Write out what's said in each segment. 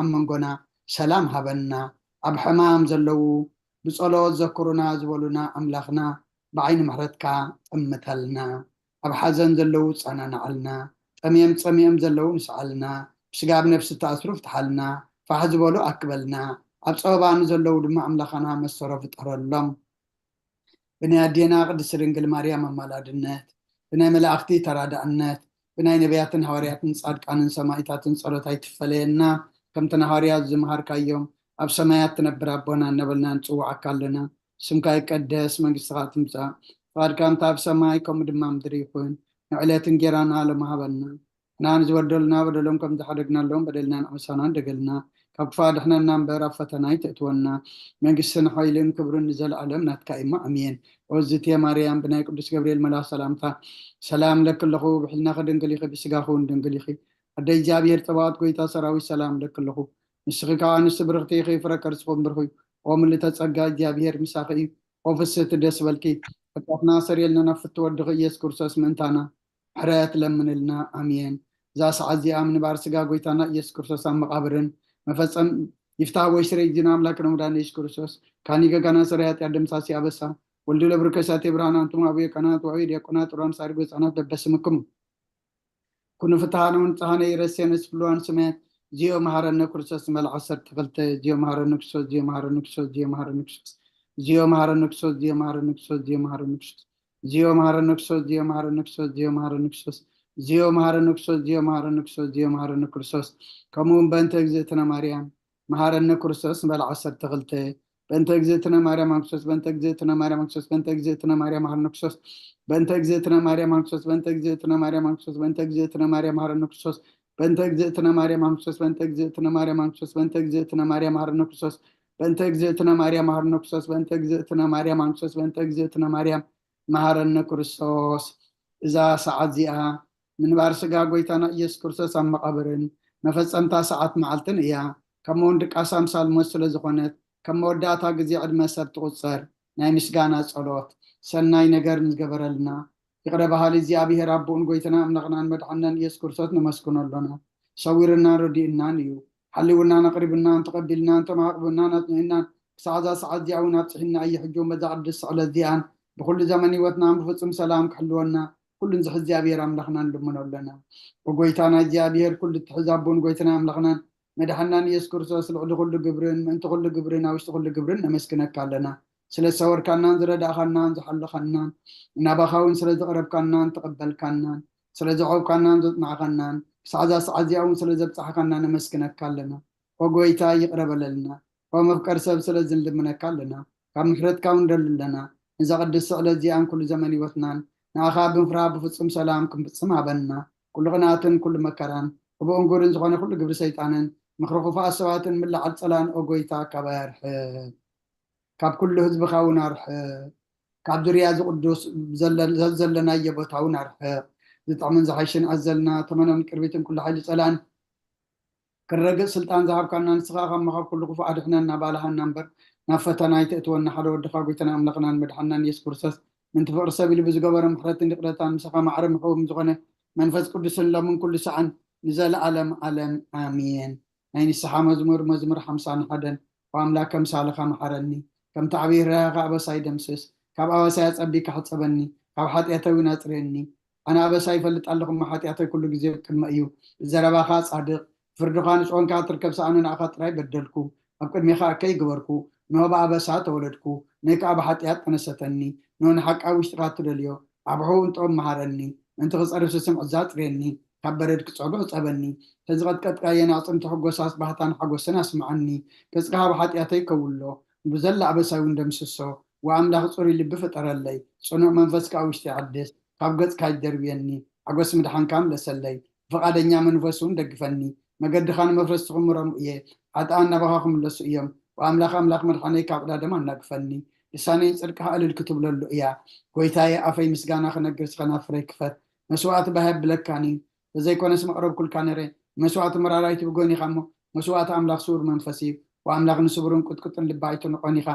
ኣብ መንጎና ሰላም ሃበና። ኣብ ሕማም ዘለዉ ብጸሎት ዘክሩና ዝበሉና ኣምላኽና ብዓይኒ ምሕረትካ ጠምተልና። ኣብ ሓዘን ዘለዉ ጸናናዓልና። ጠምዮም ጸሚኦም ዘለዉ ንስዓልና። ብስጋ ብነፍሲ ተኣስሩ ፍትሓልና። ፋሕ ዝበሉ ኣክበልና። ኣብ ጸበባ ንዘለዉ ድማ ኣምላኽና መሰሮ ፍጠረሎም። ብናይ ኣዴና ቅድስቲ ድንግል ማርያም ኣማላድነት፣ ብናይ መላእኽቲ ተራዳእነት፣ ብናይ ነቢያትን ሃዋርያትን ጻድቃንን ሰማኢታትን ጸሎት ኣይትፈለየና። ከምቲ ንሃዋርያት ዝመሃርካዮም፣ ኣብ ሰማያት ትነብር ኣቦና እናበልና ንጽውዓካ ኣለና። ስምካ ይቀደስ፣ መንግስትኻ ትምጻእ፣ ፍቓድካ እንተ ኣብ ሰማይ ከምኡ ድማ ምድሪ ይኹን። ንዕለት እንጌራና ሎሚ ሃበና። ንዓና ዝበደሉና በደሎም ከም ዝሓደግናሎም በደልናን ኣበሳናን ደገልና። ካብ ክፋ ድሕነና እምበር ኣብ ፈተና ኣይተእትወና። መንግስትን ሓይልን ክብርን ንዘለኣለም ናትካ እሞ ኣሜን። ኦዝቴ ማርያም ብናይ ቅዱስ ገብርኤል መልኣኽ ሰላምታ ሰላም ለኪ ኣለኹ። ብሕልናኺ ድንግል ኢኺ፣ ብስጋኺ እውን ድንግል ኢኺ። ኣደ እግዚኣብሔር ጸባኦት ጎይታ ሰራዊት ሰላም ለኪ ኣለኹ። ንስኺ ከኣ ኣንስቲ ብርኽቲ ኢኺ፣ ፍረ ከርስኹም ብርኽ እዩ። ኦ ምልእተ ጸጋ እግዚኣብሔር ምሳኺ እዩ። ኦ ፍስህቲ ደስ በልኪ። ሓጢኣትና ሰሪየልና ናብ ፍትወ ወድኺ ኢየሱስ ክርስቶስ ምእንታና ምሕረት ለምንልና። ኣሜን። እዛ ሰዓት እዚኣ ምንባር ስጋ ጎይታና ኢየሱስ ክርስቶስ ኣብ መቓብርን መፈጸም ይፍታህ ወይ ስረ ጊዜና ኣምላክን መድሓኒና ኢየሱስ ክርስቶስ ካኒ ገጋና ሰረ ኃጢአት ደምሳሲ ኣበሳ ወልዱ ለብርከሳት የብርሃን። ኣንቱም ኣቡየ ቀናት ወአቡየ ዲያቆናት ጥሩራን ሳሪ ጎጻናት በበስምክሙ ኩኑ ፍትሃነ ወንጽሃነ ይረሴነ ስፍልዋን ስሜት ዚዮ መሃረነ ክርስቶስ መልዓ ዓሰርተ ክልተ ዚዮ መሃረነ ክርስቶስ ዚዮ መሃረነ ክርስቶስ ዚዮ መሃረነ ክርስቶስ ዚዮ መሃረነ ክርስቶስ ዚዮ መሃረነ ክርስቶስ ዚዮ መሃረነ ክርስቶስ ዚዮ መሃረነ ክርስቶስ ዚዮ መሃረነ ክርስቶስ ዚዮ መሃረነ ክርስቶስ ዚዮ መሃረነ ክርስቶስ ዚዮ መሃረነ ክርስቶስ። ከምኡ እውን በእንተ እግዝእትነ ማርያም መሃረነ ክርስቶስ ንበል ዓሰርተ ክልተ። በእንተ እግዝእትነ ማርያም ክርስቶስ በእንተ እግዝእትነ ማርያም ክርስቶስ በእንተ እግዝእትነ ማርያም መሃረነ ክርስቶስ። በእንተ እግዝእትነ ማርያም ክርስቶስ በእንተ እግዝእትነ ማርያም ክርስቶስ በእንተ እግዝእትነ ማርያም መሃረነ ክርስቶስ። በእንተ እግዝእትነ ማርያም ክርስቶስ በእንተ እግዝእትነ ማርያም ክርስቶስ በእንተ እግዝእትነ ማርያም መሃረነ ክርስቶስ። በእንተ እግዝእትነ ማርያም መሃረነ ክርስቶስ በእንተ እግዝእትነ ማርያም ክርስቶስ በእንተ እግዝእትነ ማርያም መሃረነ ክርስቶስ። እዛ ሰዓት እዚኣ ምንባር ስጋ ጎይታና ኢየሱስ ክርስቶስ ኣብ መቓብርን መፈጸምታ ሰዓት መዓልትን እያ። ከምኡ እውን ድቃስ ኣምሳል ሞት ስለ ዝኾነት ከም መወዳእታ ግዜ ዕድመ ሰብ ትቑጸር። ናይ ምስጋና ጸሎት። ሰናይ ነገር ንዝገበረልና ይቕረ በሃሊ እግዚኣብሔር ኣቦኡን ጎይታና ኣምላኽናን መድሓናን ኢየሱስ ክርስቶስ ነመስግኖ ኣሎና። ሰዊርናን ረዲኡናን እዩ። ሓልውናን ኣቕሪቡናን ተቐቢልናን ተማዕቕቡናን ኣጽኒዕናን ክሳዕ እዛ ሰዓት እዚኣ እውን ኣብጽሒና እዩ። ሕጂ እውን በዛ ቅድስቲ ዕለት እዚኣን ብኹሉ ዘመን ህይወትናን ብፍጹም ሰላም ክሕልወና ኩሉን ዝሕዝ እግዚኣብሔር ኣምላኽና ንልምኖ ኣለና። ኦ ጎይታና እግዚኣብሔር ኩሉ እትሕዝ ኣቦን ጎይታና ኣምላኽናን መድሓናን ኢየሱስ ክርስቶስ ልዕሊ ኩሉ ግብርን ምእንቲ ኩሉ ግብርን ኣብ ውሽጢ ኩሉ ግብርን ነመስግነካ ኣለና። ስለ ዝሰወርካናን ዝረዳእኻናን ዝሓለኻናን ናባኻ እውን ስለ ዝቐረብካናን ተቐበልካናን ስለ ዘዕቆብካናን ዘጽናዕኻናን ክሳዕ እዛ ሰዓት እዚኣ እውን ስለ ዘብጻሕካና ነመስግነካ ኣለና። ኦ ጎይታ ይቕረ በለልና። ኦ መፍቀር ሰብ ስለ ዝንልምነካ ኣለና። ካብ ምሕረትካ እውን ንደሊ ኣለና። ነዛ ቅድስቲ ዕለት እዚኣን ኩሉ ዘመን ህይወትናን ንኣኻ ብምፍራህ ብፍጹም ሰላም ክንፍጽም ሃበና። ኩሉ ቅንኣትን ኩሉ መከራን ክቡእን ግብርን ዝኾነ ኩሉ ግብሪ ሰይጣንን ምኽሪ ክፉኣት ሰባትን ምልዓል ጸላን ኦ ጎይታ ካባይ ኣርሕቕ። ካብ ኩሉ ህዝብኻ እውን ኣርሕቕ። ካብ ዙርያ እዚ ቅዱስ ዘለ- ዘለናዮ ቦታ እውን ኣርሕቕ። ዝጥዕምን ዝሓይሽን ኣዘልና ተመኖም ቅርቢትን ኩሉ ሓይሊ ጸላን ክረግእ ስልጣን ዝሃብካና ንስኻ ካብ መኻብ ኩሉ ክፉእ ኣድሕነና ባልሃና እምበር ናብ ፈተና ኣይተእትወና ሓደ ወድኻ ጎይታና ኣምላኽናን መድሓናን ኢየሱስ ክርስቶስ ምንቲ ፍቕሪ ሰብ ኢሉ ብዝገበሮ ምሕረትን ይቕረታን ምሳኻ ማዕረ ምሕቡብ ዝኾነ መንፈስ ቅዱስን ሎምን ኩሉ ሰዓን ንዘለኣለም ዓለም ኣሜን። ናይ ንስሓ መዝሙር መዝሙር ሓምሳን ሓደን። ኦ ኣምላክ ከምሳልኻ መሓረኒ ከምቲ ዓብዪ ርህራሄኻ ኣበሳይ ደምስስ ካብ ኣበሳይ ኣጸቢካ ሕጸበኒ ካብ ሓጢኣተይ እውን ኣጽርየኒ ኣነ ኣበሳ ይፈልጥ ኣለኹ እሞ ሓጢኣተይ ኩሉ ግዜ ቅድመ እዩ። ብዘረባኻ ጻድቕ ፍርድኻ ንጽዮን ከኣ ትርከብ ሰኣነ ንኣኻ ጥራይ በደልኩ ኣብ ቅድሜኻ እከይ ግበርኩ። ንሆ ብኣበሳ ተወለድኩ ንህ ከኣ ብሓጢኣት ጠነሰተኒ። ንሆ ንሓቂ ኣብ ውሽጥኻ ትደልዮ ኣብ ሕውን ጥበብ መሃረኒ። ምእንቲ ክጸርፍ ስስም ዕዛ ጽርየኒ ካብ በረድ ክጸሉ ሕጸበኒ። ተዝቐጥቀጥካየን ኣዕጽምቲ ሕጎሳስ ባህታን ሓጎስን ኣስምዓኒ። ገጽካ ኣብ ሓጢኣተይ ከውሎ ብዘላ ኣበሳይ እውን ደምስሶ። ወኣምላኽ ጽሩይ ልቢ ፍጠረለይ ጽኑዕ መንፈስ ከኣ ውሽጢ ዓድስ ካብ ገጽካ ይደርብየኒ ሓጎስ ምድሓንካ ምለሰለይ ብፍቓደኛ መንፈስ እውን ደግፈኒ መገድኻ ንመፍረስቲ ክምረሙ እየ ሓጥኣን ናባኻ ክምለሱ እዮም ወኣምላኽ ኣምላኽ መድሓነይ ካብ ዕዳ ደም ኣናግፈኒ ልሳነይ ጽድቅኻ እልል ክትብለሉ እያ ጎይታየ ኣፈይ ምስጋና ክነግር ስኸና ፍረይ ክፈት መስዋእቲ ባህ የብለካን እዩ ተዘይኮነስ መቕረብኩልካ ነረ መስዋእቲ መራራይቲ ብጎን ኢኻ እሞ መስዋእቲ ኣምላኽ ስውር መንፈስ እዩ ወኣምላኽ ንስቡርን ቁጥቁጥን ልቢ ኣይትንቆን ኢኻ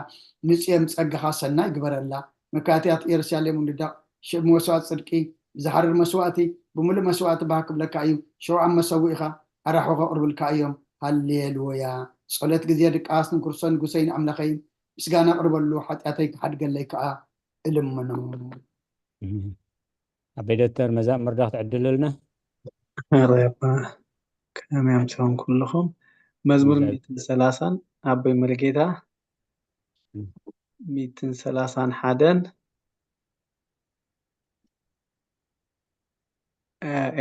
ንጽዮም ጸጋኻ ሰናይ ግበረላ መካትያት ኢየሩሳሌም ንዳቕ ሽብ መስዋእቲ ጽድቂ ብዝሓርር መስዋእቲ ብምሉእ መስዋእቲ ባህ ክብለካ እዩ ሽውዓም መሰውኢኻ ኣራሑ ከቕርብልካ እዮም ሃሌሉያ። ጸሎት ግዜ ድቃስ ንክርስቶስ ንጉሰይ ንኣምላኸይ ምስጋና ኣቕርበሉ፣ ሓጢኣተይ ክሓድገለይ ከኣ እልምኖ። ኣበይ ዶክተር መዛሙር ዶ ክትዕድሉልና? ሬባ ከመይ ኣምሲኹም ኩልኹም? መዝሙር ሚእትን ሰላሳን ኣቦይ ሙሉጌታ ሚእትን ሰላሳን ሓደን፣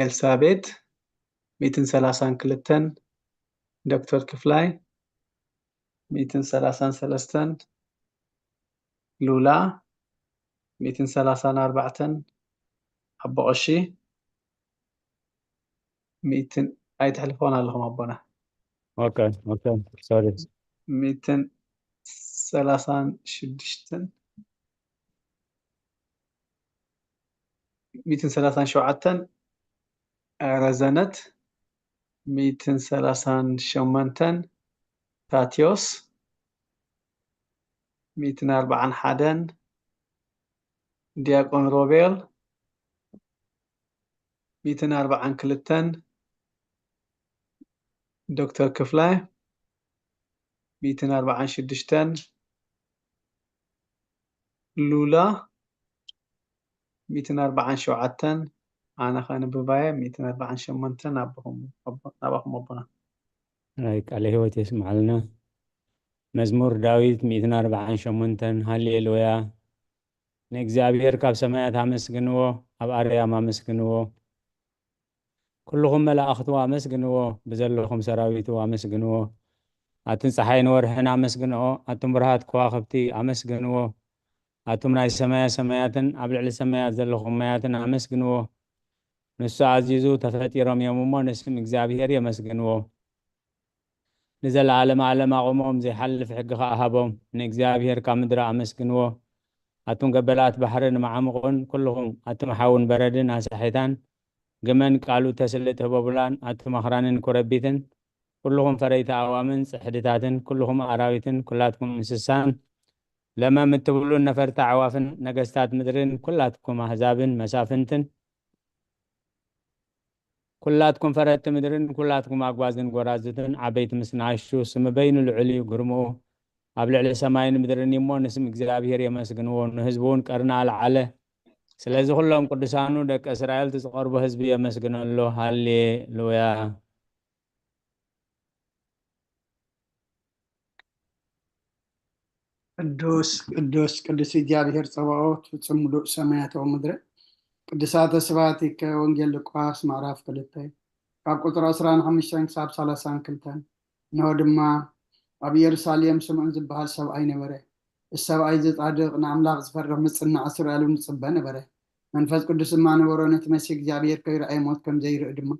ኤልሳቤት ሚእትን ሰላሳን ክልተን፣ ዶክተር ክፍላይ ሚእትን ሰላሳን ሰለስተን፣ ሉላ ሚእትን ሰላሳን ኣርባዕተን፣ ኣቦ ቀሺ ሚእትን፣ ኣይተሕልፎን ኣለኹም ኣቦና። ኦኬ ኦኬ ሶሪ። ሚእትን ሰላሳን ሽዱሽተን፣ ሚእትን ሰላሳን ሸውዓተን፣ ረዘነት ሚእትን ሰላሳን ሸሞንተን፣ ታትዮስ ሚእትን ኣርባዓን ሓደን፣ ዲያቆን ሮቤል ሚእትን ኣርባዓን ክልተን፣ ዶክተር ክፍላይ ሚእትን ኣርባዓን ሽዱሽተን፣ ሉላ ሚእትን ኣርባዓን ሸውዓተን፣ ኣነ ከንብባየ ሚእትን ኣርባዓን ሸሞንተን፣ ናባኹም ኣቦና። ኣይ ቃለ ህይወት የስምዓልና። መዝሙር ዳዊት ሚእትን ኣርባዓን ሸሞንተን። ሃሌሉያ። ንእግዚኣብሔር ካብ ሰማያት ኣመስግንዎ፣ ኣብ ኣርያም ኣመስግንዎ። ኩልኹም መላእኽቱ ኣመስግንዎ፣ ብዘለኹም ሰራዊቱ ኣመስግንዎ። ኣቱም ጸሓይን ወርሕን ኣመስግንኦ፣ ኣቱም ብሩሃት ከዋኽብቲ ኣመስግንዎ። ኣቱም ናይ ሰማያ ሰማያትን ኣብ ልዕሊ ሰማያት ዘለኹም ማያትን ኣመስግንዎ። ንሱ ኣዚዙ ተፈጢሮም እዮም እሞ ንስም እግዚኣብሔር የመስግንዎ። ንዘለዓለም ዓለም ኣቑሞም፣ ዘይሓልፍ ሕጊ ኸኣ ሃቦም። ንእግዚኣብሔር ካብ ምድሪ ኣመስግንዎ። ኣቱም ገበላት ባሕርን መዓሙቕን፣ ኩልኹም ኣቱም ሓውን በረድን ኣሳሒታን፣ ግመን ቃሉ ተስልጥ ህቦብላን፣ ኣቱም ኣኽራንን ኮረቢትን፣ ኩልኹም ፈረይቲ ኣእዋምን ጽሕድታትን፣ ኩልኹም ኣራዊትን፣ ኩላትኩም እንስሳን፣ ለመም እትብሉን ነፈርቲ ኣዕዋፍን፣ ነገስታት ምድርን፣ ኩላትኩም ኣህዛብን መሳፍንትን፣ ኩላትኩም ፈረድቲ ምድርን፣ ኩላትኩም ኣጓዝን ጎራዙትን፣ ዓበይቲ ምስ ንኣሽቱ፣ ስም በይኑ ልዑል እዩ፣ ግርምኡ ኣብ ልዕሊ ሰማይን ምድርን እዩ እሞ፣ ንስም እግዚኣብሔር የመስግንዎ፣ ንህዝቡ እውን ቀርኒ ኣልዓለ። ስለዚ ኩሎም ቅዱሳኑ ደቂ እስራኤል እቲ ዝቐርቦ ህዝቢ የመስግነሎ። ሃሌሉያ። ቅዱስ ቅዱስ ቅዱስ እግዚኣብሔር ጸባኦት፣ ፍጹም ምሉእ ሰማያት ወምድሪ። ቅዱሳተ ስብሐቲከ። ወንጌል ሉቃስ ምዕራፍ ክልተ ካብ ቁጽሪ ዕስራን ሓሙሽተን ክሳብ ሰላሳን ክልተን። እንሆ ድማ ኣብ ኢየሩሳሌም ስምዖን ዝበሃል ሰብኣይ ነበረ። እዚ ሰብኣይ እዚ ጻድቕ፣ ንኣምላኽ ዝፈርህ፣ ምጽናዕ እስራኤል እውን ይጽበ ነበረ። መንፈስ ቅዱስ ድማ ነበሮ። ነቲ መሲህ እግዚኣብሔር ከይረኣየ ሞት ከም ዘይርኢ ድማ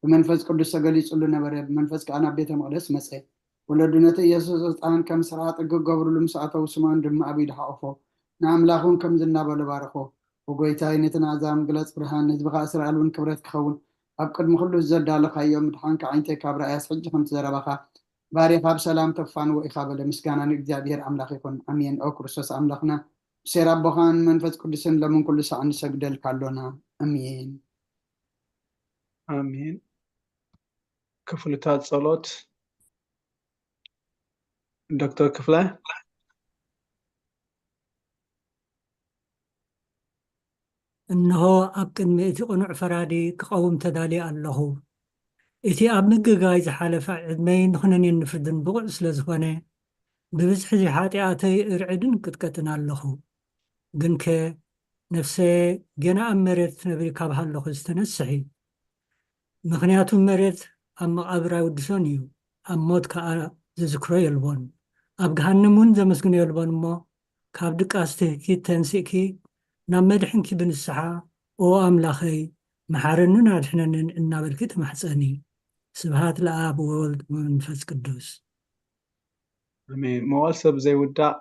ብመንፈስ ቅዱስ ተገሊጹሉ ነበረ። ብመንፈስ ከኣ ናብ ቤተ መቕደስ መጸ። ወለዱ ነቲ ኢየሱስ ህጻን ከም ስርዓ ጥግ ክገብሩሉ ምስ ኣተዉ፣ ስምዖን ድማ ኣብ ኢዱ ሓቖፎ፣ ንኣምላኽ እውን ከምዚ እናበለ ባረኾ፣ "ኦ ጐይታይ፣ ነቲ ንኣሕዛብ ምግላጽ ብርሃን፣ ንህዝብኻ እስራኤል እውን ክብረት ክኸውን፣ ኣብ ቅድሚ ኩሉ ዘዳለኻዮ ምድሓንካ ኣዒንተይ ካብ ረኣያስ፣ ሕጂ ከምቲ ዘረባኻ ባሪኻ ብሰላም ተፋንዎ ኢኻ" በለ። ምስጋና ንእግዚኣብሔር ኣምላኽ ይኹን። ኣሜን። ኦ ክርስቶስ ኣምላኽና፣ ብሴር ኣቦኻን መንፈስ ቅዱስን ሎምን ኩሉ ሳዕ ንሰግደልካ ኣሎና። ኣሜን። ኣሜን። ክፍልታት ጸሎት ዶክተር ክፍለ። እንሆ፣ ኣብ ቅድሚ እቲ ቅኑዕ ፈራዲ ክቐውም ተዳልየ ኣለኹ። እቲ ኣብ ምግጋይ ዝሓለፈ ዕድመይ ንኹነኔን ንፍርድን ብቑዕ ስለ ዝኾነ፣ ብብዝሒ ኃጢኣተይ እርዕድን ቅጥቀጥን ኣለኹ። ግንከ ነፍሰየ ገና ኣብ መሬት ነቢረ ካብ ሃለኹ ዝተነስሒ። ምኽንያቱ መሬት ኣብ መቓብር ኣይውድሶን እዩ፣ ኣብ ሞት ከኣ ዝዝክሮ የልቦን፣ ኣብ ገሃነም እውን ዘመስግኖ የልቦን እሞ፣ ካብ ድቃስ ትህኪ ተንሲእኪ ናብ መድሕንኪ ብንስሓ፣ "ኦ ኣምላኸይ፣ መሓረንን ኣድሕነንን" እናበልኪ ተማሕጸኒ። ስብሃት ለኣብ ወወልድ ወመንፈስ ቅዱስ። ኣሜን። መዋል ሰብ ዘይውዳእ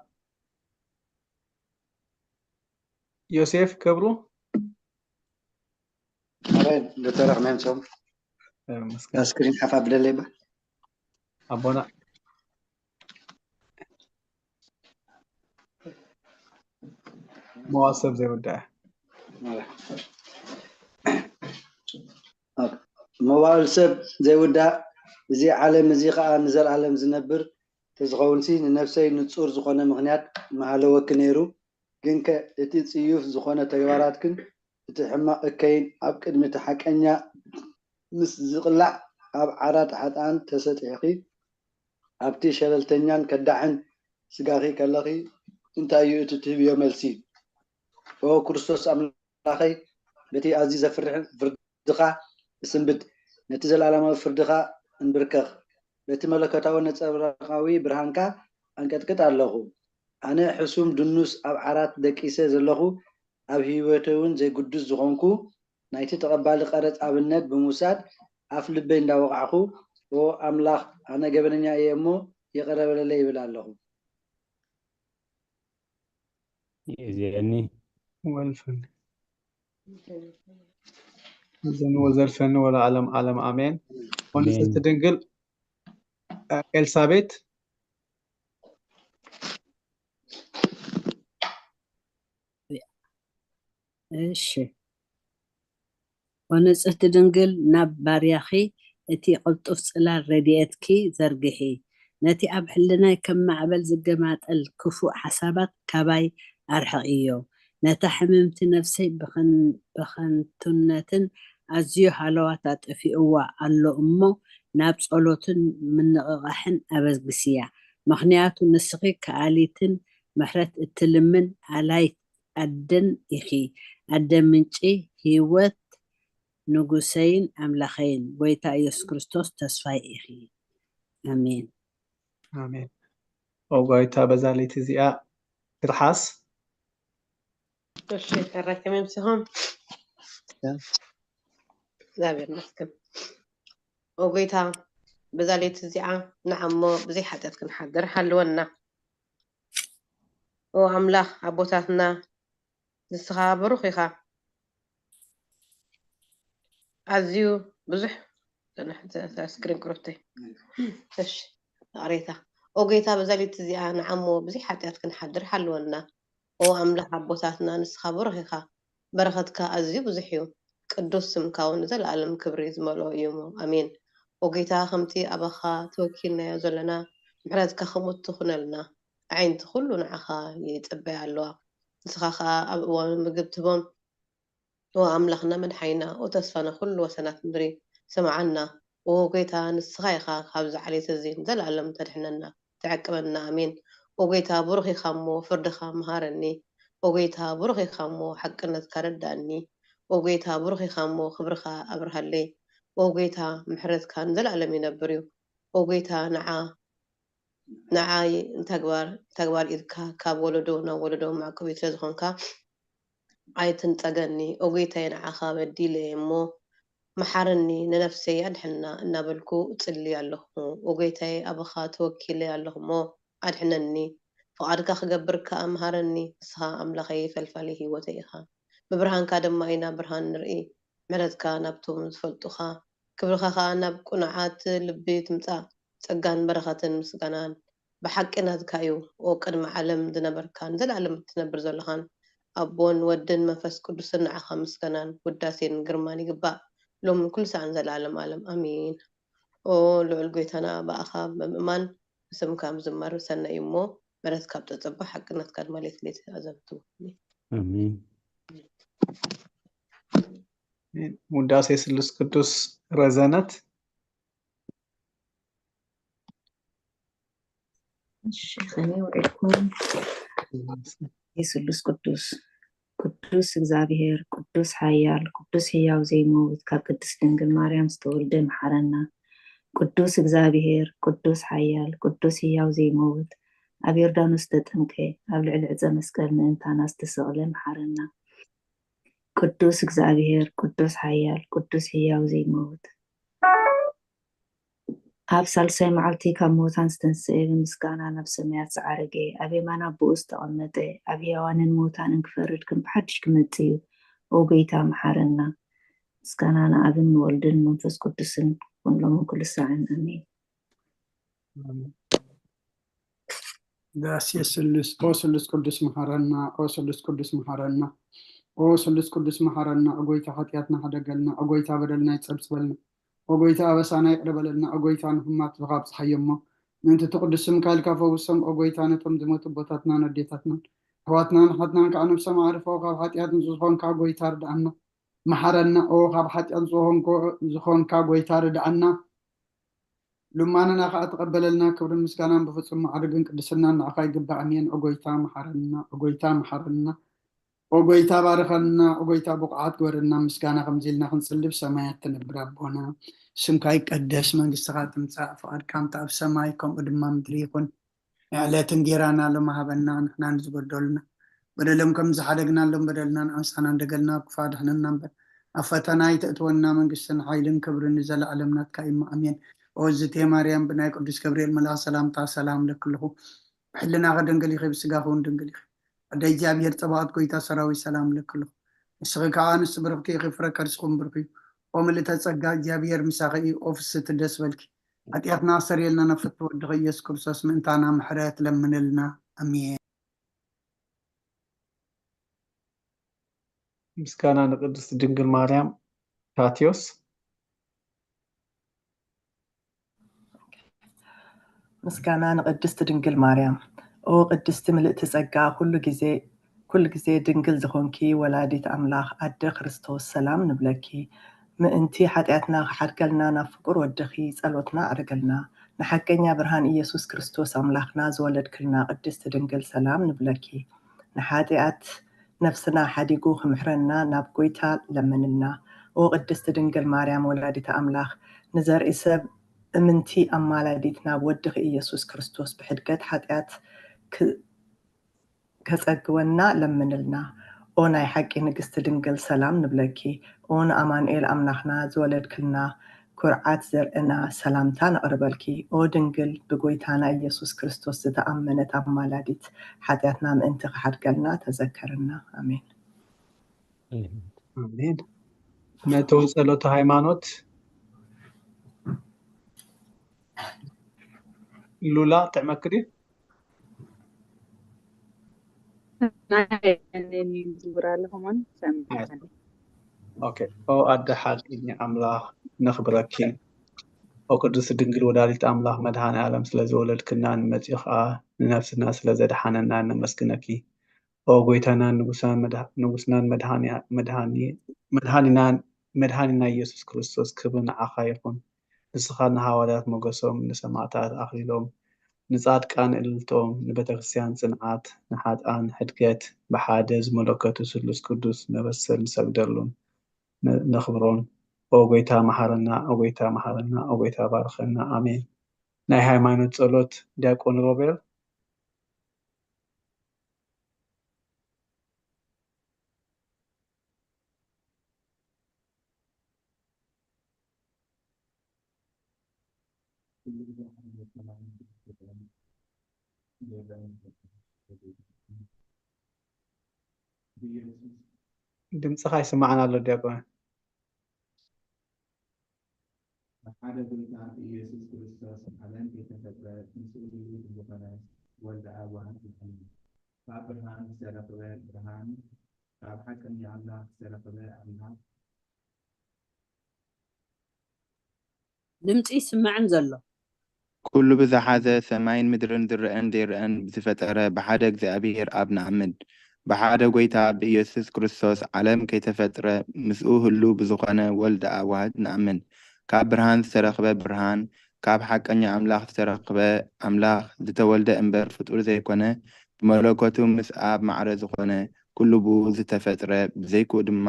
ዮሴፍ ገብሩ። ኣረ ዶክተር ኣኽመም ሶም። ምስጋና ስክሪን ሓፍ ኣብለለይ ባ። ኣቦና። መዋል ሰብ ዘይውዳእ። መዋል ሰብ ዘይውዳእ እዚ ዓለም እዚ ኸኣ ንዘለኣለም ዝነብር ተዝኸውንሲ፣ ንነፍሰይ ንጹር ዝኾነ ምኽንያት ምሃለወኪ ነይሩ። ግንከ እቲ ጽዩፍ ዝኾነ ተግባራትክን እቲ ሕማቕ እከይን ኣብ ቅድሚ እቲ ሓቀኛ ምስ ዝቕላዕ፣ ኣብ ዓራት ሓጥኣን ተሰጢሕኺ፣ ኣብቲ ሸለልተኛን ከዳዕን ስጋኺ ከለኺ፣ እንታይ እዩ እቲ ትህብዮ መልሲ? ኦ ክርስቶስ ኣምላኸይ፣ በቲ ኣዝዩ ዘፍርሕን ፍርድኻ እስንብድ፣ ነቲ ዘለኣለማዊ ፍርድኻ እንብርከኽ፣ በቲ መለኮታዊ ነጸብራቓዊ ብርሃንካ ኣንቀጥቅጥ ኣለኹ። ኣነ ሕሱም ድኑስ ኣብ ዓራት ደቂሰ ዘለኹ፣ ኣብ ህይወተይ እውን ዘይግዱስ ዝኾንኩ፣ ናይቲ ተቐባሊ ቀረጽ ኣብነት ብምውሳድ ኣፍ ልበይ እንዳወቓዕኹ፣ ኦ ኣምላኽ፣ ኣነ ገበነኛ እየ እሞ ይቕረ በለለይ ይብል ኣለኹ። ይእዝየኒ። ወልፈኒ እዘኒ ወዘልፈኒ ወለዓለም ዓለም ኣሜን። ወንጽሕቲ ድንግል ኤልሳቤት እሺ ወንጽሕቲ ድንግል ናብ ባርያኺ እቲ ቅልጡፍ ጽላል ረድኤትኪ ዘርግሒ። ነቲ ኣብ ሕልናይ ከም ማዕበል ዝገማጠል ክፉእ ሓሳባት ካባይ ኣርሕቕዮ። ነታ ሕምምቲ ነፍሰይ ብኸንቱነትን ኣዝዩ ሃለዋት ኣጠፊእዋ ኣሎ እሞ ናብ ጸሎትን ምንቕቓሕን ኣበግስያ። ምኽንያቱ ንስኺ ከኣሊትን ምሕረት እትልምን ኣላይት ኣደን ኢኺ፣ ኣደ ምንጪ ህይወት ንጉሰይን ኣምላኸይን ጎይታ ኢየሱስ ክርስቶስ ተስፋይ ኢኺ። ኣሜን። ኣሜን። ኦ ጎይታ በዛ ለይቲ እዚኣ ክትሓስ እሺ ተራከመ ምስኹም እግዚኣብሔር ይመስገን። ኦ ጎይታ በዛ ለይቲ እዚኣ ንዓሞ ብዘይ ሓጢኣት ክንሓድር ሓልወና። ኦ ኣምላኽ ኣቦታትና ንስኻ ብሩኽ ኢኻ። ኣዝዩ ብዙሕ ስክሪን ቅሩብተይ እሺ ይቕሬታ። ኦ ጎይታ በዛ ለይቲ እዚኣ ንዓሞ ብዘይ ሓጢኣት ክንሓድር ሓልወና። ኦ ኣምላኽ ኣቦታትና ንስኻ ብሩኽ ኢኻ። በረኸትካ ኣዝዩ ብዙሕ እዩ። ቅዱስ ስምካ እውን ንዘለኣለም ክብሪ ዝመልኦ እዩ እሞ ኣሜን። ኦ ጎይታ ከምቲ ኣባኻ ተወኪልናዮ ዘለና ምሕረትካ ከምኡ ትኹነልና። ኣዒንቲ ኩሉ ንዓኻ ይጽበያ ኣለዋ። ንስኻ ኸኣ ኣብ እዋኑ ምግብ ትህቦም። ኦ ኣምላኽና መድሓኒና፣ ኦ ተስፋና ኩሉ ወሰናት ምድሪ ስምዓና። ኦ ጎይታ ንስኻ ኢኻ ካብዚ ዓሌት እዚ ንዘለኣለም ተድሕነና ተዕቅበና ኣሜን። ኦ ጎይታ ብሩኽ ኢኻ እሞ ፍርድኻ ምሃረኒ። ኦ ጎይታ ብሩኽ ኢኻ እሞ ሓቅነትካ ረዳእኒ። ኦ ጎይታ ብሩኽ ኢኻ እሞ ክብርኻ ኣብርሃለይ። ኦ ጎይታ ምሕረትካ ንዘለኣለም ይነብር እዩ። ኦ ጎይታ ንዓ ንዓይ ንተግባር ተግባር ኢድካ ካብ ወለዶ ናብ ወለዶ መዕቆቢ ስለ ዝኾንካ ኣይትንጸገኒ። ኦ ጎይታይ ንዓኻ በዲለ እየ እሞ መሓረኒ ንነፍሰይ ኣድሕና እናበልኩ እጽሊ ኣለኹ። ኦ ጎይታይ ኣባኻ ተወኪለ ኣለኹ እሞ ኣድሕነኒ። ፍቓድካ ክገብር ከኣ መሃረኒ። ንስኻ ኣምላኸይ ፈልፋሊ ህይወተይ ኢኻ። ብብርሃንካ ድማ ኢና ብርሃን ንርኢ። ምሕረትካ ናብቶም ዝፈልጡኻ ክብርኻ ኸኣ ናብ ቅኑዓት ልቢ ትምጻእ። ጸጋን በረኸትን ምስጋናን ብሓቂ ናትካ እዩ። ኦ ቅድሚ ዓለም ዝነበርካን ዘለኣለም እትነብር ዘለኻን ኣቦን ወድን መንፈስ ቅዱስን ንዓኻ ምስጋናን ውዳሴን ግርማን ይግባእ ሎምን ኩሉ ሰዓን ዘለኣለም ዓለም ኣሜን። ኦ ልዑል ጎይታና ብኣኻ ብምእማን ብስምካ ምዝማር ሰናይ እዩ እሞ ምሕረትካ ኣብ ጸጸቦ ሓቅነትካ ድማ ሌት ሌት ኣዘንቱ። ኣሜን። ኣሜን። ውዳሴ ስሉስ ቅዱስ ረዘነት እሺ ከመይ ውዒልኩም? ስሉስ ቅዱስ ቅዱስ እግዚኣብሔር ቅዱስ ሓያል ቅዱስ ህያው ዘይመውት ካብ ቅድስት ድንግል ማርያም ዝተወልደ መሓረና። ቅዱስ እግዚኣብሔር ቅዱስ ሓያል ቅዱስ ህያው ዘይመውት ኣብ ዮርዳኖስ ዝተጠምቀ ኣብ ልዕሊ ዕፀ መስቀል ምእንታና ዝተሰቕለ መሓረና። ቅዱስ እግዚኣብሔር ቅዱስ ሓያል ቅዱስ ህያው ዘይመውት ኣብ ሳልሳይ መዓልቲ ካብ ምዉታን ዝተንስኤ፣ ብምስጋና ናብ ሰማያት ዝዓረገ፣ ኣብ የማን ኣቦኡ ዝተቐመጠ፣ ኣብ ህያዋንን ምዉታንን ክፈርድ ከም ብሓድሽ ክመጽእ እዩ። ኦ ጐይታ መሓረና። ምስጋና ንኣብን ንወልድን ንመንፈስ ቅዱስን ኩን ሎምን ኩሉ ሳዕን። ኣሜን። ዳሴ ስሉስ። ኦ ስሉስ ቅዱስ መሓረና። ኦ ስሉስ ቅዱስ መሓረና። ኦ ስሉስ ቅዱስ መሓረና። ኦ ጐይታ ሓጢኣትና ሕደገልና። ኦ ጐይታ በደልና ይጸብጽበልና። ኦ ጎይታ ኣበሳና ይቕረ በለልና። ኦ ጎይታ ንሕማት ዝኻብ ፀሓዮ እሞ ምእንቲ እቲ ቅዱስ ስምካ ኢልካ ፈውሶም። ኦ ጎይታ ነቶም ዝሞቱ ኣቦታትናን ኣዴታትናን ኣሕዋትናን ኣሓትናን ከዓ ነብሶም ኣዕርፎ። ካብ ሓጢኣት ንጹህ ዝኾንካ ጎይታ ርድኣና፣ መሓረና። ኦ ካብ ሓጢኣት ንጹህ ዝኾንኮ- ዝኾንካ ጎይታ ርድኣና፣ ልማንና ከዓ ተቐበለልና። ክብርን ምስጋናን ብፍጹም ማዕርግን ቅድስናን ንዓኻ ይግባእ። ኣሜን። ኦ ጎይታ መሓረና፣ ኦ ጎይታ መሓረና፣ ኦ ጎይታ ባርኸና፣ ኦ ጎይታ ብቑዓት ግበረና። ምስጋና ከምዚ ኢልና ክንጽልብ ሰማያት ትነብር ኣቦና፣ ስምካ ይቀደስ፣ መንግስትኻ ትምጻእ፣ ፍቓድካ ከምቲ ኣብ ሰማይ ከምኡ ድማ ምድሪ ይኹን። ንዕለት እንጌራና ሎም ሃበና፣ ንሕና ንዝበደሉና በደሎም ከም ዝሓደግናሎም በደልና ንኣንሳና፣ እንደገልና ኣብ ክፋ ድሕነና እምበር፣ ኣብ ፈተና ኣይተእትወና። መንግስትን ሓይልን ክብርን ንዘለኣለም ናትካ እዩ። ኣሜን። ኦ እዝቴ ማርያም፣ ብናይ ቅዱስ ገብርኤል መልኣኽ ሰላምታ ሰላም ለክልኹ። ብሕልናኺ ድንግል ኢኺ፣ ብስጋኺ እውን ድንግል ኢኺ። ኣደ እግዚኣብሔር ጸባኦት፣ ጎይታ ሰራዊት፣ ሰላም ለክልኹ። ንስኺ ከኣ ኣንስቲ ብርኽቲ ኢኺ፣ ፍረ ከርስኹም ብሩኽ እዩ። ኦ ምልእተ ጸጋ፣ እግዚኣብሔር ምሳኺ እዩ። ኦ ፍስቲ ደስ በልኪ፣ ሓጢኣትና ኣስተርእየልና፣ ናብ ፍትው ወድኺ ኢየሱስ ክርስቶስ ምእንታና ምሕረት ለምንልና። ኣሜን። ምስጋና ንቅድስት ድንግል ማርያም። ታቴዎስ። ምስጋና ንቅድስት ድንግል ማርያም። ኦ ቅድስቲ ምልእቲ ጸጋ፣ ኩሉ ግዜ ኩሉ ግዜ ድንግል ዝኾንኪ ወላዲት ኣምላኽ ኣደ ክርስቶስ ሰላም ንብለኪ። ምእንቲ ሓጢኣትና ክሓድገልና ናብ ፍቁር ወድኺ ጸሎትና ኣዕርግልና። ንሓቀኛ ብርሃን ኢየሱስ ክርስቶስ ኣምላኽና ዝወለድክልና ቅድስቲ ድንግል ሰላም ንብለኪ። ንሓጢኣት ነፍስና ሓዲጉ ክምሕረና ናብ ጎይታ ለምንልና። ኦ ቅድስቲ ድንግል ማርያም ወላዲተ ኣምላኽ፣ ንዘርኢ ሰብ እምንቲ ኣማላዲት ናብ ወድኺ ኢየሱስ ክርስቶስ ብሕድገት ሓጢኣት ክ- ከጸግወና ለምንልና። ኦ ናይ ሓቂ ንግስቲ ድንግል ሰላም ንብለኪ። ኦ ንኣማኑኤል ኣምላኽና ዝወለድክልና ኩርዓት ዘርእና ሰላምታ ነቕርበልኪ። ኦ ድንግል ብጎይታና ኢየሱስ ክርስቶስ ዝተኣመነት ኣማላዲት ሓጢኣትና ምእንቲ ክሓድገልና ተዘከርና። ኣሜን። ኣሜን። መእተዊ ጸሎተ ሃይማኖት ሉላ ጥዕመኪ ድዩ? ናይ እኔን ዝውር ኣለኹ ማን ሰምዓኒ። ኦኬ። ኦ ኣደ ሓቂ ኣምላኽ ነኽብረኪ። ኦ ቅድስቲ ድንግል ወላዲት ኣምላኽ መድኃኔ ዓለም ስለ ዝወለድክናን መጺኡ ኸኣ ንነፍስና ስለ ዘድሓነና ነመስግነኪ። ኦ ጎይታናን ንጉሳን መድሃ- ንጉስናን መድሃኒ- መድሃኒ- መድሃኒናን መድሃኒና ኢየሱስ ክርስቶስ ክብሪ ንዓኻ ይኹን። ንስኻ ንሃዋርያት ሞገሶም፣ ንሰማዕታት ኣኽሊሎም፣ ንጻድቃን እልልቶም፣ ንቤተክርስትያን ጽንዓት፣ ንሓጥኣን ሕድገት፣ ብሓደ ዝመለከቱ ስሉስ ቅዱስ መበሰል ንሰግደሉን ን- ነኽብሮን። ኦ ጎይታ መሓረና፣ ኦ ጎይታ መሓረና፣ ኦ ጎይታ ባርኸና። ኣሜን። ናይ ሃይማኖት ጸሎት ዲያቆን ሮቤል። ድምፅኻ ይስማዕና ኣሎ ዲያቆን። ብሓደ ጎይታ ብኢየሱስ ክርስቶስ ዓለም ከይተፈጥረ ምስኡ ህሉው ዝኾነ ወልደ ኣብ ዋህድ ዝኾነ ካብ ብርሃን ዝተረኽበ ብርሃን ካብ ሓቀኛ ኣምላኽ ዝተረኽበ ኣምላኽ ድምፂ ይስማዕን ዘሎ። ኩሉ ብዝሓዘ ሰማይን ምድርን ዝረአን ዘይረአን ብዝፈጠረ ብሓደ እግዚኣብሔር ኣብ ንኣምን። ብሓደ ጎይታ ብኢየሱስ ክርስቶስ ዓለም ከይተፈጥረ ምስኡ ህሉ ብዝኾነ ወልድ ኣዋህድ ንኣምን። ካብ ብርሃን ዝተረኽበ ብርሃን፣ ካብ ሓቀኛ ኣምላኽ ዝተረኽበ ኣምላኽ፣ ዝተወልደ እምበር ፍጡር ዘይኮነ፣ ብመለኮቱ ምስ ኣብ ማዕረ ዝኾነ፣ ኩሉ ብኡ ዝተፈጥረ፣ ብዘይክኡ ድማ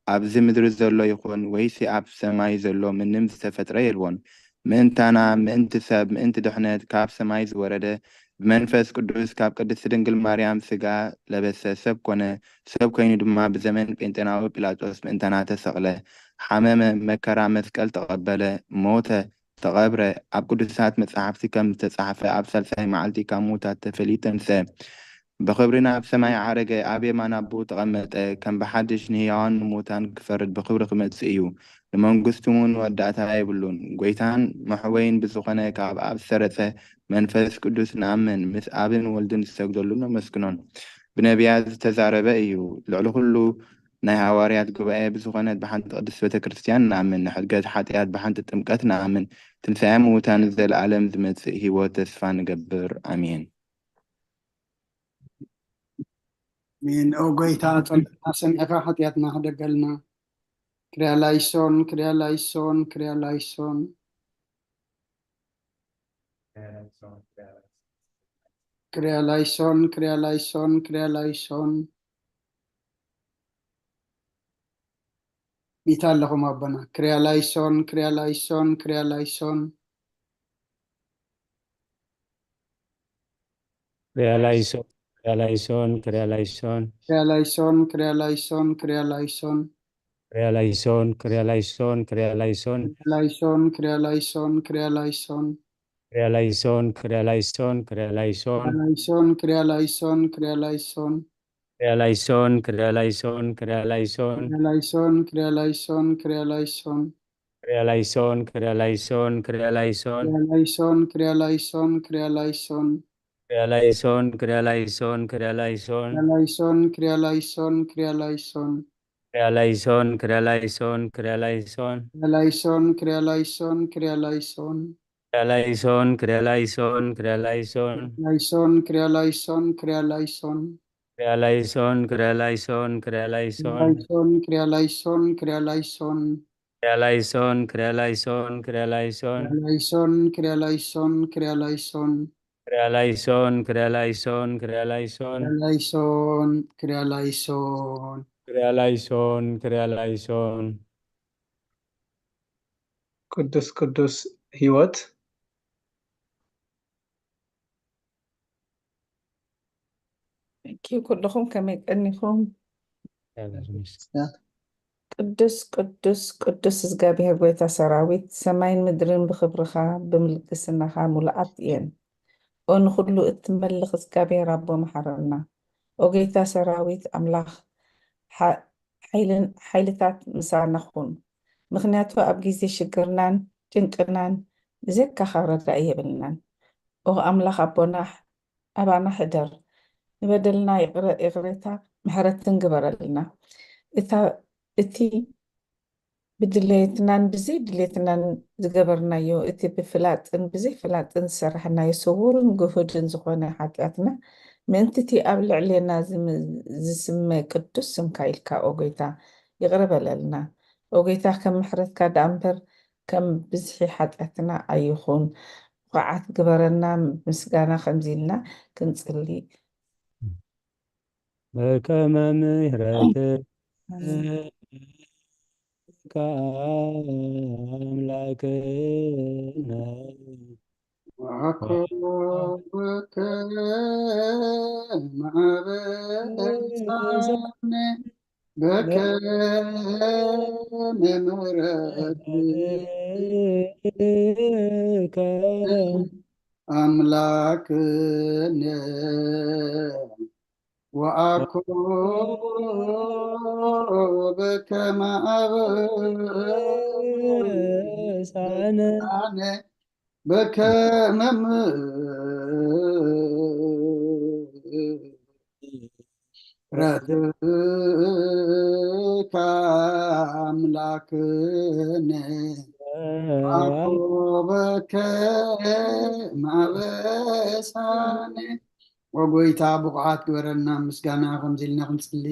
ኣብዚ ምድሪ ዘሎ ይኹን ወይሲ ኣብ ሰማይ ዘሎ ምንም ዝተፈጥረ የልቦን። ምእንታና፣ ምእንቲ ሰብ፣ ምእንቲ ድሕነት ካብ ሰማይ ዝወረደ፣ ብመንፈስ ቅዱስ ካብ ቅድስቲ ድንግል ማርያም ስጋ ለበሰ፣ ሰብ ኮነ። ሰብ ኮይኑ ድማ ብዘመን ጴንጤናዊ ጲላጦስ ምእንታና ተሰቕለ፣ ሓመመ፣ መከራ መስቀል ተቐበለ፣ ሞተ፣ ተቐብረ። ኣብ ቅዱሳት መጻሕፍቲ ከም ዝተጻሕፈ ኣብ ሳልሳይ መዓልቲ ካብ ምዉታት ተፈልዩ ተንስአ። ብኽብሪ ናብ ሰማይ ዓረገ፣ ኣብ የማን ኣቦኡ ተቐመጠ። ከም ብሓድሽ ንህያዋን ንሙታን ክፈርድ ብኽብሪ ክመጽእ እዩ። ንመንግስቱ እውን መወዳእታ የብሉን። ጎይታን መሕወይን ብዝኾነ ካብ ኣብ ዝሰረጸ መንፈስ ቅዱስ ንኣምን፣ ምስ ኣብን ወልድን ዝሰግደሉን ነመስግኖን። ብነቢያት ዝተዛረበ እዩ። ልዕሊ ኩሉ ናይ ሃዋርያት ጉባኤ ብዝኾነት ብሓንቲ ቅድስት ቤተ ክርስቲያን ንኣምን። ንሕድገት ሓጢኣት ብሓንቲ ጥምቀት ንኣምን። ትንሳኤ ምዉታን ዘለዓለም ዝመጽእ ህይወት ተስፋ ንገብር። ኣሜን። ኣሜን። ኦ ጎይታ፣ ጸሎትና ሰሚዕካ ሓጢኣትና ሕደገልና። ክርያ ላይሶን፣ ክርያ ላይሶን፣ ክርያ ላይሶን። ክርያ ላይሶን፣ ክርያ ላይሶን፣ ክርያ ላይሶን። ሚታ ኣለኹም ኣቦና። ክርያ ላይሶን፣ ክርያ ላይሶን፣ ክርያ ላይሶን። ክርያ ላይሶን፣ ክርያ ላይሶን፣ ክርያ ላይሶን። ክርያ ላይሶን፣ ክርያ ላይሶን፣ ክርያ ላይሶን። ክርያ ላይሶን፣ ክርያ ላይሶን፣ ክርያ ላይሶን። ክርያ ላይሶን፣ ክርያ ላይሶን፣ ክርያ ላይሶን። ክርያ ላይሶን፣ ክርያ ላይሶን፣ ክርያ ላይሶን። ክርያ ላይሶን፣ ክርያ ላይሶን፣ ክርያ ላይሶን። ክርያ ላይሶን፣ ክርያ ላይሶን፣ ክርያ ላይሶን። ክርያ ላይሶን፣ ክርያ ላይሶን፣ ክርያ ላይሶን። ክርያ ላይሶን፣ ክርያ ላይሶን፣ ክርያ ላይሶን። ክርያ ላይሶን፣ ክርያ ላይሶን፣ ክርያ ላይሶን። ክርያ ላይሶን፣ ክርያ ላይሶን፣ ክርያ ላይሶን። ክርያ ላይሶን፣ ክርያ ላይሶን፣ ክርያ ላይሶን። ክርያ ላይሶን፣ ክርያ ላይሶን፣ ክርያ ላይሶን። ክርያ ላይሶን፣ ክርያ ላይሶን፣ ክርያ ላይሶን። ክርያ ላይሶን፣ ክርያ ላይሶን፣ ክርያ ላይሶን። ላይሶን፣ ክርያ ላይሶን፣ ክርያ ላይሶን። ክርያ ላይሶን፣ ክርያ ላይሶን፣ ክርያ ላይሶን። ላይሶን፣ ክርያ ላይሶን፣ ክርያ ላይሶን። ክርያ ላይሶን፣ ክርያ ላይሶን፣ ክርያ ላይሶን። ክርያ ላይሶን፣ ክርያ ላይሶን፣ ክርያ ላይሶን። ክርያ ላይሶን፣ ክርያ ላይሶን፣ ክርያ ላይሶን። ክርያ ላይሶን፣ ክርያ ላይሶን። ክርያ ላይሶን፣ ክርያ ላይሶን። ቅዱስ ቅዱስ ህይወት። ኪ ኩልኹም ከመይ ቀኒኹም? ቅዱስ ቅዱስ ቅዱስ እግዚኣብሔር ጎይታ ሰራዊት፣ ሰማይን ምድርን ብኽብርኻ ብምልግስናኻ ሙሉኣት እየን። ኦ ንኹሉ እትመልኽ እግዚኣብሔር ኣቦ መሓረና። ኦ ጎይታ ሰራዊት ኣምላኽ፣ ሓ- ሓይልን ሓይልታት ምሳና ኹን። ምኽንያቱ ኣብ ግዜ ሽግርናን ጭንቅናን ብዘይካኻ ረዳኢ የብልናን። ኦ ኣምላኽ ኣቦና ኣባና ሕደር፣ ንበደልና ይቕረ- ይቕሬታ ምሕረትን ግበረልና። እታ እቲ ብድሌትናን ብዘይ ድሌትናን ዝገበርናዮ፣ እቲ ብፍላጥን ብዘይ ፍላጥን ዝሰራሕናዮ ስውርን ግሁድን ዝኾነ ሓጢኣትና፣ ምእንቲ እቲ ኣብ ልዕሌና ዝም- ዝስመ ቅዱስ ስምካ ኢልካ፣ ኦ ጎይታ፣ ይቕረ በለልና። ኦ ጎይታ፣ ከም ምሕረትካ ደኣ እምበር ከም ብዝሒ ሓጢኣትና ኣይኹን። ብቑዓት ግበረና። ምስጋና ከምዚ ኢልና ክንጽሊ። በከመ ምሕረትከ ኣምላክነ። ወኮብከ ማዕበሳነ በከመ ምሕረትከ ኣምላክነ ወአኮ በከመ አበሳነ በከመ ምሕረትከ አምላክነ አኮ በከመ አበሳነ። ወጎይታ ብቑዓት ግበረና ምስጋና። ከምዚ ኢልና ክንጽሊ።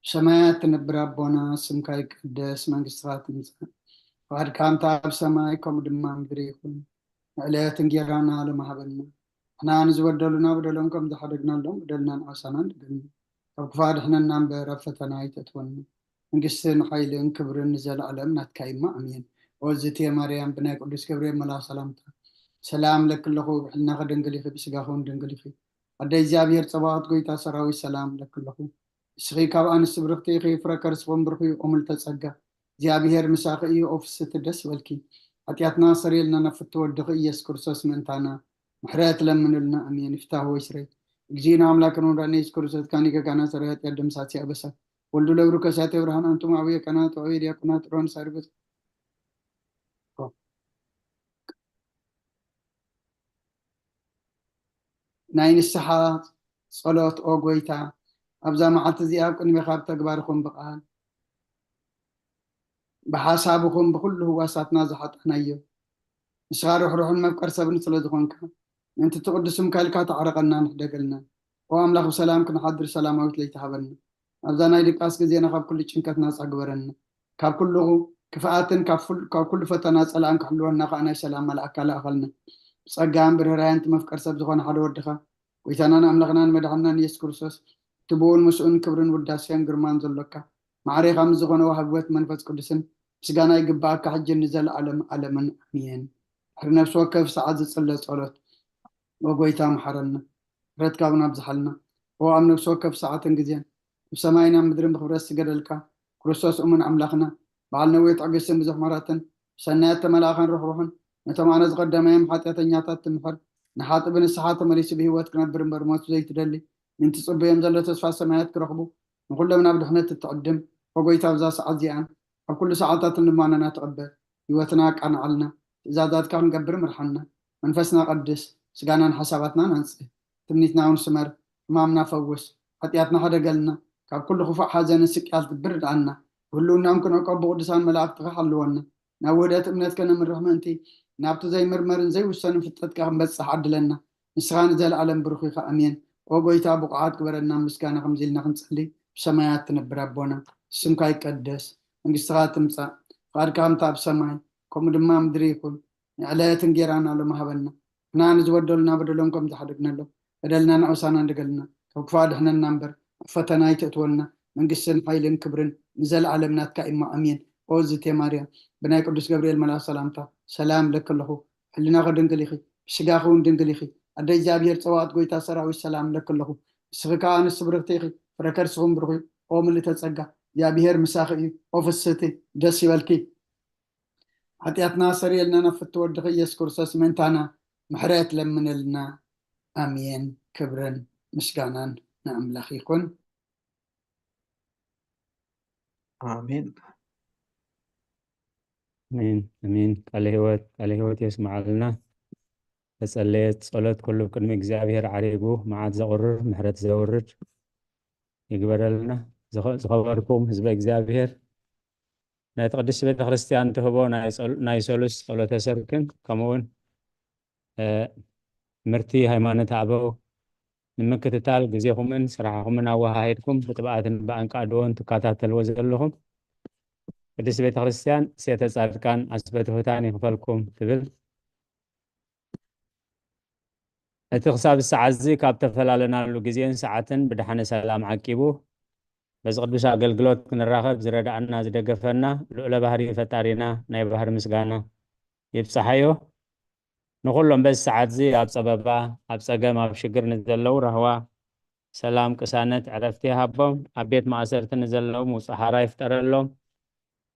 ብሰማያት ትነብር ኣቦና፣ ስምካ ይቀደስ፣ መንግስትኻ ትምጻእ፣ ፍቓድካ እንተ ኣብ ሰማይ ከምኡ ድማ ምድሪ ይኹን። ንዕለት እንጌራና ሎሚ ሃበና። ንሕና ንዝበደሉና በደሎም ከም ዝሓደግናሎም በደልና ንዓሳና ንግን ካብ ክፋ ድሕነና እምበር ኣብ ፈተና ኣይተእትወና። መንግስትን ሓይልን ክብርን ንዘለኣለም ናትካ ይማ ኣሜን። ኦዝቴ ማርያም ብናይ ቅዱስ ገብርኤል መልኣኽ ሰላምታ ሰላም ለክለኹ ብሕልናኺ ድንግል ኢኺ ብስጋኹን ድንግል ኢኺ። ኣደ እግዚኣብሔር ጸባኦት ጎይታ ሰራዊት ሰላም ለክለኹ። ንስኺ ካብ ኣንስቲ ብርኽቲ ኢኺ ፍረ ከርስኹም ብርኽ እዩ ኦምልተ ጸጋ እግዚኣብሔር ምሳኺ እዩ። ኦፍስቲ ደስ በልኪ። ሓጢኣትና ሰሪልና ናብ ፍትወ ወድኺ ኢየሱስ ክርስቶስ ምእንታና ምሕረት ለምንልና ኣሜን። ይፍታህ ወይ ስረይ። እግዚእነ አምላክነ ወመድኃኒነ ኢየሱስ ክርስቶስ ካኒ ገጋና ሰራይ ኃጢአት ደምሳሲ አበሳ ወልዱ ለብሩ ከሳቴ ብርሃን አንቱም አብየ ቀናት ወአብየ ዲያቆናት ሮን ሳርበት ናይ ንስሓ ጸሎት ኦ ጎይታ ኣብዛ መዓልቲ እዚኣ ኣብ ቅድሜኻ ኣብ ተግባርኹም ብቓል ብሓሳብ ኹን ብኹሉ ህዋሳትና ዝሓጣናዮ። ንስኻ ርሕሩሕን መፍቀር ሰብን ስለ ዝኾንካ፣ ምእንቲ እቲ ቅዱስ ስምካ ኢልካ ተዓረቐና፣ ንሕደገልና። ኦ ኣምላኽ፣ ብሰላም ክንሓድር ሰላማዊት ለይቲ ሃበና። ኣብዛ ናይ ድቃስ ግዜና ካብ ኩሉ ጭንቀት ናጻ ግበረና። ካብ ኩሉ ክፍኣትን ካብ ፍል-፣ ካብ ኩሉ ፈተና ጸላእን ክሕልወና ከኣ ናይ ሰላም መልኣካ ለኣኸልና። ብጸጋን ብርህራየን እቲ መፍቀር ሰብ ዝኾነ ሓደ ወድኻ፣ ጎይታናን ኣምላኽናን መድሓንናን ኢየሱስ ክርስቶስ፣ እቲ ብኡን ምስኡን ክብርን ውዳሴን ግርማን ዘሎካ፣ ማዕሬኻ ምስ ዝኾነ ወሃቢ ህይወት መንፈስ ቅዱስን ምስጋና ይግብኣካ፣ ሕጂ ንዘለኣለም ኣለምን ኣሜን። ድሕሪ ነፍሲ ወከፍ ሰዓት ዝጽለ ጸሎት፣ ኦ ጎይታ፣ መሓረና፣ ምሕረትካ እውን ኣብዝሓልና። ኦ ኣብ ነፍሲ ወከፍ ሰዓትን ግዜን፣ ኣብ ሰማይን ኣብ ምድርን ብኽብረት ዝገደልካ፣ ክርስቶስ እሙን ኣምላኽና፣ በዓል ነዊሕ ትዕግስትን ብዙሕ ምሕረትን፣ ብሰናያት ተመላእኻን ርሕሩሕን፣ ነቶም ኣነ ዝቐደመዮም ሓጢኣተኛታት ትምሕር፣ ንሓጢእ ብንስሓ ተመሊሱ ብህይወት ክነብር እምበር ሞት ዘይትደሊ፣ ምእንቲ ጽቡዮም ዘሎ ተስፋ ሰማያት ክረኽቡ፣ ንኹሎም ናብ ድሕነት እትዕድም፣ ኦ ጎይታ፣ ኣብዛ ሰዓት እዚኣን ኣብ ኩሉ ሰዓታትን ልማናና ተቐበል። ህይወትና ኣቃንዓልና፣ ትእዛዛትካ ክንገብር ምርሓና። መንፈስና ቀድስ፣ ስጋናን ሓሳባትናን ኣንጽህ። ትምኒትና እውን ስመር፣ ሕማምና ፈውስ፣ ሓጢኣትና ሕደገልና፣ ካብ ኩሉ ክፉእ ሓዘንን ስቅያት ትብርድኣና። ብህልውናን ክንዕቆ ብቅዱሳን መላእኽትኻ ሓልወና። ናብ ውህደት እምነት ከነምርሕ ምእንቲ፣ ናብቲ ዘይምርመርን ዘይውሰንን ፍልጠትካ ክንበጽሕ ዓድለና። ንስኻ ንዘለኣለም ብሩኽ ኢኻ። ኣሜን። ኦ ጎይታ፣ ብቑዓት ግበረና፣ ምስጋና ከምዚ ኢልና ክንጸሊ፣ ብሰማያት ትነብር ኣቦና፣ ስምካ ይቀደስ፣ መንግስትኻ ትምጻእ፣ ፍቓድካ ከምታ ኣብ ሰማይ፣ ከምኡ ድማ ኣብ ምድሪ ይኹን። ንዕለት እንጌራና ሎሚ ሃበና። ንሕና ንዝበደሉና በደሎም ከም ዝሓደግነሎም፣ በደልና ንኣውሳና እንደገልና፣ ካብ ክፉእ ኣድሕነና እምበር፣ ኣብ ፈተና ኣይተእትወና። መንግስትን ሓይልን ክብርን ንዘለኣለም ናትካ እሞ፣ ኣሜን። ኦ ዝቴ ማርያም፣ ብናይ ቅዱስ ገብርኤል መልኣክ ሰላምታ፣ ሰላም እለኪ ኣለኹ። ሕልናኺ ድንግል ኢኺ፣ ብስጋኺ እውን ድንግል ኢኺ። ኣደ እግዚኣብሔር ጸባኦት፣ ጎይታ ሰራዊት፣ ሰላም እለኪ ኣለኹ። ንስኺ ከኣ ኣንስቲ ብርኽቲ ኢኺ፣ ፍረ ከርስኺ እውን ብሩኽ እዩ። ኦ ምልእተ ጸጋ፣ እግዚኣብሔር ምሳኺ እዩ። ኦ ፍስህቲ፣ ደስ ይበልኪ። ሓጢኣትና ሰሪየልና፣ ናብ ፍትወ ወድኺ ኢየሱስ ክርስቶስ ምእንታና ምሕረት ለምነልና። ኣሜን። ክብርን ምስጋናን ንኣምላኽ ይኹን። ኣሜን። ኣሜን፣ ኣሜን። ቃለ ህይወት፣ ቃለ ህይወት የስምዓልና። ተጸለየት ጸሎት ኩሉ ቅድሚ እግዚኣብሔር ዓሪጉ መዓት ዘቑርር፣ ምሕረት ዘውርድ ይግበረልና። ዝኸ-፣ ዝኸበርኩም ህዝበ እግዚኣብሔር፣ ነቲ ቅድስቲ ቤተ ክርስቲያን ትህቦ ናይ ጸል-፣ ናይ ሰሉስ ጸሎተ ሰርክን ከምኡ እውን፣ እ፣ ምርቲ ሃይማኖት ኣበው ንምክትታል ግዜኹምን ስራሕኹምን ኣወሃሂድኩም ብጥብኣትን ብኣንቃድዎን ትከታተልዎ ዘለኹም ቅድስቲ ቤተ ክርስቲያን ሴተ ጻድቃን ኣስበ ትሑታን ይኽፈልኩም ትብል። እቲ ክሳብ ሰዓት እዚ ካብ ተፈላለናሉ ግዜን ሰዓትን ብደሓነ ሰላም ዓቂቡ በዚ ቅዱስ ኣገልግሎት ክንራኸብ ዝረዳኣና ዝደገፈና ልዑለ ባህሪ ፈጣሪና ናይ ባህሪ ምስጋና ይብጻሓዮ። ንኹሎም በዚ ሰዓት እዚ ኣብ ጸበባ፣ ኣብ ጸገም፣ ኣብ ሽግር ንዘለዉ ራህዋ፣ ሰላም፣ ቅሳነት፣ ዕረፍቲ ይሃቦም። ኣብ ቤት ማእሰርቲ ንዘለዉ ምውጽእ ሓራ ይፍጠረሎም።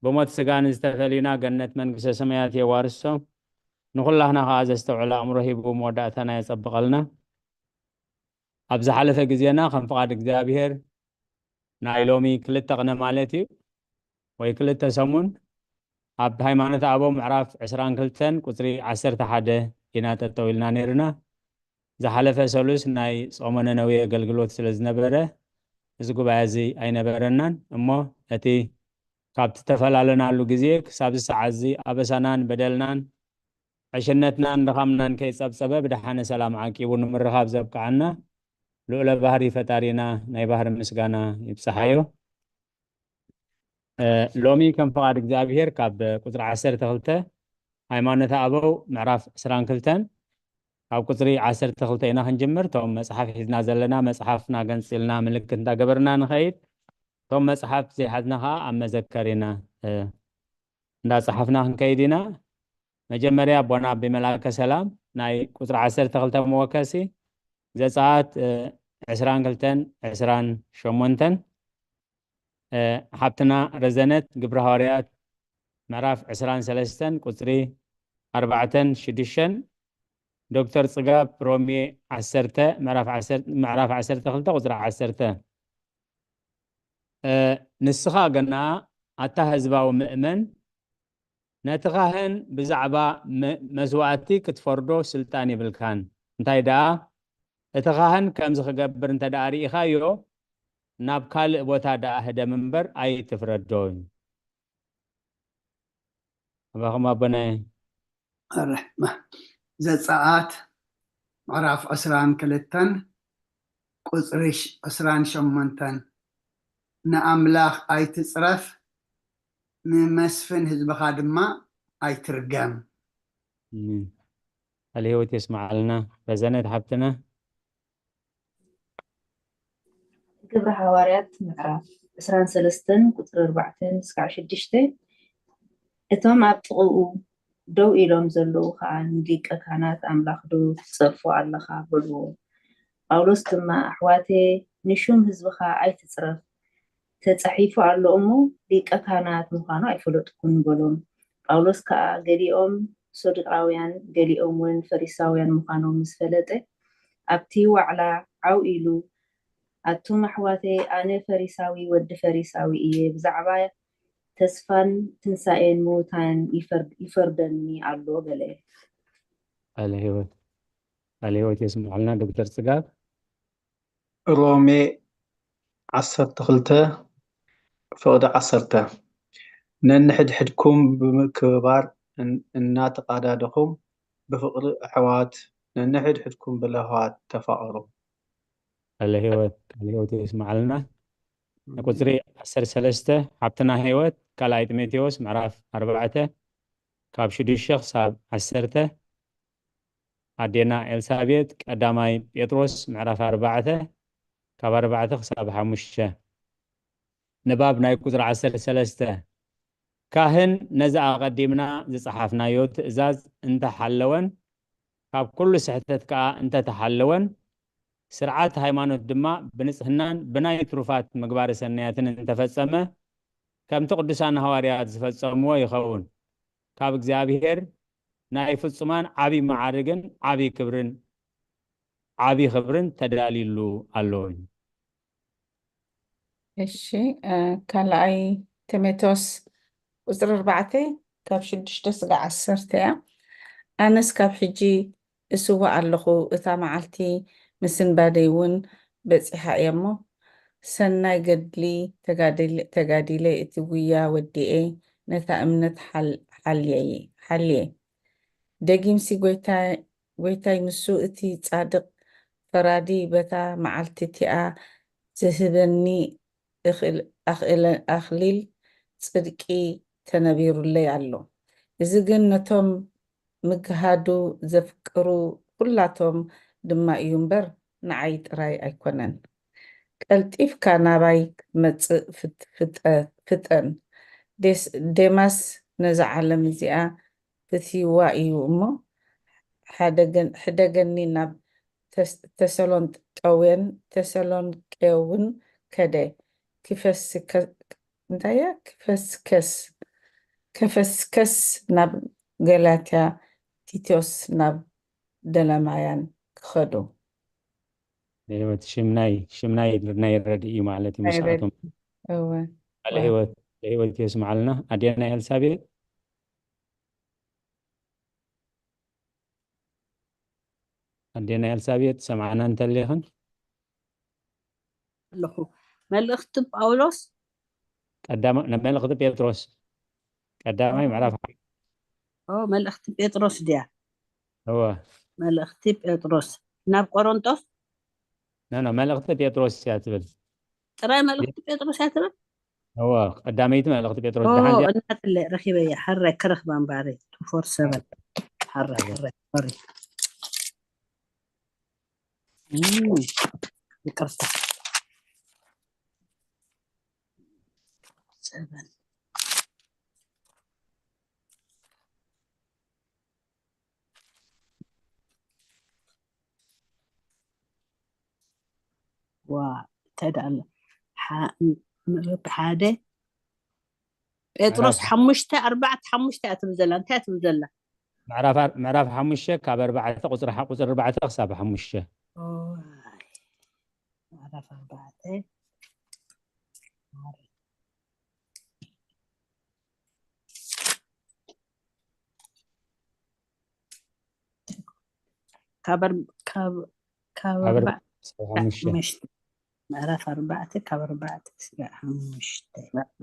ብሞት ስጋ ንዝተፈልዩና ገነት መንግስተ ሰማያት የዋርሶም። ንኹላህና ከኣ ዘስተውዕል ኣእምሮ ሂቡ መወዳእታና የጸብቐልና። ኣብ ዝሓለፈ ግዜና ከም ፍቓድ እግዚኣብሔር ናይ ሎሚ ክልተ ቅነ ማለት እዩ ወይ ክልተ ሰሙን ኣብ ሃይማኖት ኣበው ምዕራፍ ዕስራን ክልተን ቁጽሪ ዓሰርተ ሓደ ኢና ጠጠው ኢልና ነይርና። ዝሓለፈ ሰሉስ ናይ ጾመ ነነዌ ኣገልግሎት ስለ ዝነበረ እዚ ጉባኤ እዚ ኣይነበረናን እሞ ነቲ ካብ ተፈላለናሉ ግዜ ክሳብ እዚ ሰዓት እዚ ኣበሳናን በደልናን ዕሽነትናን ድኻምናን ከይጸብጸበ ብደሓነ ሰላም ዓቂቡ ንምርኻብ ዘብቅዓና ልዑለ ባህሪ ፈጣሪና ናይ ባህሪ ምስጋና ይብጽሓዮ። እ፣ ሎሚ ከም ፍቓድ እግዚኣብሔር ካብ ቁጽሪ ዓሰርተ ክልተ ሃይማኖተ ኣበው ምዕራፍ ዕስራን ክልተን ካብ ቁጽሪ ዓሰርተ ክልተ ኢና ክንጅምር። እቶም መጽሓፍ ሒዝና ዘለና መጽሓፍና ገንጺልና ምልክት እንዳገበርና ንኸይድ። እቶም መጽሓፍ ዘይሓዝና ኸዓ ኣብ መዘከሪና፣ እ፣ እንዳጸሓፍና ክንከይድ ኢና። መጀመርያ ኣቦና ኣቢ መልኣከ ሰላም ናይ ቁጽሪ ዓሰርተ ክልተ መወከሲ ዘጸኣት፣ እ፣ ዕስራን ክልተን ዕስራን ሸሞንተን፣ እ፣ ሓብትና ረዘነት ግብረ ሃዋርያት ምዕራፍ ዕስራን ሰለስተን ቁጽሪ ኣርባዕተን ሽዱሽተን፣ ዶክተር ጽጋብ ሮሜ ዓሰርተ ምዕራፍ ዓሰርተ፣ ምዕራፍ ዓሰርተ ክልተ ቁጽሪ ዓሰርተ። እ፣ ንስኻ ግና ኣታ ህዝባዊ ምእመን ነቲ ካህን ብዛዕባ መ-፣ መስዋእቲ ክትፈርዶ ስልጣን የብልካን። እንታይ ደኣ እቲ ካህን ከምዚ ክገብር እንተ ደኣ ርኢኻዮ ናብ ካልእ ቦታ ደኣ ህደም እምበር ኣይትፍረዶ። ኣባኹም ኣቦናየ። ኣረ፣ ዘጸኣት ምዕራፍ ዕስራን ክልተን ቁጽሪ ዕስራን ሸሞንተን፣ ንኣምላኽ ኣይትጽረፍ፣ ንመስፍን ህዝብኻ ድማ ኣይትርገም። ቃለ ህይወት የስምዓልና። ረዘነት ሓብትና። ግብሪ ሃዋርያት ምዕራፍ ዕስራን ሰለስተን ቁጽሪ ኣርባዕተ እስካዕ ሽዱሽተ። እቶም ኣብ ጥቕኡ ደው ኢሎም ዘለዉ ኸኣ ንሊቀ ካህናት ኣምላኽ ዶ ትጸርፎ ኣለኻ? በልዎ። ጳውሎስ ድማ ኣሕዋተየ ንሹም ህዝብኻ ኣይትጽረፍ፣ ተጻሒፉ ኣሎ እሞ ሊቀ ካህናት ምዃኑ ኣይፈለጥኩን በሎም። ጳውሎስ ከኣ ገሊኦም ሰዱቃውያን ገሊኦም እውን ፈሪሳውያን ምዃኖም ምስ ፈለጠ ኣብቲ ዋዕላ ዓው ኢሉ ኣቱም ኣሕዋተይ ኣነ ፈሪሳዊ ወዲ ፈሪሳዊ እየ ብዛዕባ ተስፋን ትንሳኤን ምዉታን ይፈርደኒ ኣሎ በለ። ቃለ ህይወት ቃለ ህይወት የስምዓልና ዶክተር ጽጋብ። ሮሜ ዓሰርተ ክልተ ፍቕዲ ዓሰርተ ነንሕድሕድኩም ብምክብባር እናተቓዳደኹም ብፍቕሪ ኣሕዋት ነንሕድሕድኩም ብለኽዋት ተፋቐሩ። ቃለ ህይወት ቃለ ህይወት የስምዓልና። ቁፅሪ ዓሰርተ ሰለስተ ሓብትና ህይወት ካልኣይ ጢሞቴዎስ ምዕራፍ ኣርባዕተ ካብ ሽዱሽተ ክሳብ ዓሰርተ፣ ኣዴና ኤልሳቤጥ ቀዳማይ ጴጥሮስ ምዕራፍ ኣርባዕተ ካብ ኣርባዕተ ክሳብ ሓሙሽተ። ንባብ ናይ ቁፅሪ ዓሰርተ ሰለስተ ካህን ነዚ ኣቐዲምና ዝፀሓፍናዮ ትእዛዝ እንተሓለወን ካብ ኩሉ ስሕተት ከዓ እንተተሓለወን ስርዓት ሃይማኖት ድማ ብንፅህናን ብናይ ትሩፋት ምግባረ ሰናያትን እንተፈፀመ ከምቲ ቅዱሳን ሃዋርያት ዝፈፀምዎ ይኸውን። ካብ እግዚኣብሔር ናይ ፍጹማን ዓቢ መዓርግን ዓቢ ክብርን ዓቢ ክብርን ተዳልዩሉ ኣሎ። እሺ ካልኣይ ጢሞቴዎስ ቁፅሪ ኣርባዕተ ካብ ሽዱሽተ ስጋ ዓሰርተ እያ። ኣነስ ካብ ሕጂ እስዋእ ኣለኹ፣ እታ መዓልቲ ምስንባደይ እውን በጺሓ እያ እሞ፣ ሰናይ ገድሊ ተጋዲለ፣ እቲ ጉያ ወዲኤ፣ ነታ እምነት ሓልየ። ደጊምሲ ጎይታይ፣ ንሱ እቲ ጻድቕ ፈራዲ በታ መዓልቲ እቲኣ ዝህበኒ ኣኽሊል ጽድቂ ተነቢሩለይ ኣሎ። እዚ ግን ነቶም ምግሃዱ ዘፍቅሩ ኩላቶም ድማ እዩ እምበር ንዓይ ጥራይ ኣይኮነን። ቀልጢፍካ ናባይ ክትመጽእ ፍጠን። ዴማስ ነዛ ዓለም እዚኣ ፍትይዋ እዩ እሞ፣ ሕደገኒ ናብ ተሰሎንቄውን ከደ። እንታይ እያ ክፈስከስ ከፈስከስ ናብ ገላትያ፣ ቲቶስ ናብ ደለማያን ክኸዱ። ህይወት ሽምናይ ሽምናይ ናይ ረድእ እዩ ማለት እዩ። ምስኣቶም ህይወት ህይወት የስምዓልና። ኣዴና ኤልሳቤጥ ኣዴና ኤልሳቤጥ ሰማዕና እንተሊኽን ኣለኹ። መልእኽቲ ጳውሎስ ቀዳማ መልእኽቲ ጴጥሮስ ቀዳማይ ምዕራፍ ኦ መልእኽቲ ጴጥሮስ ድያ? እወ መልእኽቲ ጴጥሮስ ናብ ቆሮንጦስ ኖ ኖ መልእኽቲ ጴጥሮስ እያ ትብል። ጥራይ መልእኽቲ ጴጥሮስ እያ ትብል? እወ ቀዳመይቲ መልእኽቲ ጴጥሮስ ኦ ደሓን እዚኣ እናትለ ረኺበያ ሕረ ክረኽባ እምበኣረይ two four seven ሕረ ሕረ ሶሪ እም፣ ይቅርታ seven ዋ እንታይ ደኣ ኣሎ ሓ- ምዕራፍ ሓደ ጴጥሮስ ምዕራፍ- ሓሙሽተ ኣርባዕተ ሓሙሽተ እያ ትብል ዘላ እንታይ እያ ትብል ዘላ ምዕራፍ ኣር- ምዕራፍ ሓሙሽተ ካብ ኣርባዕተ ቁፅሪ ሓ- ቁፅሪ ኣርባዕተ ክሳብ ሓሙሽተ ኦይ፣ ምዕራፍ ኣርባዕተ ካብ ኣር- ካብ ካብ ካብ ኣርባዕተ ኣርባዕተ ክሳብ ሓሙሽተ ሓሙሽተ ምዕራፍ ኣርባዕተ ካብ ኣርባዕተ ስጋዕ ሓሙሽተ።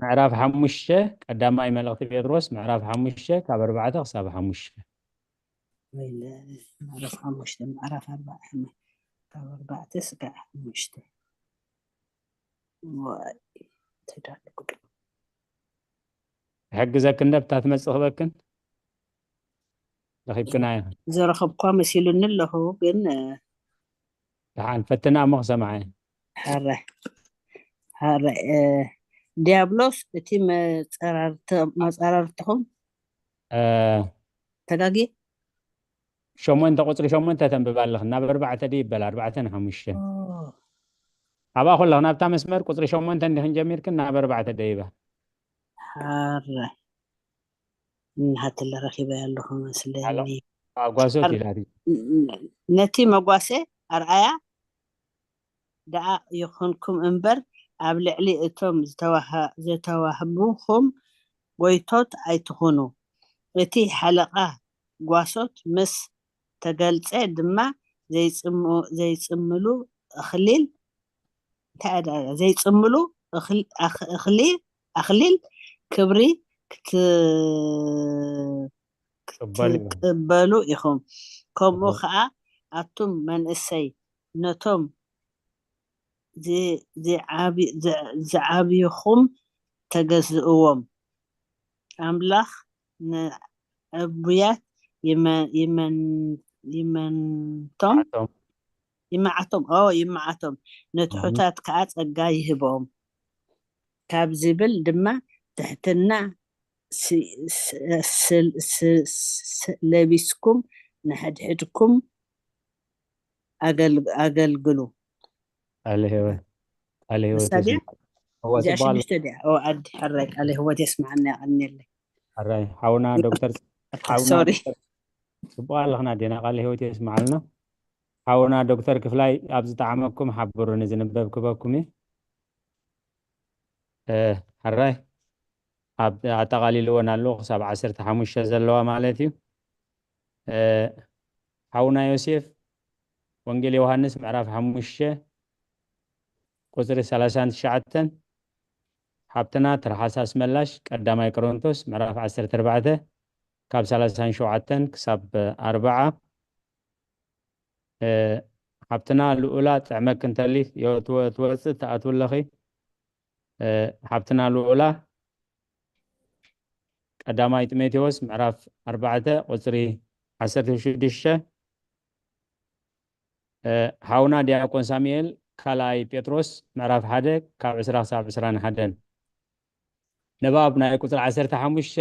ምዕራፍ ሓሙሽተ፣ ቀዳማይ መልእኽቲ ጴጥሮስ ምዕራፍ ሓሙሽተ ካብ ኣርባዕተ ክሳብ ሓሙሽተ። ወይለ፣ ምዕራፍ ሓሙሽተ፣ ምዕራፍ ኣርባዕተ ካብ ኣርባዕተ ስጋዕ ሓሙሽተ። ዋይ፣ ተዳልኩ ዶ? ክሕግዘክን ዶ ብታ ትመጽእ ክበክን? ረኺብክና ኢኻ። ዘረኸብኳ መሲሉኒ ኣለኹ፣ ግን፣ እ፣ ደሓን ፈትና እሞ ክሰምዓ እየ። ሓራይ፣ ሓራይ፣ እ፣ ዲያብሎስ እቲ መጸራርተ-፣ መጸራርትኹም እ፣ ተጋጊ? ሸሞንተ፣ ቁጽሪ ሸሞንተ ተንብባ ኣለኽን። ናብ ኣርባዕተ ድዩ ይበል? ኣርባዕተ ንሓሙሽተ። ኦ፣ ኣብኣ ከለኽን ኣብታ መስመር ቁጽሪ ሸሞንተ እንዲኽን ጀሚርክን ናብ ኣርባዕተ ደይባ። ሓራይ። እናሃተለ ረኺበያ ኣለኹ መስለኒ። ኣጓሶት ኣር-፣ ኢላት። ን-፣ ነቲ መጓሰ ኣርኣያ ደኣ ይኹንኩም እምበር፣ ኣብ ልዕሊ እቶም ዝተዋሃ-፣ ዝተዋህቡኹም ጎይቶት ኣይትኹኑ። እቲ ሓለቓ ጓሶት ምስ ተገልጸ ድማ ዘይጽም-፣ ዘይጽምሉ እኽሊል፣ እንታይ ኣደ-፣ ዘይጽምሉ እኽል-፣ ኣኽ-፣ እኽሊ-፣ ኣኽሊል ክብሪ ክት-፣ ቅበሉ ኢኹም። ክትቅበሉ ኢኹም። ከምኡ እኹም። ኸኣ ኣቱም መንእሰይ ነቶም ዚ-፣ ዚዓቢ-፣ ዚ-፣ ዝዓብዩኹም ተገዝእዎም። ኣምላኽ ንዕቡያት ይመ-፣ ይመን-፣ ይመንቶም፣ ኣቶም። ይመዓቶም፣ ኦ፣ ይመዓቶም፣ ንትሑታት ከኣ ጸጋ ይህቦም። ካብ ዝብል ድማ ትሕትና ስ-፣ ስ-፣ ስ-፣ ስ-፣ ስ-፣ ለቢስኩም ንሕድሕድኩም ኣገል-፣ ኣገልግሉ። ቃለ ህይወት፣ ቃለ ህይወት ንሳ ድያ? የስምዓልና። እወ፣ እዚኣ ጽቡቕ ኣሎ። ሽዱሽተ ድያ? ኦ፣ ኣዲ ሕራይ፣ ቃለ ህይወት የስምዓና፣ የቐንየለይ። ሕራይ፣ ሓውና ዶክተር፣ ኣታ፣ ሓውና ሶሪ። ዶክተር፣ ጽቡቕ ኣለኽና ዲና፣ ቃለ ህይወት የስምዓልና። ሓውና ዶክተር ክፍላይ፣ ኣብ ዝጠዓመኩም ሓብሩኒ፣ ዝንበብ ክበኩም እዩ። እ፣ ሕራይ፣ ኣብ፣ ኣጠቓሊልወን ኣለዉ፣ ክሳብ ዓሰርተ ሓሙሽተ ዘለዋ ማለት እዩ። እ፣ ሓውና ዮሴፍ፣ ወንጌል ዮሃንስ ምዕራፍ ሓሙሽተ ቁጽሪ ሰላሳን ትሽዓተን፣ ሓብትና ትርሓስ ኣስመላሽ ቀዳማይ ቆሮንቶስ ምዕራፍ ዓሰርተ ኣርባዕተ ካብ ሰላሳን ሸውዓተን ክሳብ ኣርብዓ። እ፣ ሓብትና ልኡላ ጥዕመክ እንተሊ፣ ዮ-፣ ትወ-፣ ትወጽእ ትኣትው ኣለኺ። እ፣ ሓብትና ልኡላ ቀዳማይ ጢሞቴዎስ ምዕራፍ ኣርባዕተ ቁጽሪ ዓሰርተ ሽዱሽተ። እ፣ ሓውና ዲያቆን ሳሙኤል ካልኣይ ጴጥሮስ ምዕራፍ ሓደ ካብ ዕስራ ክሳብ ዕስራን ሓደን። ንባብ ናይ ቁጽሪ ዓሰርተ ሓሙሽተ፣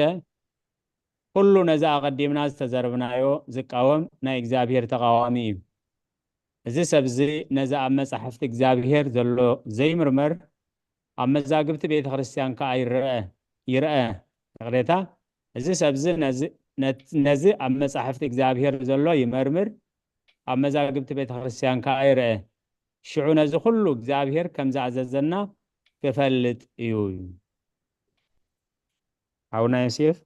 ኩሉ ነዚ ኣቐዲምና ዝተዘረብናዮ ዝቃወም ናይ እግዚኣብሔር ተቓዋሚ እዩ። እዚ ሰብ እዚ ነዚ ኣብ መጻሕፍቲ እግዚኣብሔር ዘሎ ዘይምርመር፣ ኣብ መዛግብቲ ቤተ ክርስቲያን ከኣ ይረአ፣ ይረአ። ይቕሬታ፣ እዚ ሰብ እዚ ነዚ፣ ነት-፣ ነዚ ኣብ መጻሕፍቲ እግዚኣብሔር ዘሎ ይመርምር፣ ኣብ መዛግብቲ ቤተ ክርስቲያን ከኣ ይረአ። ሽዑ ነዚ ኩሉ እግዚኣብሔር ከም ዝኣዘዘና ክፈልጥ እዩ። ሓውና ዮሴፍ።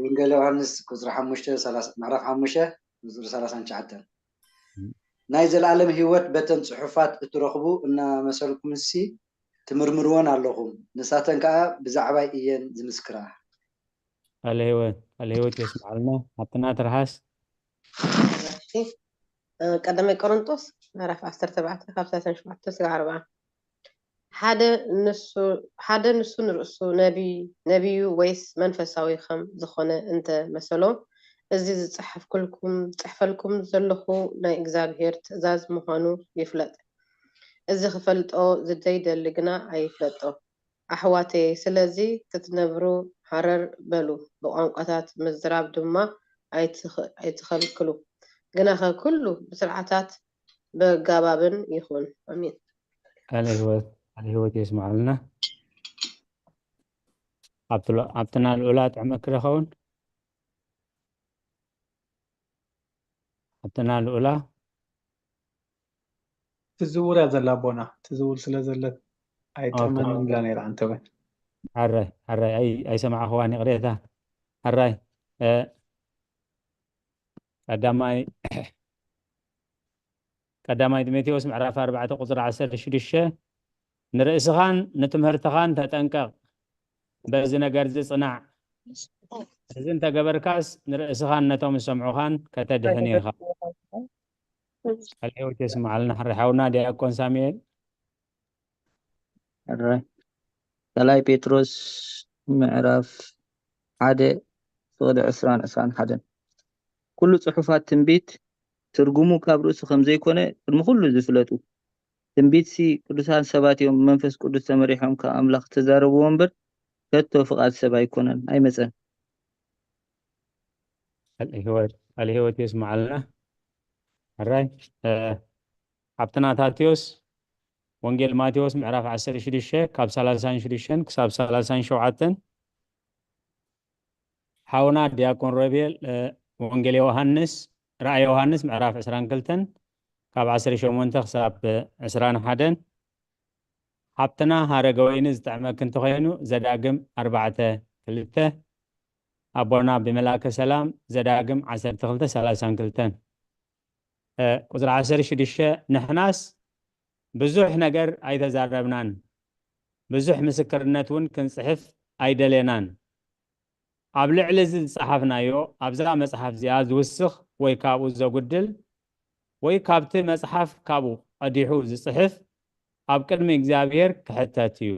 ወንጌል ዮሃንስ ቁጽሪ ሓሙሽተ፣ ሰላሳ፣ ምዕራፍ ሓሙሽተ ቁጽሪ ሰላሳን ትሽዓተን። ናይ ዘለኣለም ህይወት በተን ጽሑፋት እትረኽቡ እናመሰልኩምሲ ትምርምርወን ኣለኹም፣ ንሳተን ከኣ ብዛዕባይ እየን ዝምስክራ። ቃለ ህይወት፣ ቃለ ህይወት የስምዓልና። ሓብትና ትርሓስ። እሺ፣ እ፣ ቀዳማይ ቆሮንቶስ ምዕራፍ ዓሰርተ ኣርባዕተ ካብ ሰላሳን ሸውዓተን ስጋዕ ኣርብዓ። ሓደ ንሱ፣ ሓደ ንሱ ንርእሱ ነቢ-፣ ነቢዩ ወይስ መንፈሳዊ ከም ዝኾነ እንተ መሰሎ፣ እዚ ዝጸሓፍኩልኩም፣ ዝጽሕፈልኩም ዘለኹ ናይ እግዚኣብሔር ትእዛዝ ምዃኑ ይፍለጥ። እዚ ክፈልጦ ዝደይደሊ ግና ኣይፍለጦ። ኣሕዋተየ፣ ስለዚ ክትነብሩ ሃረር በሉ፣ ብቋንቋታት ምዝራብ ድማ ኣይትኽ-፣ ኣይትኸልክሉ። ግናኸ ኩሉ ብስርዓታት በጋባብን ይኹን። ኣሜን። ቃለ ህይወት፣ ቃለ ህይወት የስምዓልና። ኣብቲ ሎ-፣ ኣብቲ ና ልኡላ ጥዕመ ክረኸውን። ኣብቲ ና ልኡላ። ትዝውር እያ ዘላ ኣቦና፣ ትዝውር ስለ ዘለት ኣይጥዕመንን ኢላ ነይራ። ኣንተበ። ሓራይ፣ ሓራይ፣ ኣይ-፣ ኣይሰማዕኽዋን፣ ይቕሬታ። ሓራይ፣ እ፣ ቀዳማይ ቀዳማይ ጢሞቴዎስ ምዕራፍ ኣርባዕተ ቁጽሪ ዓሰርተ ሽዱሽተ፣ ንርእስኻን ንትምህርትኻን ተጠንቀቕ፣ በዚ ነገር እዚ ጽናዕ፣ እዚ እንተገበርካስ ንርእስኻን ነቶም ዝሰምዑኻን ከተድሕን ኢኻ። ቃለ ህይወት የስምዓልና ሕራይ ሓውና ዲያቆን ሳሙኤል። ሕራይ ካልኣይ ጴጥሮስ ምዕራፍ ሓደ ፍቕዲ ዕስራን ዕስራን ሓደን ኩሉ ጽሑፋት ትንቢት ትርጉሙ ካብ ርእሱ ከም ዘይኮነ ቅድሚ ኩሉ ዝፍለጡ ትንቢትሲ ቅዱሳን ሰባት እዮም ብመንፈስ ቅዱስ ተመሪሖም ካብ ኣምላኽ ዝተዛረብዎ እምበር ከቶ ፍቓድ ሰብ ኣይኮነን ኣይመጸን። ቃለ ህይወት የስምዓልና ሕራይ። ሓብትና ታቴዎስ ወንጌል ማቴዎስ ምዕራፍ ዓሰርተ ሽዱሽተ ካብ ሰላሳን ሽዱሽተን ክሳብ ሰላሳን ሸውዓተን፣ ሓውና ዲያቆን ሮቤል ወንጌል ዮሃንስ ራእይ ዮሃንስ ምዕራፍ ዕስራን ክልተን ካብ ዓሰርተ ሸሞንተ ክሳብ ዕስራን ሓደን፣ ሓብትና ሃረገወይኒ ዝጥዕመኪ እንተኾይኑ ዘዳግም ኣርባዕተ ክልተ፣ ኣቦና ብመላከ ሰላም ዘዳግም ዓሰርተ ክልተ ሰላሳን ክልተን። ቁጽሪ ዓሰርተ ሽዱሽተ፣ ንሕናስ ብዙሕ ነገር ኣይተዛረብናን ብዙሕ ምስክርነት እውን ክንጽሕፍ ኣይደሌናን። ኣብ ልዕሊ እዚ ዝጸሓፍናዮ ኣብዛ መጽሓፍ እዚኣ ዝውስኽ ወይ ካብኡ ዘጉድል ወይ ካብቲ መጽሓፍ ካብኡ ቀዲሑ ዝጽሕፍ ኣብ ቅድሚ እግዚኣብሔር ክሕተት እዩ።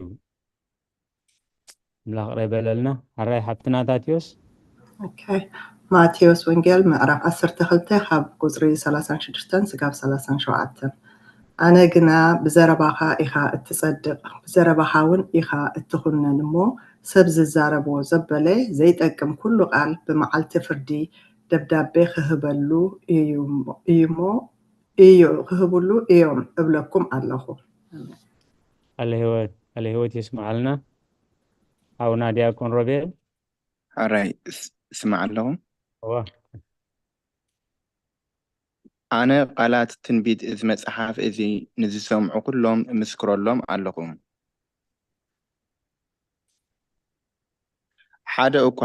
ኣምላኽ ይቕረ ይበለልና። ሕራይ ሓብትና ታቴዎስ። ማቴዎስ ወንጌል ምዕራፍ ዓሰርተ ክልተ ካብ ቁጽሪ ሰላሳን ሽዱሽተን ስጋብ ሰላሳን ሸውዓተን። ኣነ ግና ብዘረባኻ ኢኻ እትጸድቕ፣ ብዘረባኻ እውን ኢኻ እትኹነን እሞ፣ ሰብ ዝዛረቦ ዘበለ ዘይጠቅም ኩሉ ቃል ብመዓልቲ ፍርዲ ደብዳቤ ክህበሉ እዩሞ እዩ ክህብሉ እዮም እብለኩም ኣለኹ። ቃለ ህይወት የስምዓልና። ሓውና ዲያቆን ሮቤል። ሕራይ ስማዕ ኣለኹ። ኣነ ቃላት ትንቢት እዚ መጽሓፍ እዚ ንዝሰምዑ ኩሎም እምስክረሎም ኣለኹ። ሓደ እኳ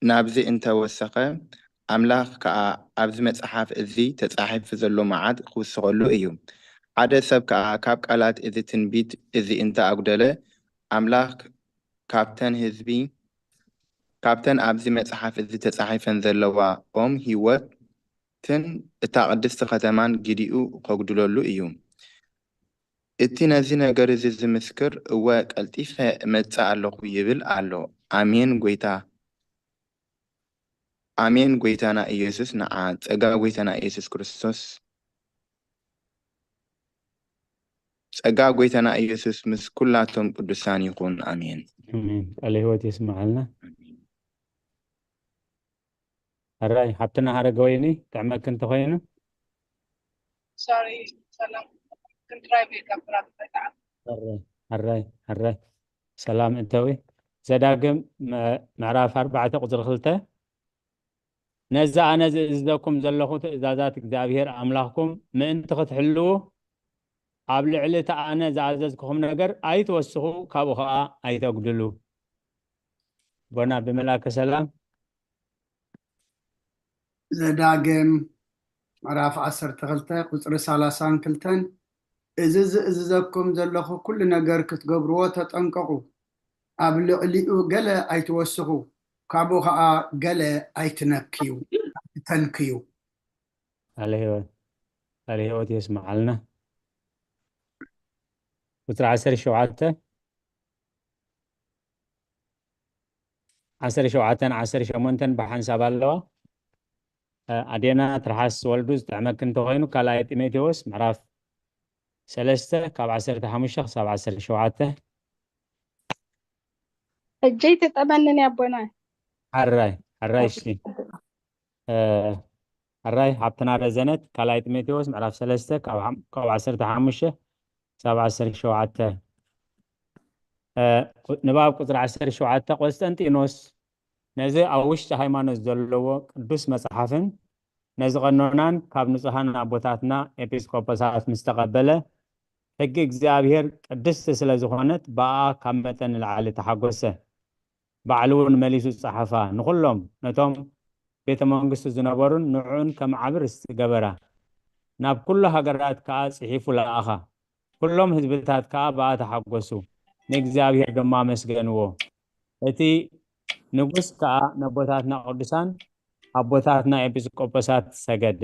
ናብዚ እንተ ወሰኸ፣ ኣምላኽ ከኣ ኣብዚ መጽሓፍ እዚ ተጻሒፉ ዘሎ መዓት ክውስኸሉ እዩ። ሓደ ሰብ ከኣ ካብ ቃላት እዚ ትንቢት እዚ እንተ ኣጉደለ፣ ኣምላኽ ካብተን ህዝቢ ካብተን ኣብዚ መጽሓፍ እዚ ተጻሒፈን ዘለዋ ኦም ህይወትን እታ ቅድስቲ ከተማን ግዲኡ ከጉድለሉ እዩ። እቲ ነዚ ነገር እዚ ዝምስክር፣ እወ፣ ቀልጢፈ እመጽእ ኣለኹ ይብል ኣሎ። ኣሜን ጐይታ፣ ኣሜን ጐይታና ኢየሱስ ንዓ፣ ጸጋ ጐይታና ኢየሱስ ክርስቶስ፣ ጸጋ ጐይታና ኢየሱስ ምስ ኩላቶም ቅዱሳን ይኹን። ኣሜን። ኣሜን። ቃለ ህይወት የስምዓልና። ሕራይ ሓብትና ሃረገወይኒ ጥዕመኪ እንተኾይኑ። ሶሪ ሰላም ክንድራይቭ ይገብር ኣብ በጣም ሕራይ ሕራይ ሕራይ ሰላም እተዊ። ዘዳግም ምዕራፍ ኣርባዕተ ቁጽሪ ክልተ፣ ነዚ ኣነ ዝእዝዘኩም ዘለኹ ትእዛዛት እግዚኣብሔር ኣምላኽኩም ምእንቲ ክትሕልዉ ኣብ ልዕሊ እቲ ኣነ ዝኣዘዝኩኹም ነገር ኣይትወስኹ፣ ካብኡ ኸኣ ኣይተጉድሉ። ኣቦና ብመልኣከ ሰላም። ዘዳግም ምዕራፍ ዓሰርተ ክልተ ቁጽሪ ሰላሳን ክልተን፣ እዚ ዝእዝዘኩም ዘለኹ ኩሉ ነገር ክትገብርዎ ተጠንቀቑ። ኣብ ልዕሊኡ ገለ ኣይትወስኹ፣ ካብኡ ኸኣ ገለ ኣይትነክዩ፣ ኣይትተንክዩ። ቃለ ህይወት፣ ቃለ ህይወት የስምዓልና። ቁጽሪ ዓሰርተ ሸውዓተ፣ ዓሰርተ ሸውዓተን ዓሰርተ ሸሞንተን ብሓንሳብ ኣለዋ። ኣዴና ትርሓስ ወልዱ ዝጥዕመኪ እንተኾይኑ ካልኣይ ጢሞቴዎስ ምዕራፍ ሰለስተ ካብ ዓሰርተ ሓሙሽተ ክሳብ ዓሰርተ ሸውዓተ። ሕጂ ኣይትጥዕመንን ኣቦና። ሕራይ ሕራይ እሺ። ሕራይ ሓብትና ረዘነት ካልኣይ ጢሞቴዎስ ምዕራፍ ሰለስተ ካብ ዓሰርተ ሓሙሽተ ክሳብ ዓሰርተ ሸውዓተ። ንባብ ቁጽሪ ዓሰርተ ሸውዓተ፣ ቆስጠንጢኖስ ነዚ ኣብ ውሽጢ ሃይማኖት ዘለዎ ቅዱስ መጽሓፍን ነዚ ቀኖናን ካብ ንጹሃን ኣቦታትና ኤጲስቆጶሳት ምስ ተቐበለ፣ ሕጊ እግዚኣብሔር ቅድስቲ ስለ ዝኾነት ብኣኣ ካብ መጠን ንላዕሊ ተሓጎሰ። ባዕሉ እውን መሊሱ ጸሓፋ፣ ንኹሎም ነቶም ቤተ መንግስቱ ዝነበሩን ንዕኡን ከም ዓቢ ርስቲ ገበራ። ናብ ኩሉ ሃገራት ከኣ ጽሒፉ ለኣኻ። ኩሎም ህዝብታት ከኣ ብኣ ተሓጎሱ፣ ንእግዚኣብሔር ድማ ኣመስገንዎ። እቲ ንጉስ ከኣ ነቦታትና ቅዱሳን ኣቦታትና ኤጲስቆጶሳት ሰገደ።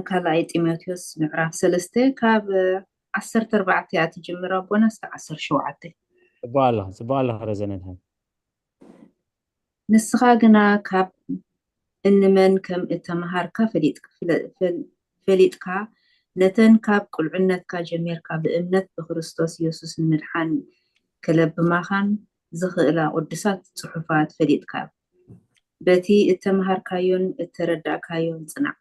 ካልኣይ ጢሞቴዎስ ምዕራፍ ሰለስተ ካብ ዓሰርተ ኣርባዕተ እያ ትጅምር ኣቦና እስከ ዓሰርተ ሸውዓተ። ጽቡቕ ኣለኻ፣ ጽቡቕ ኣለኻ ረዘነት። ንስኻ ግና ካብ እንመን ከም እተመሃርካ ፈሊጥካ ነተን ካብ ቁልዕነትካ ጀሚርካ ብእምነት ብክርስቶስ የሱስ ንምድሓን ክለብማኻን ዝኽእላ ቅዱሳት ጽሑፋት ፈሊጥካ በቲ እተመሃርካዮን እተረዳእካዮን ጽናዕ።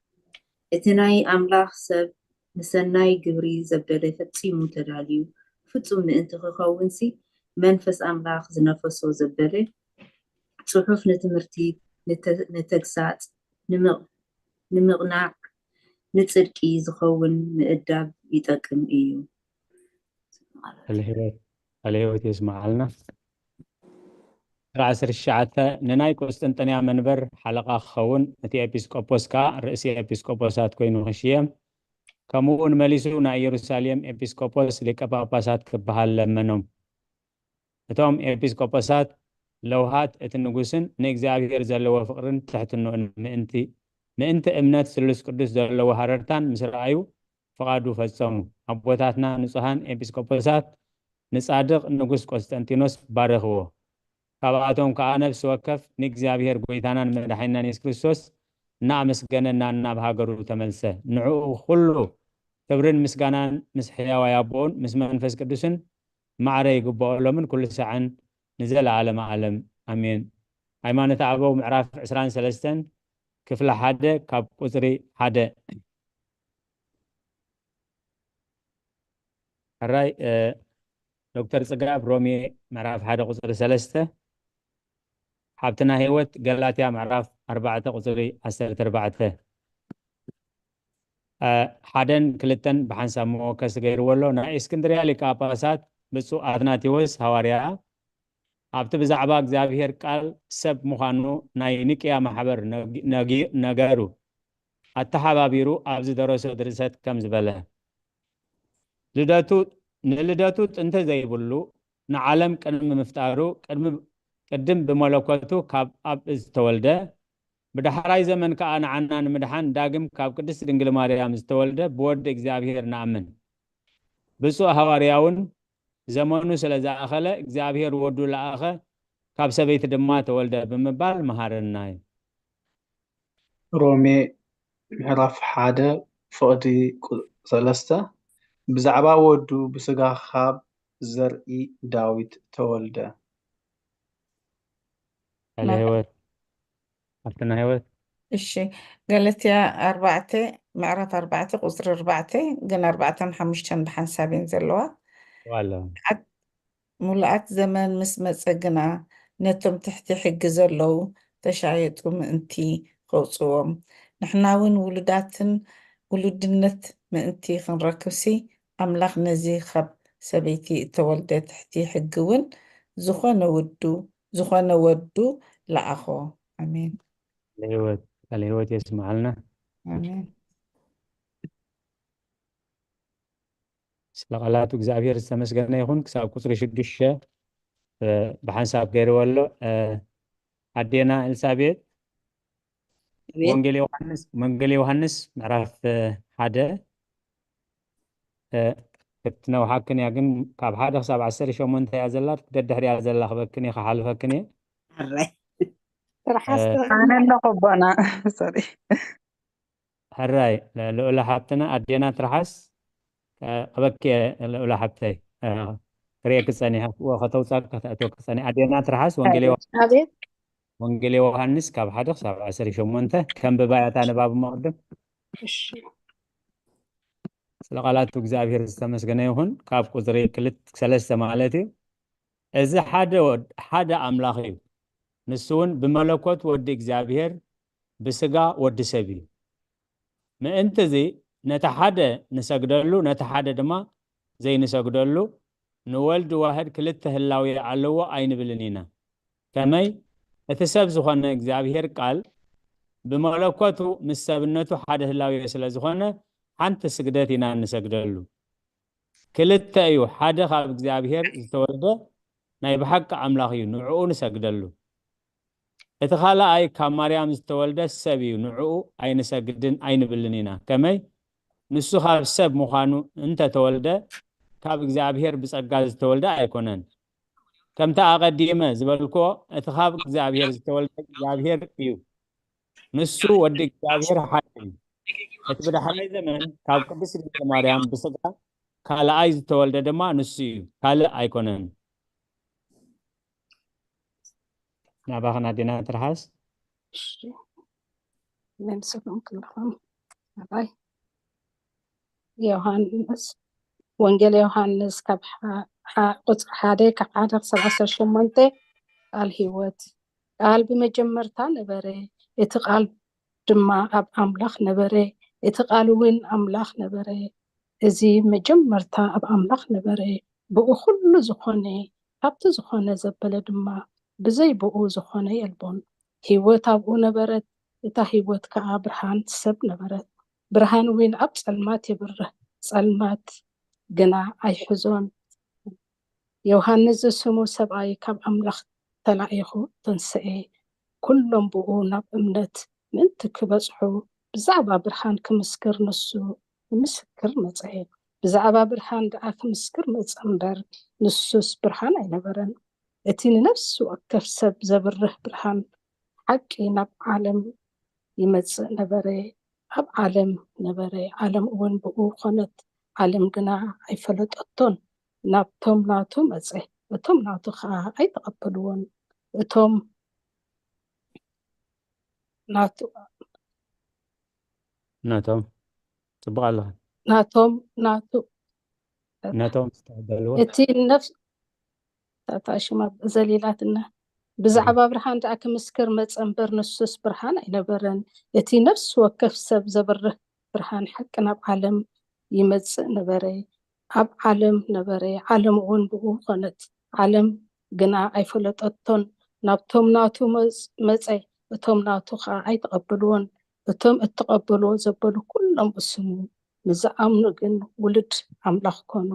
እቲ ናይ ኣምላኽ ሰብ ንሰናይ ግብሪ ዘበለ ፈጺሙ ተዳልዩ ፍጹም ምእንቲ ክኸውንሲ መንፈስ ኣምላኽ ዝነፈሶ ዘበለ ጽሑፍ ንትምህርቲ፣ ንተግሳጽ፣ ንምቕናዕ፣ ንጽድቂ ዝኸውን ምእዳብ ይጠቅም እዩ። ቃለ ህይወት የስምዓልና። ዕስራ ዓሰርተ ትሽዓተ ንናይ ቆስጥንጥንያ መንበር ሓለቓ ክኸውን፣ እቲ ኤጲስቆጶስ ከኣ ርእሲ ኤጲስቆጶሳት ኮይኑ ክሽየም፣ ከምኡ እውን መሊሱ ናይ ኢየሩሳሌም ኤጲስቆጶስ ሊቀ ጳጳሳት ክበሃል ለመኖም። እቶም ኤጲስቆጶሳት ለውሃት እቲ ንጉስን ንእግዚኣብሔር ዘለዎ ፍቕርን ትሕትንኡን ምእንቲ ምእንቲ እምነት ስሉስ ቅዱስ ዘለዎ ሃረርታን ምስ ረኣዩ ፍቓዱ ፈጸሙ። ኣቦታትና ንጹሃን ኤጲስቆጶሳት ንጻድቕ ንጉስ ቆስጠንጢኖስ ባረኽዎ። ካብኣቶም ከኣ ነፍሲ ወከፍ ንእግዚኣብሔር ጐይታናን መድሓኒናን የሱስ ክርስቶስ እናኣመስገነ ናብ ሃገሩ ተመልሰ። ንዕኡ ኩሉ ክብርን ምስጋናን ምስ ሕያዋይ ኣቦኡን ምስ መንፈስ ቅዱስን ማዕረ ይግብኦ ሎምን ኩሉ ሳዕን ንዘለዓለመ ዓለም ኣሜን። ሃይማኖተ ኣበው ምዕራፍ ዕስራን ሰለስተን ክፍሊ ሓደ ካብ ቁጽሪ ሓደ። ሕራይ ዶክተር ጽጋብ ሮሜ ምዕራፍ ሓደ ቁጽሪ ሰለስተ፣ ሓብትና ህይወት ገላትያ ምዕራፍ ኣርባዕተ ቁጽሪ ዓሰርተ ኣርባዕተ። ሓደን ክልተን ብሓንሳብ መወከሲ ገይርዎ ኣሎ። ናይ እስክንድርያ ሊቀ ጳጳሳት ብፁዕ ኣትናቴዎስ ሃዋርያ ኣብቲ ብዛዕባ እግዚኣብሔር ቃል ሰብ ምዃኑ ናይ ኒቅያ ማሕበር ነገሩ ኣተሓባቢሩ ኣብ ዝደረሶ ድርሰት ከም ዝበለ፣ ልደቱ ንልደቱ ጥንተ ዘይብሉ ንዓለም ቅድሚ ምፍጣሩ ቅድም ብመለኮቱ ካብ ኣብ ዝተወልደ ብዳሕራይ ዘመን ከኣ ንዓና ንምድሓን ዳግም ካብ ቅድስት ድንግል ማርያም ዝተወልደ ብወዲ እግዚኣብሔር ንኣምን። ብፁዕ ሃዋርያ እውን ዘመኑ ስለ ዝኣኸለ እግዚኣብሔር ወዱ ለኣኸ፣ ካብ ሰበይቲ ድማ ተወልደ ብምባል መሃረና እዩ። ሮሜ ምዕራፍ ሓደ ፍቕዲ ሰለስተ ብዛዕባ ወዱ ብስጋ ካብ ዘርኢ ዳዊት ተወልደ። ቃለ ህይወት ኣብትና ህይወት እሺ ገለትያ ኣርባዕተ ምዕራፍ ኣርባዕተ ቁፅሪ ኣርባዕተ ግን ኣርባዕተን ሓሙሽተን ብሓንሳብ እየን ዘለዋ። ዋለ ሙሉኣት ዘመን ምስ መጸ ግና ነቶም ትሕቲ ሕጊ ዘለዉ ተሻየጡ ምእንቲ ከውጽዎም ንሕና እውን ውሉዳትን ውሉድነት ምእንቲ ክንረክብሲ ኣምላኽ ነዚ ካብ ሰበይቲ እተወልደ ትሕቲ ሕጊ እውን ዝኾነ ወዱ ዝኾነ ወዱ ለኣኾ። ኣሜን። ህይወት ቃለ ህይወት የስምዓልና። ኣሜን። ስለ ቃላቱ እግዚኣብሔር ዝተመስገነ ይኹን። ክሳብ ቁፅሪ ሽዱሽተ ብሓንሳብ ገይርዎ ኣሎ። ኣዴና ኤልሳቤጥ ወንጌል ዮሃንስ ወንጌል ዮሃንስ ምዕራፍ ሓደ ክትነውሓክን እያ፣ ግን ካብ ሓደ ክሳብ ዓሰርተ ሸሞንተ እያ ዘላ። ደድሕሪያ ዘላ ክበክን እየ፣ ክሓልፈክን እየ። ሕራይ ትርሓስ ኣነ ኣለኹ ኣቦና። ሶሪ ሕራይ ልኡላ ሓብትና ኣዴና ትርሓስ ክበኪ ልኡላ ሓብተይ ክርእየኪ ጸኒሐ ከተውጻ ከተእትወኪ ጸኒሐ። ኣዴና ትርሓስ ወንጌል ዮሃ- ኣቤት ወንጌል ዮሃንስ ካብ ሓደ ክሳብ ዓሰርተ ሸሞንተ ከም ብባያታ ንባብ መቕድም እሺ ስለ ቃላቱ እግዚኣብሔር ዝተመስገነ ይኹን። ካብ ቁፅሪ ክልተ ሰለስተ ማለት እዩ። እዚ ሓደ ወድ- ሓደ ኣምላኽ እዩ። ንሱ እውን ብመለኮት ወዲ እግዚኣብሔር ብስጋ ወዲ ሰብ እዩ። ምእንቲ እዚ ነቲ ሓደ ንሰግደሉ ነቲ ሓደ ድማ ዘይንሰግደሉ ንወልድ ዋህድ ክልተ ህላዌ ኣለዎ ኣይንብልን ኢና። ከመይ እቲ ሰብ ዝኾነ እግዚኣብሔር ቃል ብመለኮቱ ምስ ሰብነቱ ሓደ ህላዌ ስለ ዝኾነ፣ ሓንቲ ስግደት ኢና እንሰግደሉ። ክልተ እዩ፣ ሓደ ካብ እግዚኣብሔር ዝተወልደ ናይ ብሓቂ ኣምላኽ እዩ፣ ንዕኡ ንሰግደሉ። እቲ ካልኣይ ካብ ማርያም ዝተወልደ ሰብ እዩ፣ ንዕኡ ኣይንሰግድን ኣይንብልን ኢና። ከመይ? ንሱ ካብ ሰብ ምዃኑ እንተተወልደ፣ ካብ እግዚኣብሔር ብጸጋ ዝተወልደ ኣይኮነን። ከምቲ ኣቐዲመ ዝበልክዎ፣ እቲ ካብ እግዚኣብሔር ዝተወልደ እግዚኣብሔር እዩ። ንሱ ወዲ እግዚኣብሔር ሓደ እዩ። እቲ ብዳሕራይ ዘመን ካብ ቅድስት ድንግል ማርያም ብስጋ ካልኣይ ዝተወልደ ድማ ንሱ እዩ፣ ካልእ ኣይኮነን። ናባኽን ኣዴና ትርሓስ። እሺ፣ መልስኹም ክልኹም ኣባይ ዮሃንስ፣ ወንጌል ዮሃንስ ካብ ሓ- ሓ- ቁጽሪ ሓደ ካብ ሓደ ክሳብ ዓሰርተ ሸሞንተ። ቃል ህይወት፣ ቃል ብመጀመርታ ነበረ፣ እቲ ቃል ድማ ኣብ ኣምላኽ ነበረ፣ እቲ ቃል እውን ኣምላኽ ነበረ። እዚ መጀመርታ ኣብ ኣምላኽ ነበረ። ብኡ ኩሉ ዝኾነ፣ ካብቲ ዝኾነ ዘበለ ድማ፣ ብዘይ ብኡ ዝኾነ የልቦን። ህይወት ኣብኡ ነበረት፣ እታ ህይወት ከኣ ብርሃን ሰብ ነበረት። ብርሃን እውን ኣብ ጸልማት የብርህ፣ ጸልማት ግና ኣይሕዞን። ዮሃንስ ዝስሙ ሰብኣይ ካብ ኣምላኽ ተላኢኹ ተንስኤ። ኩሎም ብኡ ናብ እምነት ምእንቲ ክበጽሑ ብዛዕባ ብርሃን ክምስክር ንሱ ንምስክር መጸ። ብዛዕባ ብርሃን ደኣ ክምስክር መጸ እምበር፣ ንሱስ ብርሃን ኣይነበረን። እቲ ንነፍሲ ወከፍ ሰብ ዘብርህ ብርሃን ሓቂ ናብ ዓለም ይመጽእ ነበረ። ኣብ ዓለም ነበረ፣ ዓለም እውን ብኡ ኾነት፣ ዓለም ግና ኣይፈለጠቶን። ናብቶም ናቱ መጸ፣ እቶም ናቱ ኸኣ ኣይተቐበልዎን። እቶም ናቱ ናቶም ጽቡቕ ኣለኻ። ናቶም ናቱ ነቶም ዝተቐበልዎ እቲ ነፍስ ታታ ሽማ ዘሊላትና። ብዛዕባ ብርሃን ደኣ ክምስክር መጸ እምበር፣ ንሱስ ብርሃን ኣይነበረን። እቲ ነፍሲ ወከፍ ሰብ ዘብርህ ብርሃን ሓቂ ናብ ዓለም ይመጽእ ነበረ። ኣብ ዓለም ነበረ፣ ዓለም እውን ብኡ ኾነት፣ ዓለም ግና ኣይፈለጠቶን። ናብቶም ናቱ መጽ- መጸ፣ እቶም ናቱ ኸኣ ኣይተቐበልዎን። እቶም እተቐበልዎ ዘበሉ ኩሎም ብስሙ ንዝኣምኑ ግን ውሉድ ኣምላኽ ኮኑ፣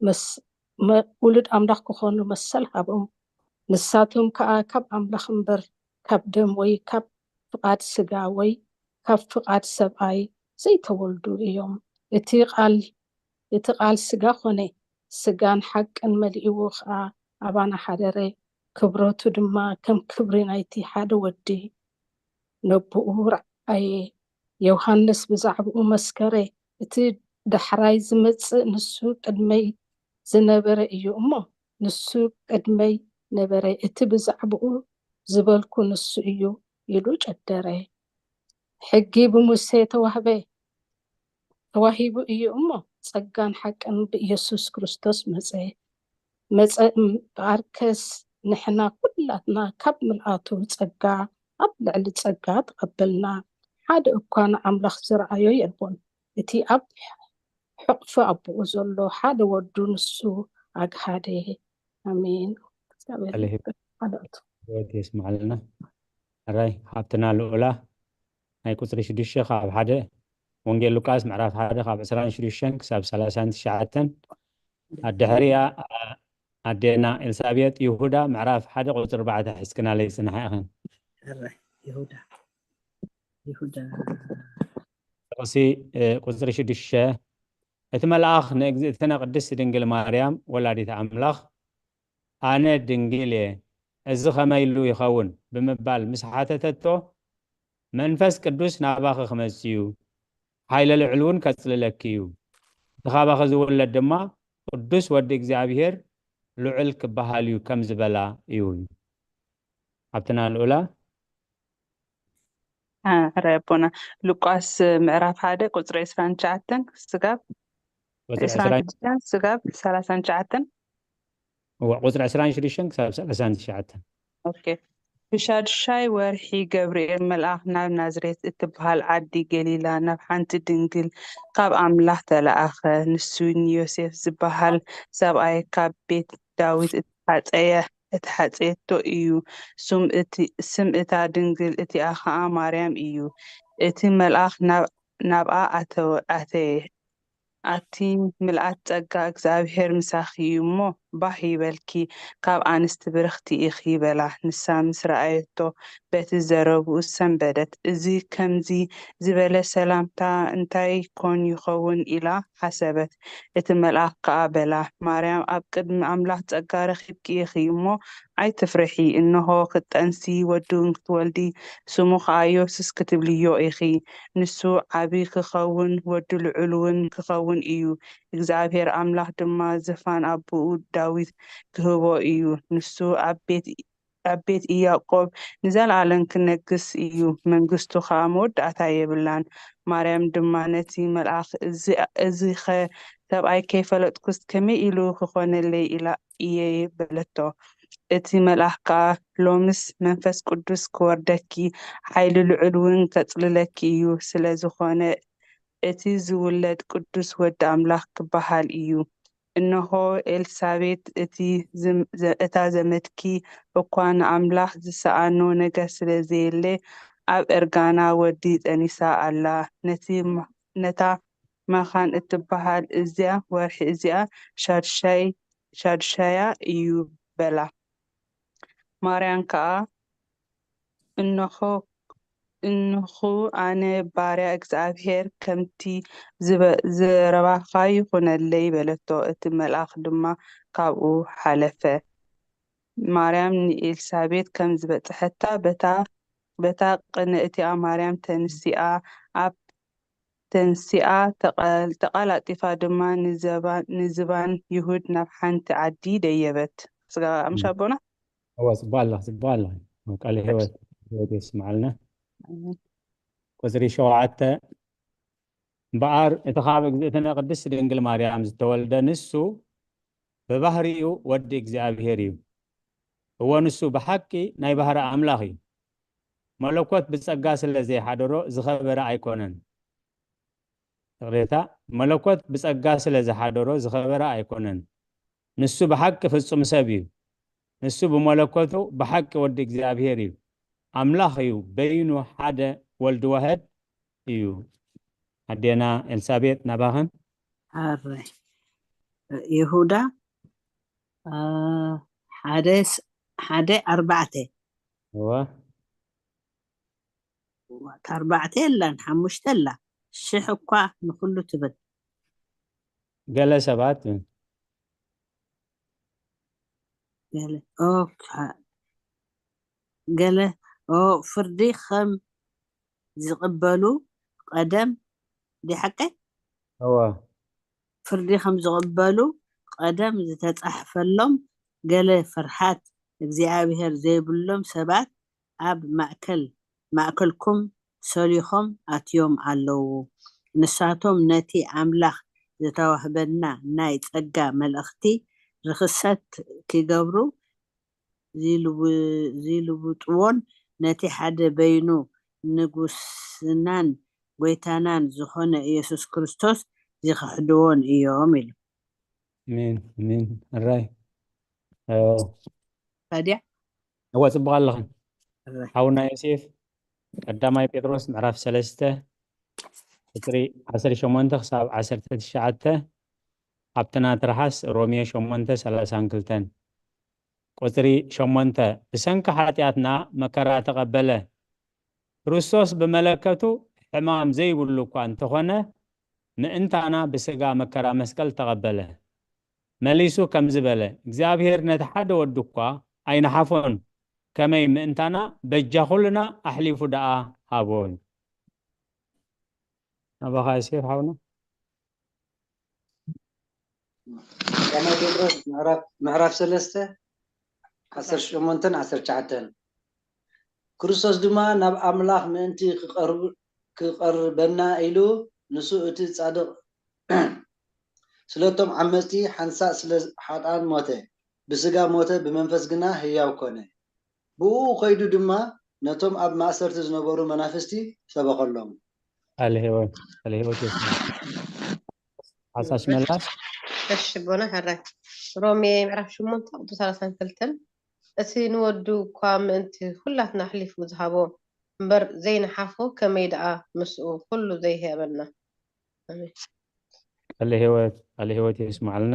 መስ- መ- ውሉድ ኣምላኽ ክኾኑ መሰል ሃቦም። ንሳቶም ከኣ ካብ ኣምላኽ እምበር፣ ካብ ደም ወይ ካብ ፍቓድ ስጋ ወይ ካብ ፍቓድ ሰብኣይ ዘይተወልዱ እዮም። እቲ ቓል እቲ ቓል ስጋ ኾነ፣ ስጋን ሓቅን መሊእዎ ኸኣ ኣባና ሓደረ። ክብረቱ ድማ ከም ክብሪ ናይቲ ሓደ ወዲ ነብኡ ረኣየ። ዮሃንስ ብዛዕባኡ መስከረ፣ እቲ ዳሕራይ ዝመጽእ ንሱ ቅድመይ ዝነበረ እዩ እሞ፣ ንሱ ቅድመይ ነበረ፣ እቲ ብዛዕባኡ ዝበልኩ ንሱ እዩ ኢሉ ጨደረ። ሕጊ ብሙሴ ተዋህበ ተዋሂቡ እዩ እሞ፣ ጸጋን ሓቅን ብኢየሱስ ክርስቶስ መጸ። መጸ እምበኣርከስ ንሕና ኩላትና ካብ ምልኣቱ ጸጋ ኣብ ልዕሊ ጸጋ ተቐበልና። ሓደ እኳ ንኣምላኽ ዝረኣዮ የልቦን። እቲ ኣብ ሕቕፊ ኣቦኡ ዘሎ ሓደ ወዱ ንሱ ኣግሃደ። ኣሜን። እግዚኣብሔር ኣሌ- ይመስገን። ሓደ እቱ። ወድ የስምዓልና። ሕራይ ሓብትና ልኡላ ናይ ቁጽሪ ሽዱሽተ ካብ ሓደ ወንጌል ሉቃስ ምዕራፍ ሓደ ካብ ዕስራን ሽዱሽተን ክሳብ ሰላሳን ትሽዓተን ኣድሕሪኣ ኣዴና ኤልሳቤጥ ይሁዳ ምዕራፍ ሓደ ቁጽሪ ኣርባዕተ ሒዝክናለይ ጽንሓ ኢኽን። ሕራይ ይሁዳ ይሁዳ ጥቕሲ ቁጽሪ ሽዱሽተ እቲ መልኣኽ ንእግዝእትነ ቅድስቲ ድንግል ማርያም ወላዲት ኣምላኽ ኣነ ድንግል እየ፣ እዚ ኸመይ ኢሉ ይኸውን ብምባል ምስ ሓተተቶ መንፈስ ቅዱስ ናባኺ ክመጽእ እዩ፣ ሓይለ ልዑል እውን ከጽልለኪ እዩ፣ እቲ ካባኺ ዝውለድ ድማ ቅዱስ ወዲ እግዚኣብሔር ልዑል ክበሃል እዩ ከም ዝበላ እዩ። ኣብትና ልኡላ ሕራይ ኣቦና ሉቃስ ምዕራፍ ሓደ ቁፅሪ ዕስራን ትሽዓተን ስጋብ ቁፅሪ ዕስራን ሽዱሽተን ስጋብ ሰላሳን ትሽዓተን እዋ ቁፅሪ ዕስራን ሽዱሽተን ክሳብ ሰላሳን ትሽዓተን ኦኬ ብሻድሻይ ወርሒ ገብርኤል መልኣኽ ናብ ናዝሬት እትበሃል ዓዲ ገሊላ ናብ ሓንቲ ድንግል ካብ ኣምላኽ ተለኣኸ ንሱ ንዮሴፍ ዝበሃል ሰብኣይ ካብ ቤት ዳዊት እተሓፀየ እተሓጽየቶ እዩ። ስም እቲ፣ ስም እታ ድንግል እቲኣ ኸኣ ማርያም እዩ። እቲ መልኣኽ ናብ፣ ናብኣ ኣተወ-፣ ኣተየ። ኣቲ ምልኣት ጸጋ፣ እግዚኣብሄር ምሳኺ እዩ እሞ፣ ባህ ይበልኪ፣ ካብ ኣንስቲ ብርኽቲ ኢኺ በላ። ንሳ ምስ ረኣየቶ፣ በቲ ዘረብኡ ሰንበደት። እዚ ከምዚ ዝበለ ሰላምታ እንታይ ኮን ይኸውን? ኢላ ሓሰበት። እቲ መልኣኽ ከኣ በላ፣ ማርያም፣ ኣብ ቅድሚ ኣምላኽ ጸጋ ረኺብኪ ኢኺ እሞ፣ ኣይትፍርሒ። እንሆ፣ ክትጠንሲ ወዲ እውን ክትወልዲ፣ ስሙ ኸኣ ዮሱስ ክትብልዮ ኢኺ። ንሱ ዓቢ ክኸውን፣ ወዲ ልዑል እውን ክኸውን እዩ። እግዚኣብሄር ኣምላኽ ድማ ዝፋን ኣቦኡ ዳዊት ክህቦ እዩ። ንሱ ኣብ ቤት፣ ኣብ ቤት ያዕቆብ ንዘለኣለም ክነግስ እዩ። መንግስቱ ኸኣ መወዳእታ የብላን። ማርያም ድማ ነቲ መልኣኽ፣ እዚ፣ እዚኸ ሰብኣይ ከይፈለጥኩስ ከመይ ኢሉ ክኾነለይ? ኢላ እየ በለቶ። እቲ መልኣኽ ከኣ፣ ሎምስ መንፈስ ቅዱስ ክወርደኪ፣ ሓይሊ ልዑል እውን ከጽልለኪ እዩ። ስለ ዝኾነ እቲ ዝውለድ ቅዱስ ወዲ ኣምላኽ ክበሃል እዩ። እንሆ፣ ኤልሳቤጥ፣ እቲ ዝም-፣ ዘ-፣ እታ ዘመድኪ እኳ ንኣምላኽ ዝሰኣኖ ነገር ስለ ዘየለ፣ ኣብ እርጋና ወዲ ጸኒሳ ኣላ። ነቲ ማ-፣ ነታ መኻን እትበሃል እዚኣ ወርሒ እዚኣ ሻዱሻይ፣ ሻዱሻያ እዩ በላ። ማርያም ከኣ፣ እንሆ፣ እንሆ ኣነ ባርያ እግዚኣብሄር፣ ከምቲ ዝበ-፣ ዘረባኻ ይኹነለይ በለቶ። እቲ መልኣኽ ድማ ካብኡ ሓለፈ። ማርያም ንኤልሳቤጥ ከም ዝበጽሐታ በታ፣ በታ ቅነ እቲኣ ማርያም ተንሲኣ፣ ኣብ ተንሲኣ ተቐል-፣ ተቐላጢፋ ድማ ንዘባ-፣ ንዝባን ይሁድ ናብ ሓንቲ ዓዲ ደየበት። ስጋ ምሽ ኣቦና? እወ፣ ጽቡቕ ኣለኺ፣ ጽቡቕ ኣለኺ። ቃለ ሕያዋት፣ ሕያዋት የስምዓልና። ኣሜን። ቁጽሪ ሸውዓተ፣ እምበኣር እቲ ካብ እግዝእትነ ቅድስት ድንግል ማርያም ዝተወልደ ንሱ ብባህሪኡ ወዲ እግዚኣብሔር እዩ። እወ፣ ንሱ ብሓቂ ናይ ባህሪ ኣምላኽ እዩ። መለኮት ብጸጋ ስለ ዘይሓደሮ ዝኸበረ ኣይኮነን። ይቕሬታ፣ መለኮት ብጸጋ ስለ ዝሓደሮ ዝኸበረ ኣይኮነን። ንሱ ብሓቂ ፍጹም ሰብ እዩ። ንሱ ብመለኮቱ ብሓቂ ወዲ እግዚኣብሔር እዩ። ኣምላኽ እዩ፣ በይኑ ሓደ ወልድ ዋህድ እዩ። ኣዴና ኤልሳቤጥ፣ ናባኽን። ኣረ፣ ይሁዳ፣ አ፣ ሓደ ስ-፣ ሓደ ኣርባዕተ። እወ። እዋ፣ እታ ኣርባዕተ የላን፣ ሓሙሽተ ኣላ። ሽሕ እኳ ንኹሉ ትብል። ገለ ሰባት ገለ፣ ኦ፣ ካ-፣ ገለ፣ ኦ፣ ፍርዲ ከም ዝቕበሉ ቀደም፣ ድዩ ሓቀይ? እወ። ፍርዲ ከም ዝቕበሉ ቀደም ዝተጻሕፈሎም፣ ገለ ፍርሃት እግዚኣብሔር ዘይብሎም ሰባት ኣብ ማእከል፣ ማእከልኩም ሰሊኾም ኣትዮም ኣለዉ። ንሳቶም ነቲ ኣምላኽ ዝተዋህበና ናይ ጸጋ መልእኽቲ ርኽሰት ኪገብሩ ዚልው-፣ ዚልውጥዎን ነቲ ሓደ በይኑ ንጉስናን ጐይታናን ዝኾነ ኢየሱስ ክርስቶስ ዚኽሕድዎን እዮም ኢሉ። ኣሜን፣ ኣሜን። ሕራይ። እ፣ ታዲያ? እወ፣ ጽቡቕ ኣለኽን። ሕራይ። ሓውና ዮሴፍ፣ ቀዳማይ ጴጥሮስ ምዕራፍ ሰለስተ፣ ቁጽሪ ዓሰርተ ሸሞንተ ክሳብ ዓሰርተ ትሽዓተ፣ ኣብቲ ናትርሓስ ሮሜ ሸሞንተ ሰላሳን ክልተን። ቁጽሪ ሸሞንተ፣ ብሰንኪ ሓጢኣትና መከራ ተቐበለ። ክርስቶስ ብመለከቱ ሕማም ዘይብሉ እኳ እንተኾነ፣ ምእንታና ብስጋ መከራ መስቀል ተቐበለ። መሊሱ ከምዚ በለ፣ እግዚኣብሔር ነቲ ሓደ ወዱ እኳ ኣይነሓፎን፣ ከመይ ምእንታና በጃ ኩልና ኣሕሊፉ ደኣ ሃቦ። ናባኻ ዮሴፍ ሓውና። ቀዳማይ ጴጥሮስ ምዕራፍ፣ ምዕራፍ ሰለስተ፣ ዓሰርተ ሸሞንተን ዓሰርተ ትሽዓተን። ክርስቶስ ድማ ናብ ኣምላኽ ምእንቲ ክቐርብ-፣ ክቐርበና ኢሉ፣ ንሱ እቲ ጻድቕ፣ ስለቶም ዓመጽቲ ሓንሳእ ስለ ሓጥኣን ሞተ። ብስጋ ሞተ፣ ብመንፈስ ግና ህያው ኮነ። ብእኡ ኸይዱ ድማ ነቶም ኣብ ማእሰርቲ ዝነበሩ መናፍስቲ ሰበኸሎም። ቃለ ሕይወት፣ ቃለ ሕይወት የስምዕ። ሓሳሽ መላሽ። እሺ፣ ኣቦና ሕራይ። ሮሜ ምዕራፍ ሸሞንተ ቁጽሪ ሰላሳን ክልተን። እቲ ንወዱ እኳ ምእንቲ ኹላትና ኣሕሊፉ ዝሃቦ እምበር ዘይንሓፎ፣ ከመይ ደኣ ምስኡ ኹሉ ዘይህበና? ኣሜን። ቃለ ህይወት ቃለ ህይወት የስማዕልና።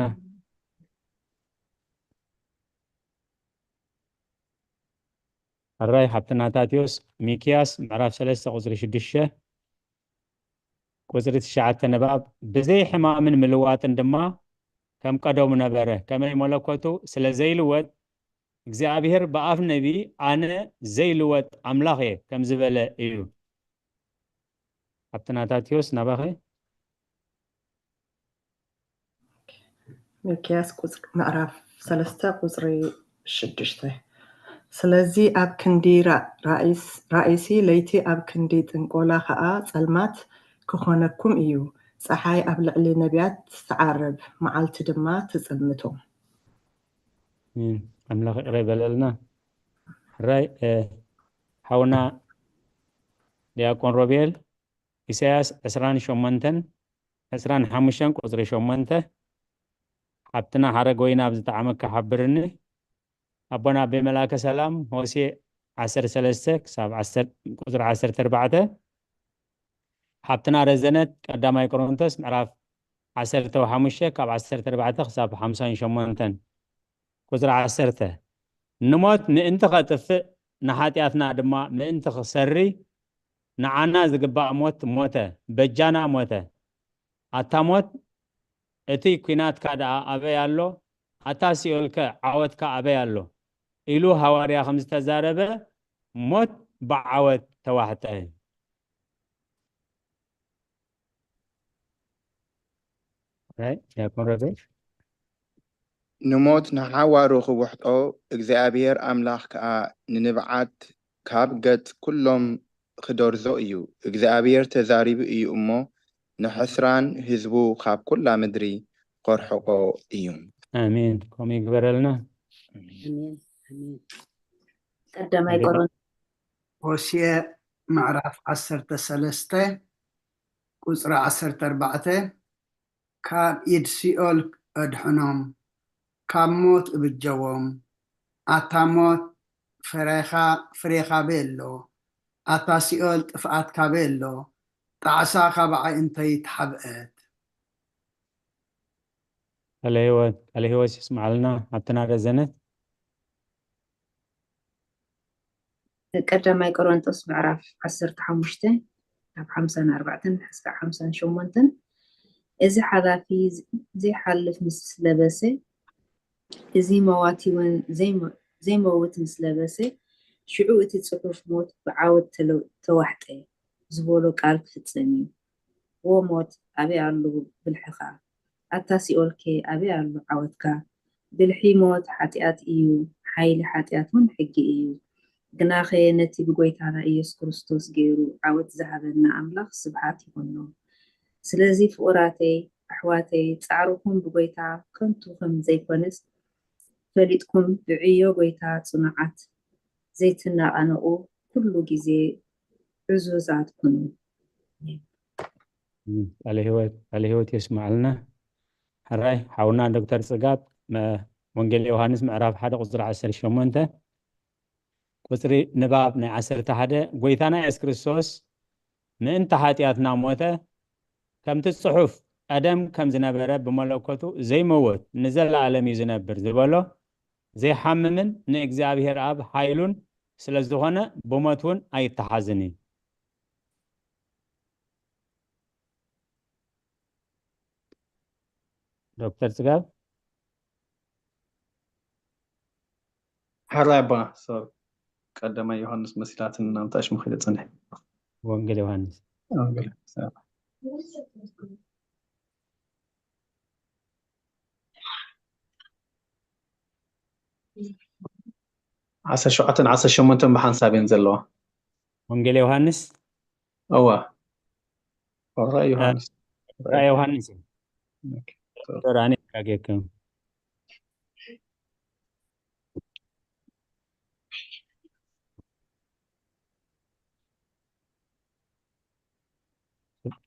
ሕራይ ሓብትና ታትዮስ፣ ሚክያስ ምዕራፍ ሰለስተ ቁጽሪ ሽዱሽተ፣ ቁጽሪ ትሽዓተ ንባብ፣ ብዘይ ሕማምን ምልዋጥን ድማ ከም ቀደሙ ነበረ። ከመይ መለኮቱ ስለ ዘይልወጥ፣ እግዚኣብሔር ብኣፍ ነቢ ኣነ ዘይልወጥ ኣምላኽ እየ ከም ዝበለ እዩ። ሓብትና ታትዮስ ናባኸ። ሚልክያስ ቁጽሪ ምዕራፍ ሰለስተ ቁጽሪ ሽዱሽተ። ስለዚ ኣብ ክንዲ ራ- ራእይስ- ራእይሲ ለይቲ ኣብ ክንዲ ጥንቆላ ኸኣ ጸልማት ክኾነኩም እዩ። ጸሓይ ኣብ ልዕሊ ነቢያት ትዓርብ፣ መዓልቲ ድማ ትጽልምቶም። እም፣ ኣምላኽ ይቕረ ይበለልና። ሕራይ እ፣ ሓውና ዲያቆን ሮቤል፣ ኢሳያስ ዕስራን ሸሞንተን ዕስራን ሓሙሽተን ቁጽሪ ሸሞንተ። ሓብትና ሓረግ ወይና ብዝጠዓመካ ሓብርኒ። ኣቦና ኣቤ መላከ ሰላም ሆሴ ዓሰርተ ሰለስተ ክሳብ ዓሰርተ ቁጽሪ ዓሰርተ ኣርባዕተ። ሓብትና ረዘነት ቀዳማይ ቆሮንቶስ ምዕራፍ ዓሰርተ ሓሙሽተ ካብ ዓሰርተ ኣርባዕተ ክሳብ ሓምሳን ሸሞንተን። ቁጽሪ ዓሰርተ፣ ንሞት ምእንቲ ኸጥፍእ ንሓጢኣትና ድማ ምእንቲ ክሰሪ ንዓና ዝግባእ ሞት ሞተ፣ በጃና ሞተ። ኣታ ሞት፣ እቲ ኲናትካ ደኣ ኣበይ ኣሎ? ኣታ ሲኦልከ ዓወትካ ኣበይ ኣሎ? ኢሉ ሃዋርያ ከም ዝተዛረበ ሞት ብዓወት ተዋሕጠ። ዲያቆን ረቤል። ንሞት ንሓዋሩ ክውሕጦ እግዚኣብሔር ኣምላኽ ከኣ ንንብዓት ካብ ገጽ ኩሎም ክደርዞ እዩ። እግዚኣብሔር ተዛሪቡ እዩ እሞ ንሕስራን ህዝቡ ካብ ኩላ ምድሪ ከርሕቆ እዩ። ኣሜን። ከምኡ ይግበረልና። ቀዳማይ ቆሮንቶስ ሆሴዕ ምዕራፍ ዓሰርተ ሰለስተ ቁጽሪ ዓሰርተ ኣርባዕተ፣ ካብ ኢድ ሲኦል ኣድሕኖም፣ ካብ ሞት እብጀዎም። ኣታ ሞት ፍሬኻ ፍሬኻ በይ ኣሎ፣ ኣታ ሲኦል ጥፍኣትካ በይ ኣሎ፣ ጣዕሳ ካባዓይ እንተይ ተሓብአት። ቃለ ህይወት ቃለ ህይወት ይስምዓልና። ኣብቲ ናረዘነት ቀዳማይ ቆሮንጦስ ምዕራፍ ዓሰርተ ሓሙሽተ ካብ ሓምሳን ኣርባዕተን እስካብ ሓምሳን ሸሞንተን፣ እዚ ሓላፊ ዘይሓልፍ ምስ ለበሰ፣ እዚ መዋቲ እውን ዘይመ- ዘይመውት ምስ ለበሰ፣ ሽዑ እቲ ጽሑፍ ሞት ብዓወት ተለ- ተዋሕጠ ዝበሎ ቃል ክፍጸም እዩ። ዎ ሞት ኣበይ ኣሎ ብልሕኻ? ኣታ ሲኦልከ ኣበይ ኣሎ ዓወትካ? ብልሒ ሞት ሓጢኣት እዩ፣ ሓይሊ ሓጢኣት እውን ሕጊ እዩ። ግናኸ ነቲ ብጎይታና ኢየሱስ ክርስቶስ ገይሩ ዓወት ዝሃበና ኣምላኽ ስብሓት ይኹኖ። ስለዚ ፍቑራተይ ኣሕዋተይ ጻዕርኹም ብጎይታ ከንቱ ከም ዘይኮነስ ፈሊጥኩም ብዕዮ ጎይታ ጽኑዓት ዘይትነቓነቑ ኩሉ ግዜ ዕዙዛት ኩኑ። ቃለ ህይወት ቃለ ህይወት የስምዓልና። ሕራይ ሓውና ዶክተር ጽጋብ መ- ወንጌል ዮሃንስ ምዕራፍ ሓደ ቁጽሪ ዓሰርተ ሸሞንተ ቁጽሪ ንባብ ናይ ዓሰርተ ሓደ ጎይታና የሱስ ክርስቶስ ምእንቲ ሓጢኣትና ሞተ፣ ከምቲ ጽሑፍ ቀደም ከም ዝነበረ ብመለኮቱ ዘይመውት ንዘለኣለም እዩ ዝነብር ዝበሎ ዘይሓምምን ንእግዚኣብሔር ኣብ ሓይሉን ስለ ዝኾነ ብሞት እውን ኣይተሓዝን እዩ። ዶክተር ጽጋብ ሕራይ ኣቦና ሶሪ ቀዳማይ ዮሃንስ መሲላትኒ ናምታ ሽሙ ከይደ ጸኒሐ ወንጌል ዮሃንስ ወንጌል ዓሰርተ ሸውዓተን ዓሰርተ ሸሞንተን ብሓንሳብ እየን ዘለዋ ወንጌል ዮሃንስ እዋ ራእይ ዮሃንስ ራእይ ዮሃንስ እዩ። ኦኬ። ዶክተር ኣነ ካጌክም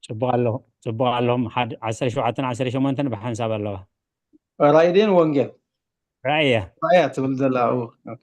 ጽቡቕ ኣለኹ ጽቡቕ ኣለኹም ሓደ ዓሰርተ ሸውዓተን ዓሰርተ ሸሞንተን ብሓንሳብ ኣለዋ ራእይ ድየን ወንጌል ራእያ ራእያ ትብል ዘላ እው። ኦኬ።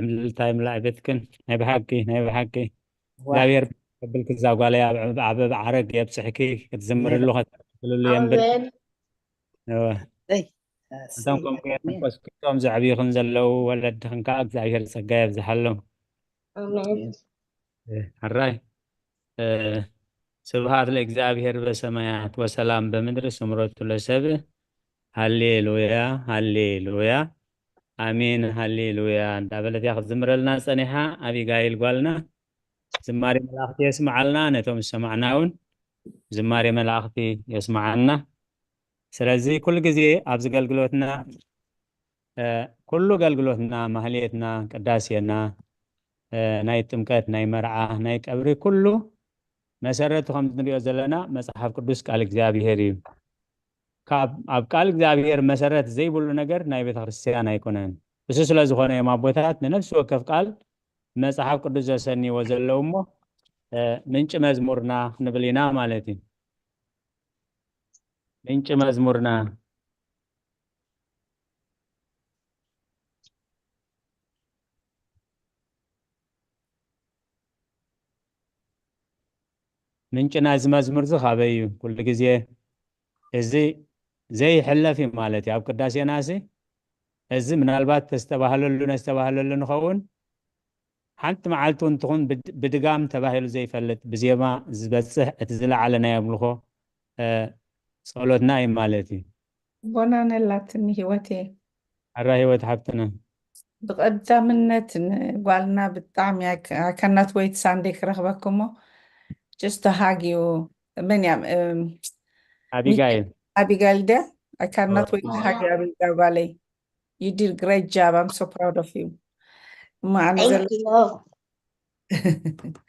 ዕምልልታ ይምላእ ቤትክን። ናይ ብሓቂ፣ ናይ ብሓቂ። ዋ። እግዚኣብሔር ከብልክ እዛ ጓለይ ኣብ፣ ኣብ፣ ኣብ ዓረግ የብጽሕኪ፣ ክትዝምርሉ፣ ኣሜን። ከተገልግልሉ የንብር። ኣሜን። እወ። እይ፣ እቶም ከምኡ ኣሜን። መንፈስ ክርስቶም ዘዕብዩኽን ዘለዉ ወለድኽን ከዓ እግዚኣብሔር ጸጋ የብዝሓሎም። ኣሜን። እ፣ ሕራይ። እ፣ ስብሃት ለእግዚኣብሔር በሰማያት ወሰላም በምድር ስምረቱ ለሰብ። ሃሌሉያ፣ ሃሌሉያ፣ ኣሜን፣ ሃሌሉያ እንዳበለት እያ ክትዝምረልና ጸኒሓ። ኣቢጋይል ጓልና ዝማሬ መላእኽቲ የስምዓልና፣ ነቶም ዝሰማዕና እውን ዝማሬ መላእኽቲ የስምዓልና። ስለዚ ኩሉ ግዜ ኣብዚ ኣገልግሎትና፣ እ፣ ኩሉ ኣገልግሎትና፣ ማህሌትና፣ ቅዳሴና፣ እ፣ ናይ ጥምቀት፣ ናይ መርዓ፣ ናይ ቀብሪ፣ ኩሉ መሰረቱ ከም እንሪኦ ዘለና መጽሓፍ ቅዱስ ቃል እግዚኣብሔር እዩ። ካብ፣ ኣብ ቃል እግዚኣብሔር መሰረት ዘይብሉ ነገር ናይ ቤተ ክርስቲያን ኣይኮነን። እሱ ስለ ዝኾነ እዮም ኣቦታት ንነፍሲ ወከፍ ቃል መጽሓፍ ቅዱስ ዘሰንይዎ ዘለዉ እሞ፣ እ፣ ምንጪ መዝሙርና ክንብል ኢና ማለት እዩ። ምንጪ መዝሙርና። ምንጭ ናይዚ መዝሙር እዚ ካበይ እዩ? ኩሉ ግዜ እዚ ዘይሕለፍ እዩ ማለት እዩ። ኣብ ቅዳሴና እዚ እዚ ምናልባት ተስተባህለሉ ነስተባህለሉ ንኸውን ሓንቲ መዓልቲ እውን ትኹን ብድ- ብድጋም ተባሂሉ ዘይፈልጥ ብዜማ ዝበፅሕ እቲ ዝለዓለ ናይ ኣምልኾ እ፣ ጸሎትና እዩ ማለት እዩ። ቦና ነላትኒ ህይወቴ። ኣራ ህይወት ሓብትና ብቐዳምነት ንጓልና ብጣዕሚ I cannot wait Sunday ክረኽበክሞ just to hug you። መን እያ እም፣ ኣቢጋይል ኣቢጋይል ድያ? I cannot wait to hug you ኣቢጋ ጓለይ። You did great job. I'm so proud of you። እሞ ኣነ ዘላ Thank you.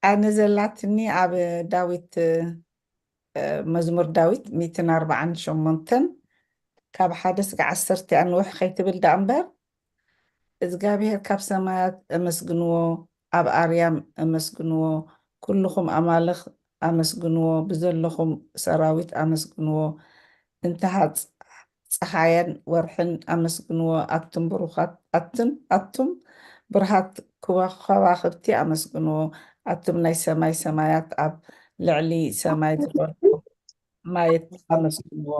ኣነ ዘላትኒ ኣብ ዳዊት እ፣ መዝሙር ዳዊት ሚእትን ኣርባዓን ሸሞንተን ካብ ሓደ ስጋዕ ዓሰርተ ኣንውሕ ከይትብል ደኣ እምበር እዝጋብሄር ካብ ሰማያት እመስግንዎ ኣብ ኣርያም እመስግንዎ ኩልኹም ኣማልኽ ኣመስግንዎ ብዘለኹም ሰራዊት ኣመስግንዎ እንተ ሃጽ- ጸሓየን ወርሕን ኣመስግንዎ ኣቱም ብሩኻት ኣቱም ኣቱም ብርሃት ክዋ- ከዋኽብቲ ኣመስግንዎ ኣቱም ናይ ሰማይ ሰማያት ኣብ ልዕሊ ሰማይ ዝበርሁ ማየት ኣመስግንዎ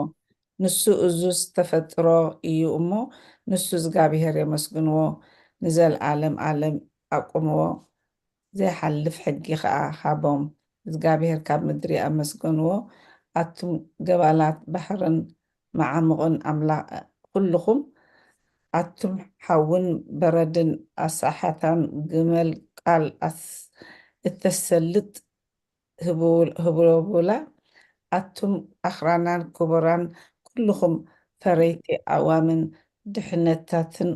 ንሱ እዙዝ ተፈጥሮ እዩ እሞ ንሱ እግዚኣብሄር የመስግንዎ ንዘልኣለም ኣለም ኣቁምዎ ዘይሓልፍ ሕጊ ኸኣ ሃቦም እግዚኣብሄር ካብ ምድሪ ኣመስገንዎ ኣቱም ገባላት ባሕርን መዓሙቕን ኣምላኽ ኩልኹም ኣቱም ሓውን በረድን ኣሳሓታን ግመል ቃል ኣስ- እተሰልጥ ህቡል- ህቡለቡላ ኣቱም ኣኽራናን ክቡራን ኩልኹም ፈረይቲ ኣእዋምን ድሕነታትን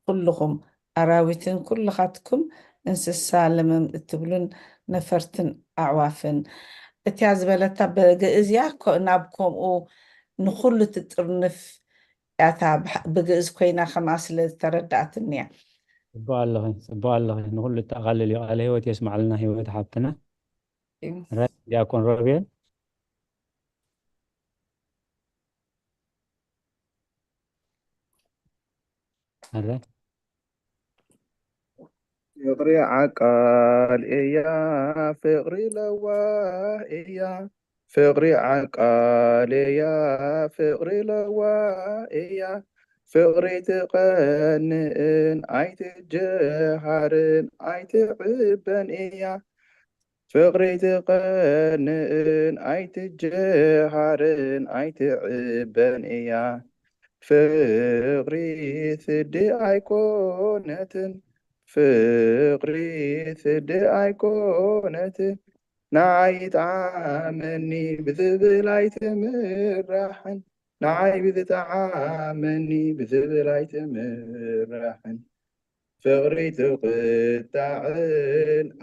ኩልኹም ኣራዊትን ኩልኻትኩም እንስሳ ለመም እትብሉን ነፈርትን ኣዕዋፍን እቲያ ዝበለታ ብግእዝ እያ ኮ- ናብ ከምኡ ንኹሉ ትጥርንፍ እያታ ብሕ- ብግእዝ ኮይና ከምኣ ስለ ዝተረዳእትኒ እያ ጽቡቅ ኣለኺ ጽቡቅ ኣለኺ ንኩሉ ተቃልል እዩ ቃለ ህይወት የስማዕልና ህይወት ሓብትና እዩ። ረ- ዲያቆን ሮቤል ኣረ ፍቅሪ ዓቃል እያ ፍቅሪ ለዋህ እያ ፍቅሪ ዓቃል እያ ፍቅሪ ለዋህ እያ ፍቅሪ ትቀንእን ኣይትጀሃርን ኣይትዕበን እያ ፍቅሪ ትቀንእን ኣይትጀሃርን ኣይትዕበን እያ ፍቅሪ ስዲ ኣይኮነትን ፍቅሪ ስዲ ኣይኮነትን ንዓይ ይጥዓመኒ ብዝብል ኣይትምራሕን ንዓይ ብዝጥዓመኒ ብዝብል ኣይትምራሕን ፍቅሪ ትቁጣዕን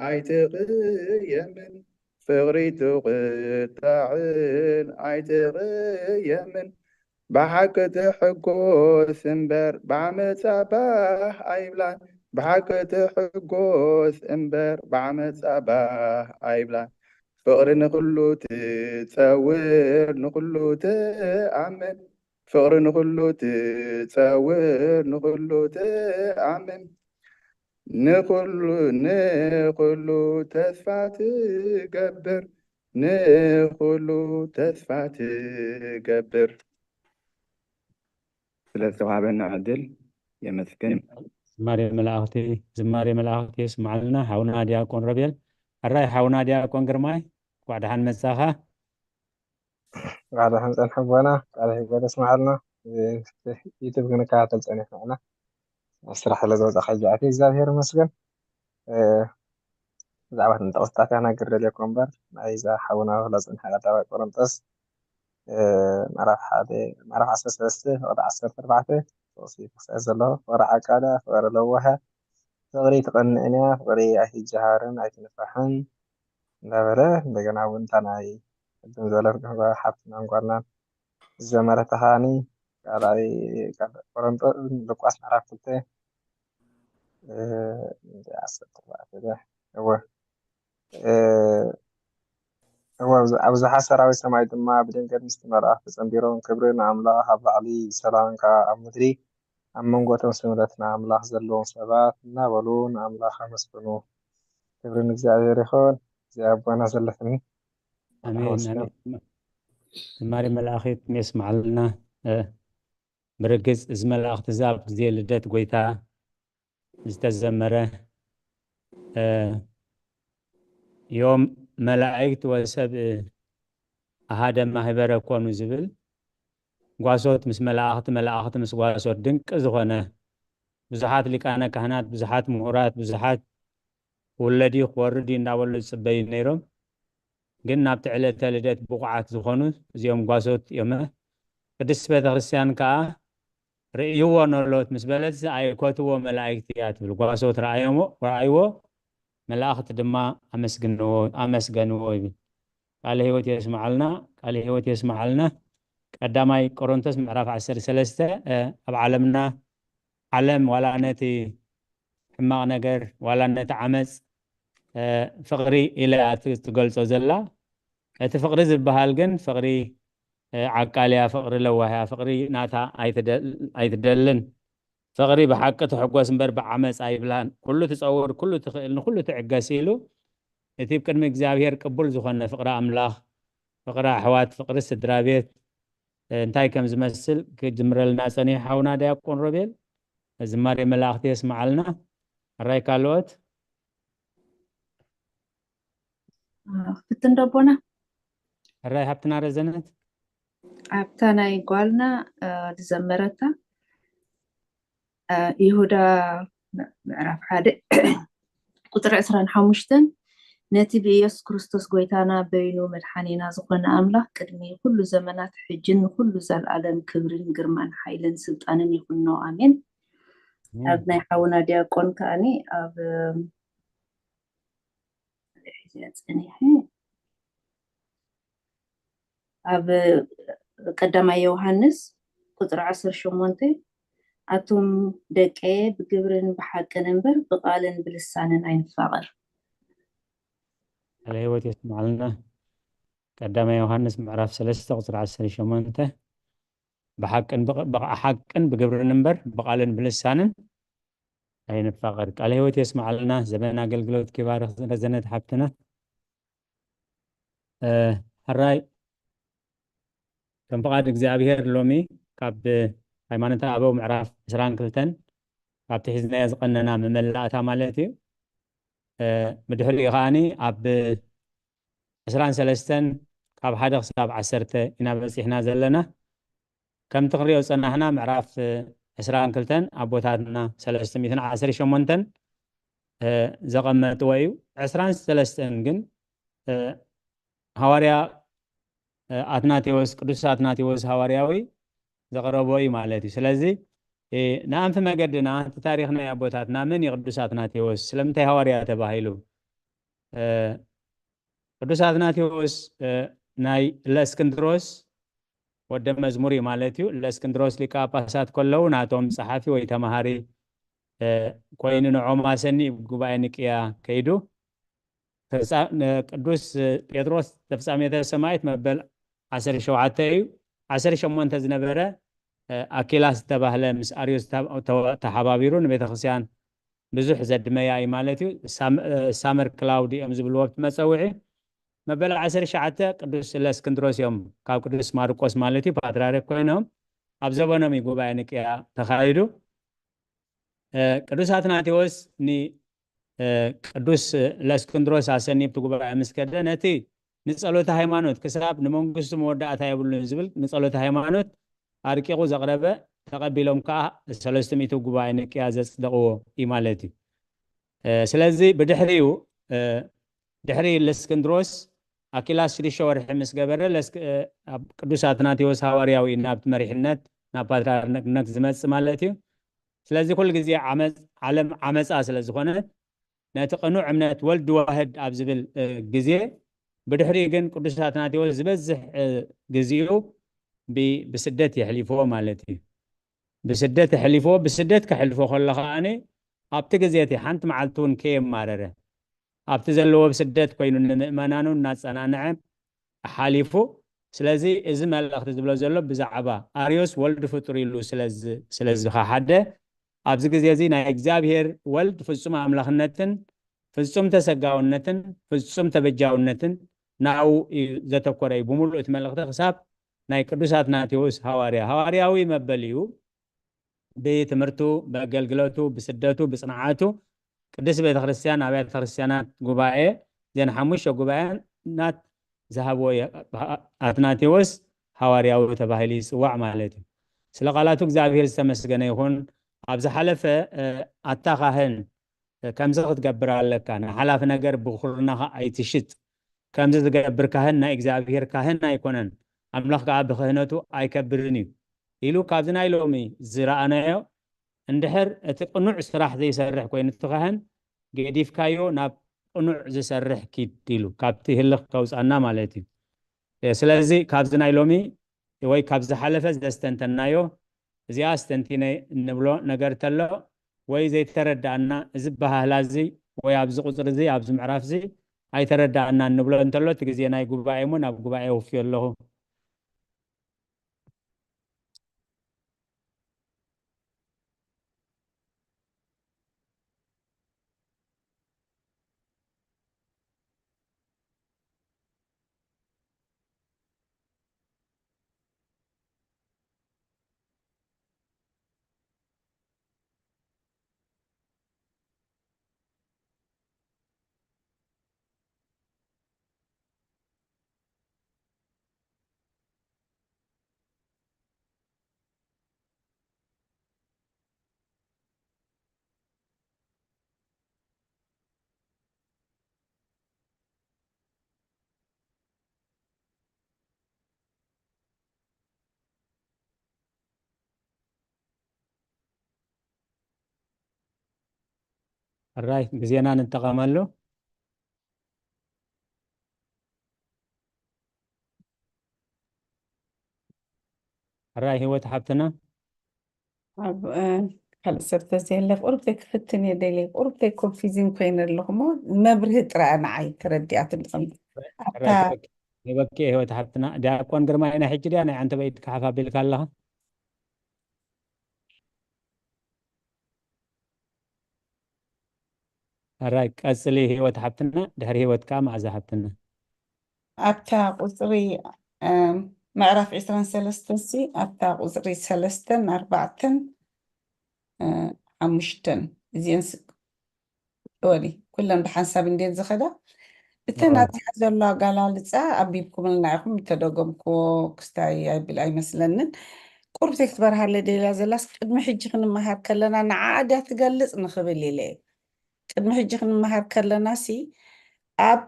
ኣይትቅየምን ፍቅሪ ትቁጣዕን ኣይትቅየምን ብሓቂ ትሕጎስ እምበር ብዓመፃ ባህ ኣይብላን ብሓቂ ትሕጎስ እምበር ብዓመፃ ባህ ኣይብላን ፍቅሪ ንኩሉ ትፀውር ንኩሉ ትኣምን ፍቅሪ ንኩሉ ትፀውር ንኩሉ ትኣምን ንኩሉ ንኩሉ ተስፋ ትገብር ንኩሉ ተስፋ ትገብር ስለ ዝተዋሃበና ዕድል የመስግን ዝማሬ መላእክቲ ዝማሬ መላእክቲ የስማዓልና ሓውና ዲያቆን ረቤል ኣራይ ሓውና ዲያቆን ግርማይ እንኳዕ ደሓን መጻኻ ባዕሉ ከም ጸንሐ ኣቦና ቃለ ህይወት የስምዓልና። ዩቱብ ክንከታተል ጸኒሕና ኢና። ኣብ ስራሕ ስለ ዝወጻ ሕጂ ኣትየ እግዚኣብሔር ይመስገን። ብዛዕባ እተን ጥቕስታት ክናገር ደልየ እኮ እምበር ናይዛ ሓውና ክፍለጽን ሓቀዳማይ ቆሮንጦስ ምዕራፍ ሓደ ምዕራፍ ዓሰርተ ሰለስተ ፍቕዲ ዓሰርተ ኣርባዕተ ጥቕሲ ክስዕብ ዘለኹ ፍቕሪ ዓቃላ ፍቕሪ ለዋሃ ፍቕሪ ትቐንእን እያ ፍቕሪ ኣይትጀሃርን ኣይትንፋሕን እንዳበለ እንደገና እውን እታ ናይ ቅድም ዝበለት ገንዘብ ሓብትናን ጓልናን ዝዘመረታ ከዓኒ ካልኣይ ቆሮንጦስ ሉቃስ ምዕራፍ ክልተ ዓሰርተ ኣርባዕተ እወ እወ ኣብ ዝሓ ሰራዊት ሰማይ ድማ ብድንገት ምስቲ መልኣኽ ተጸንቢሮም ክብሪ ንኣምላኽ ኣብ ላዕሊ ሰላም ከኣ ኣብ ምድሪ ኣብ መንጎ እቶም ስምረት ንኣምላኽ ዘለዎም ሰባት እናበሉ ንኣምላኽ ኣመስገኑ። ክብሪ ንእግዚኣብሔር ይኹን። እዚኣ ኣቦና ዘለትኒ። ኣሜን፣ ኣመስግን። ኣሜን። ዝማሬ መላእኽት የስምዓልና። እ፣ ብርግጽ እዚ መላእኽቲ እዚ ኣብ ግዜ ልደት ጎይታ ዝተዘመረ፣ እ፣ ዮም መላእክት ወሰብ ኣሃደ ማህበረ ኮኑ ዝብል ጓሶት ምስ መላእኽቲ፣ መላእኽቲ ምስ ጓሶት ድንቂ ዝኾነ ብዙሓት ሊቃነ ካህናት፣ ብዙሓት ምሁራት፣ ብዙሓት ውለድ እዩ ክወርድ እዩ እንዳበሉ ዝጽበዩ ነይሮም። ግን ናብቲ ዕለተ ልደት ብቑዓት ዝኾኑ እዚኦም ጓሶት እዮም። ቅድስት ቤተክርስትያን ከኣ ርእይዎ ኖሎት ምስ በለት ኣይኮትዎ መላእክት እያ ትብል። ጓሶት ረኣዮሞ፣ ረኣይዎ፣ መላእኽቲ ድማ ኣመስግንዎ፣ ኣመስገንዎ ይብል። ቃለ ሕይወት የስምዓልና፣ ቃለ ሕይወት የስምዓልና። ቀዳማይ ቆሮንቶስ ምዕራፍ ዓሰርተ ሰለስተ፣ እ፣ ኣብ ዓለምና፣ ዓለም ዋላ ነቲ ሕማቕ ነገር ዋላ ነቲ ዓመፅ፣ እ፣ ፍቕሪ ኢለ እያ ት-፣ ትገልጾ ዘላ። እቲ ፍቕሪ ዝበሃል ግን ፍቕሪ፣ እ፣ ዓቃል እያ፣ ፍቕሪ ለዋህ እያ፣ ፍቕሪ ናታ ኣይትደ-፣ ኣይትደልን። ፍቕሪ ብሓቂ ትሕጎስ እምበር ብዓመፅ ኣይብላን። ኩሉ ትፀውር፣ ኩሉ ትኽእል፣ ንኩሉ ትዕገስ ኢሉ እቲ ቅድሚ እግዚኣብሔር ቅቡል ዝኾነ ፍቕሪ ኣምላኽ፣ ፍቕሪ ኣሕዋት፣ ፍቕሪ ስድራ ቤት፣ እ፣ እንታይ ከም ዝመስል ክጅምረልና ጸኒሑ ሓውና ዲያቆን ሮቤል። ዝማሬ መላእኽቲ የስምዓልና። ሕራይ ካልኦት? እ፣ ክትፍትን ዶ ኣቦና? ሕራይ ሃብትና ረዘነት? ኣብታ ናይ ጓልና፣ እ፣ ዝዘመረታ፣ እ፣ ይሁዳ ም-፣ ምዕራፍ ሓደ ቁጽሪ ዕስራን ሓሙሽተን፣ ነቲ ብኢየሱስ ክርስቶስ ጎይታና በይኑ መድሓኒና ዝኾነ ኣምላኽ ቅድሚ ኩሉ ዘመናት ሕጅን ንኹሉ ዘልኣለም ክብርን ግርማን ሓይልን ስልጣንን ይኹኖ። ኣሜን። ኣሜን። ኣብ ናይ ሓውና ዲያቆን ከኣኒ ኣብ፣ ጸኒሐ ኣብ ቀዳማይ ዮሃንስ ቁጽሪ ዓሰርተ ሸሞንተ፣ ኣቱም ደቀየ ብግብርን ብሓቅን እምበር ብቓልን ብልሳንን ኣይንፋቐር። ቃለ ሕይወት የስምዓልና። ቀዳማይ ዮሃንስ ምዕራፍ ሰለስተ ቁጽሪ ዓሰርተ ሸሞንተ፣ ብሓቅን ብቕ-፣ ብቕ-፣ ሓቅን ብግብርን እምበር ብቓልን ብልሳንን ኣይንፋቐር። ቃለ ሕይወት የስምዓልና። ዘመን ኣገልግሎት ኪባርኽ ረዘነት ሓብትና። እ፣ ሕራይ ከም ፍቓድ እግዚኣብሔር ሎሚ ካብ ሃይማኖተ ኣበው ምዕራፍ ዕስራን ክልተን ካብቲ ሒዝናዮ ዝቐነና መመላእታ ማለት እዩ። እ፣ ብድሕሪኡ ከኣኒ ኣብ ዕስራን ሰለስተን ካብ ሓደ ክሳብ ዓሰርተ ኢና በጺሕና ዘለና። ከምቲ ክንሪኦ ዝጸናሕና ምዕራፍ ዕስራን ክልተን ኣቦታትና ሰለስተ ሚእትን ዓሰርተ ሸሞንተን፣ እ፣ ዘቐመጥዎ እዩ። ዕስራን ሰለስተን ግን፣ እ፣ ሃዋርያ፣ እ፣ ኣትናቴዎስ፣ ቅዱስ ኣትናቴዎስ ሃዋርያዊ ዘቕረቦ እዩ ማለት እዩ። ስለዚ፣ እ፣ ንኣንፊ መገድና፣ እቲ ታሪኽ ናይ ኣቦታትና፣ መን እዩ ቅዱስ ኣትናቴዎስ? ስለምንታይ ሃዋርያ ተባሂሉ? እ፣ ቅዱስ ኣትናቴዎስ፣ እ፣ ናይ ለእስክንድሮስ ወደ መዝሙር እዩ ማለት እዩ። ለእስክንድሮስ ሊቀ ጳጳሳት ከለዉ ናቶም ጸሓፊ ወይ ተማሃሪ፣ እ፣ ኮይኑ ንዖም ኣሰኒ ጉባኤ ኒቅያ ከይዱ። ተፍጻ-፣ ን-፣ ቅዱስ ጴጥሮስ ተፍጻሜተ ሰማዕት መበል ዓሰርተ ሸውዓተ እዩ። ዓሰርተ ሸሞንተ ዝነበረ፣ እ፣ ኣኪላስ ዝተባህለ ምስ ኣርዮስ ተ-፣ ተ-፣ ተሓባቢሩ ንቤተ ክርስቲያን ብዙሕ ዘድመያ እዩ ማለት እዩ። ሳም-፣ እ፣ ሳመር ክላውድ እዮም ዝብልዎ ኣብቲ መጸውዒ። መበል ዓሰርተ ትሽዓተ ቅዱስ ለእስክንድሮስ እዮም፣ ካብ ቅዱስ ማርቆስ ማለት እዩ፣ ፓትርያርክ ኮይኖም ኣብ ዘበኖም እዩ ጉባኤ ኒቅያ ተኻይዱ። እ፣ ቅዱስ ኣትናቴዎስ ን-፣ እ፣ ቅዱስ ለእስክንድሮስ ኣሰኒ ኣብቲ ጉባኤ ምስ ከደ፣ ነቲ ንጸሎተ ሃይማኖት ክሳብ ንመንግስቱ መወዳእታ የብሉን ዝብል ንጸሎተ ሃይማኖት ኣርቂቑ ዘቕረበ፣ ተቐቢሎም ከኣ ሰለስተ ሚእቲ ጉባኤ ኒቅያ ዘጽደቕዎ እዩ ማለት እዩ። እ፣ ስለዚ ብድሕሪኡ፣ እ፣ ድሕሪ ለእስክንድሮስ ኣኪላስ ሽዱሽተ ወርሒ ምስ ገበረ፣ ለእስክ-፣ እ፣ ኣብ ቅዱስ ኣትናቴዎስ ሃዋርያዊ ናብቲ መሪሕነት፣ ናብ ፓትርያርክነት ዝመጽእ ማለት እዩ። ስለዚ ኩሉ ግዜ ዓመጽ-፣ ዓለም ዓመጻ ስለ ዝኾነት፣ ነቲ ቅኑዕ እምነት ወልድ ዋህድ ኣብ ዝብል፣ እ፣ ግዜ፣ ብድሕሪኡ ግን ቅዱስ ኣትናቴዎስ ዝበዝሕ፣ እ፣ ግዜኡ ብ-፣ ብስደት የሕሊፍዎ ማለት እዩ። ብስደት የሕሊፍዎ። ብስደት ከሕልፎ ከሎ ከኣኒ ኣብቲ ግዜ እቲ ሓንቲ መዓልቲ እውን ከየማረረ ኣብቲ ዘለዎ ብስደት ኮይኑ ንምእመናኑ እናጸናንዐ ሓሊፉ። ስለዚ እዚ መልእኽቲ ዝብሎ ዘሎ ብዛዕባ ኣርዮስ ወልድ ፍጡር ኢሉ ስለዚ፣ ስለዚ ከሓደ ኣብዚ ግዜ እዚ ናይ እግዚኣብሔር ወልድ ፍጹም ኣምላኽነትን ፍጹም ተሰጋውነትን ፍጹም ተበጃውነትን ናብኡ እዩ ዘተኮረ እዩ ብምሉእ እቲ መልእኽቲ። ክሳብ ናይ ቅዱስ ኣትናቴዎስ ሃዋርያ፣ ሃዋርያዊ መበሊኡ ብትምህርቱ፣ ብኣገልግሎቱ፣ ብስደቱ፣ ብጽንዓቱ ቅድስት ቤተ ክርስቲያን ኣብያተ ክርስቲያናት ጉባኤ፣ እዘን ሓሙሽተ ጉባኤያት ዝሃብዎ የ-፣ ኣትናቴዎስ ሃዋርያዊ ተባሂሉ ይጽዋዕ ማለት እዩ። ስለ ቃላቱ እግዚኣብሔር ዝተመስገነ ይኹን። ኣብ ዝሓለፈ፣ እ፣ ኣታ ካህን፣ እ፣ ከምዚ ክትገብር ኣለካ፣ ንሓላፊ ነገር ብኹርናኻ ኣይትሽጥ፣ ከምዚ ዝገብር ካህን ናይ እግዚኣብሔር ካህን ኣይኮነን፣ ኣምላኽ ከኣ ብክህነቱ ኣይከብርን እዩ ኢሉ ካብዚ ናይ ሎሚ ዝረኣናዮ፣ እንድሕር እቲ ቅኑዕ ስራሕ ዘይሰርሕ ኮይኑ እቲ ካህን ገዲፍካዮ ናብ ቅኑዕ ዝሰርሕ ኪድ ኢሉ ካብቲ ህልኽ ከውፅኣና ማለት እዩ። እ፣ ስለዚ ካብዚ ናይ ሎሚ ወይ ካብ ዝሓለፈ ዘስተንተናዮ እዚኣ ኣስተንቲነ እንብሎ ነገር ተሎ ወይ ዘይተረዳእና፣ እዚ ኣበሃህላ እዚ ወይ ኣብዚ ቁፅሪ እዚ ኣብዚ ምዕራፍ እዚ ኣይተረዳእና እንብሎ እንተሎ እቲ ግዜ ናይ ጉባኤ እሞ ናብ ጉባኤ ወፍዮ ኣለኹ። ሕራይ ግዜና ንጠቐመሉ። ሕራይ ህይወት ሓብትና። ኣብ፣ እ፣ ካልእ ሰብ ተዘየለ ቁሩብ ክፍትን እየ ደልየ፣ ቁሩብ ኮንፊዚን ኮይነ ኣለኹ እሞ መብርሂ ጥራይ ንዓይ ተረዲኣትኒ። ከም ኣታ ሕራይ ህይወት፣ ህይወት ህይወት ሓብትና። ዲያቆን ግርማይ ናይ ሕጂ ድያ ናይ ዓንተበ ኢድካ ሓፍ ኣቢልካ ኣለኻ? ሕራይ ቀጽሊ ህይወት ሓብትና፣ ድሕሪ ህይወት ከኣ መኣዛ ሓብትና። ኣብታ ቁጽሪ፣ እም፣ ምዕራፍ ዕስራን ሰለስተን ሲ፣ ኣብታ ቁጽሪ ሰለስተን ኣርባዕተን፣ እ፣ ሓሙሽተን እዚአን ስ-፣ ወዲ ኩለን ብሓንሳብ እንዴት ዝኸዳ። እተን ኣዎ። ኣብዚኣ ዘሎ ኣጋላልጻ ኣቢብኩምልና ኢኹም፣ እተደገምኩዎ ክስታይ ኣይብል ኣይመስለንን። ቁርብተይ ክትበርሃለ ደልያ ዘላስ ቅድሚ ሕጂ ክንመሃር ከለና ንዓኣ ድያ ትገልጽ ንኽብል ኢለ እየ። ቅድሚ ሕጂ ክንመሃር ከለና ሲ ኣብ፣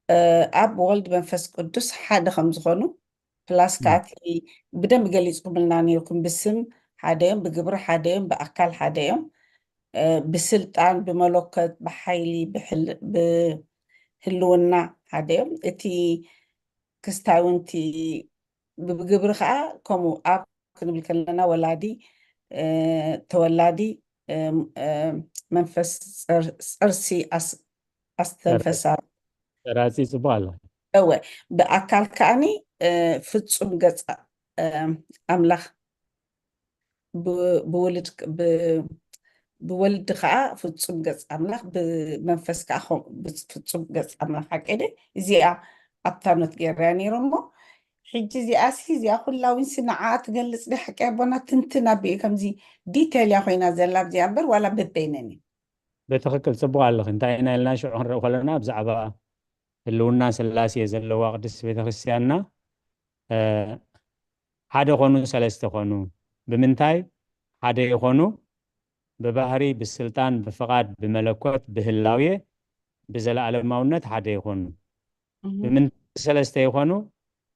እ፣ ኣብ ወልድ መንፈስ ቅዱስ ሓደ ከም ዝኾኑ ፕላስ ም። ከኣ እቲ ብደንብ ገሊጽኩምልና ነይርኩም። ብስም ሓደ እዮም፣ ብግብሪ ሓደ እዮም፣ ብኣካል ሓደ እዮም። እ፣ ብስልጣን፣ ብመለኮት፣ ብሓይሊ፣ ብሕል-፣ ብህልውና ሓደ እዮም። እቲ ክስታይ እውን እቲ ብግብሪ ከኣ ከምኡ ኣብ ክንብል ከለና ወላዲ፣ እ፣ ተወላዲ፣ እ፣ እ፣ መንፈስ ጸር-፣ ጸርሲ ኣስ-፣ ኣስተንፈሳ። ሰራጺ ጽቡቕ ኣሎ። እወ፣ ብኣካል ከኣኒ፣ እ፣ ፍጹም ገጽ፣ እ፣ ኣምላኽ ብ-፣ ብውልድ ክ-፣ ብ-፣ ብወልድ ከኣ ፍጹም ገጽ ኣምላኽ፣ ብመንፈስ ከኣ ኸም-፣ ብጽ-፣ ፍጹም ገጽ ኣምላኽ ሓቂ ድየ? እዚኣ ኣብታ ኖት ገይረያ ነይረ እሞ፣ ሕጂ እዚኣሲ፣ እዚኣ ኩላ እውንሲ ንዓኣ ትገልጽ ድያ? ሓቂ ኣቦና ትንትን ኣቢኡ ከምዚ ዲቴል እያ ኮይና ዘላ ኣብዚኣ እምበር፣ ዋላ በበይነን እዩ። ብትኽክል ጽቡቕ ኣለኺ። እንታይ ኢና ኢልና ሽዑ ክንርኢ ከለና ብዛዕባ ህልውና ስላሴ ዘለዋ ቅድስት ቤተክርስትያንና፣ እ፣ ሓደ ኾኑ ሰለስተ ኾኑ። ብምንታይ ሓደ ይኾኑ? ብባህሪ፣ ብስልጣን፣ ብፍቓድ፣ ብመለኮት፣ ብህላዌ፣ ብዘለኣለማውነት ሓደ ይኾኑ። እህ። ብምንታይ ሰለስተ ይኾኑ?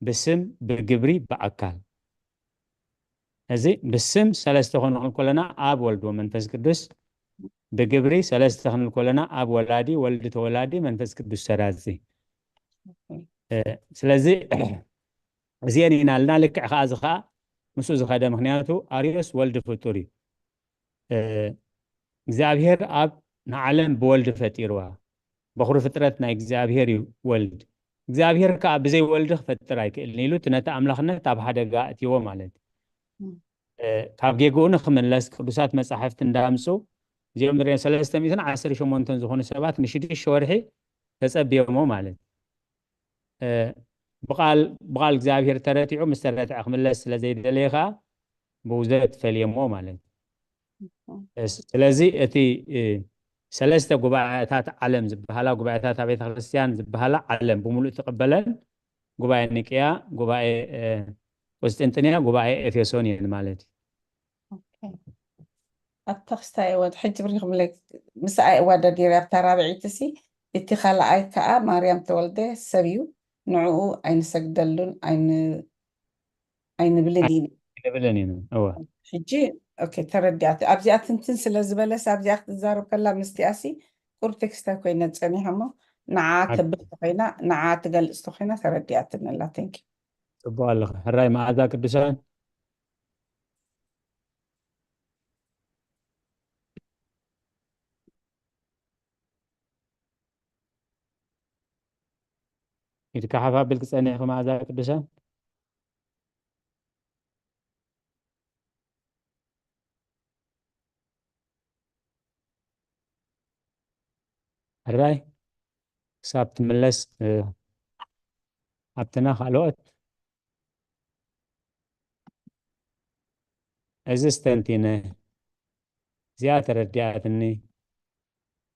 ብስም፣ ብግብሪ፣ ብኣካል። እዚ ብስም ሰለስተ ኾኑ ክንብል ከለና ኣብ ወልድ ወመንፈስ ቅዱስ፣ ብግብሪ ሰለስተ ክንብል ከለና ኣብ ወላዲ፣ ወልድ ተወላዲ፣ መንፈስ ቅዱስ ሰራጺ። እ፣ ስለዚ እዚአን ኢና ኣልና። ልክዕ ከኣ እዚ ከኣ ምስኡ ዝኸደ፣ ምኽንያቱ ኣርዮስ ወልድ ፍጡር እዩ። እ፣ እግዚኣብሔር ኣብ ንዓለም ብወልድ ፈጢርዋ። በኹሪ ፍጥረት ናይ እግዚኣብሔር እዩ ወልድ። እግዚኣብሔር ከኣ ብዘይ ወልድ ክፈጥር ኣይክእልን ኢሉ እቲ ነቲ ኣምላኽነት ኣብ ሓደጋ ኣእትይዎ ማለት እዩ። እ፣ ካብ ጌግኡ ንኽምለስ ቅዱሳት መጻሕፍቲ እንዳምጹ እዚኦም ንሪኦም ሰለስተ ሚእትን ዓሰርተ ሸሞንተን ዝኾኑ ሰባት ንሽዱሽተ ወርሒ ተጸብዮሞ ማለት እዩ። እ፣ ብቓል ብቓል እግዚኣብሔር ተረቲዑ ምስ ተረትዐ ክምለስ ስለ ዘይደለየ ከኣ ብውዘት ፈልየሞ ማለት እዩ። እ፣ ስለዚ እቲ እ፣ ሰለስተ ጉባኤታት ዓለም ዝበሃላ ጉባኤታት ቤተ ክርስቲያን ዝበሃላ ዓለም ብምሉእ ትቕበለን ጉባኤ ኒቅያ፣ ጉባኤ እ፣ ቁስጥንጥንያ፣ ጉባኤ ኤፌሶን እየን ማለት እዩ። ኦኬ። ኣብታ ክስታይ ወድ ሕጂ ብሪኽ ብለይ ምስኣ እዋዳዲር ኣብታ ራብዒቲ ሲ እቲ ካልኣይ ከዓ ማርያም ተወልደ ሰብ እዩ፣ ንዕኡ ኣይንሰግደሉን ኣይን ኣይንብልን ኢና። ይብልን እዩ። እወ። ሕጂ ኦኬ ተረዲኣት ኣብዚኣ ትንትን ስለ ዝበለስ ኣብዚኣ ክትዛረብ ከላ ምስቲኣሲ ቁር ቴክስታይ ኮይነ ፀኒሐ እሞ ንዓ ሓቂ። ተብል ተኮይና ንዓ ትገልፅ ተኮይና ተረዲኣትንላ። Thank you። ጽቡቕ ኣለኻ። ሕራይ መዓዛ ቅዱሳን። ኢድካ ሓፍ ኣቢልክ ጸኒሕክ መዓዛ ቅዱሳን። ሕራይ ክሳብ ትምለስ እ፣ ኣብትና ካልኦት እዚ ስተንቲነ እዚኣ ተረዲኣትኒ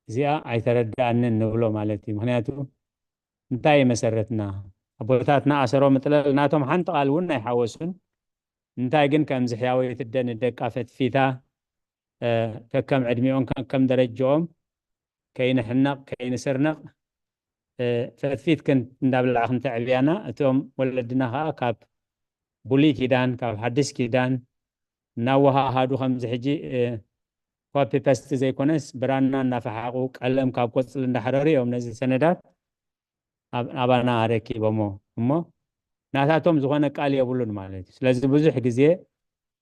እዚኣ ኣይተረድኣንን ንብሎ ማለት እዩ። ምክንያቱ እንታይ መሰረትና ኣቦታትና ኣሰሮ ምጥለል ናቶም ሓንቲ ቃል እውን ኣይሓወሱን። እንታይ ግን ከምዚ ሕያወይቲ ኣደ ንደቃ ፈትፊታ እ፣ ከከም ዕድሚኦም ከከም ደረጃኦም ከይንሕነቕ ከይንስርነቕ እ፣ ፈትፊት ክን እንዳብላዕ ክንተዕብያና እቶም ወለድና ከዓ ካብ ብሉይ ኪዳን ካብ ሓድሽ ኪዳን እናወሃሃዱ ከምዚ ሕጂ ኮፒ ፐስት ዘይኮነስ ብራና እናፈሓቑ ቀለም ካብ ቆፅሊ እንዳሕረሩ እዮም ነዚ ሰነዳት ኣብ- ኣባና ኣረኪቦሞ እሞ ናታቶም ዝኾነ ቃል የብሉን ማለት እዩ። ስለዚ ብዙሕ ግዜ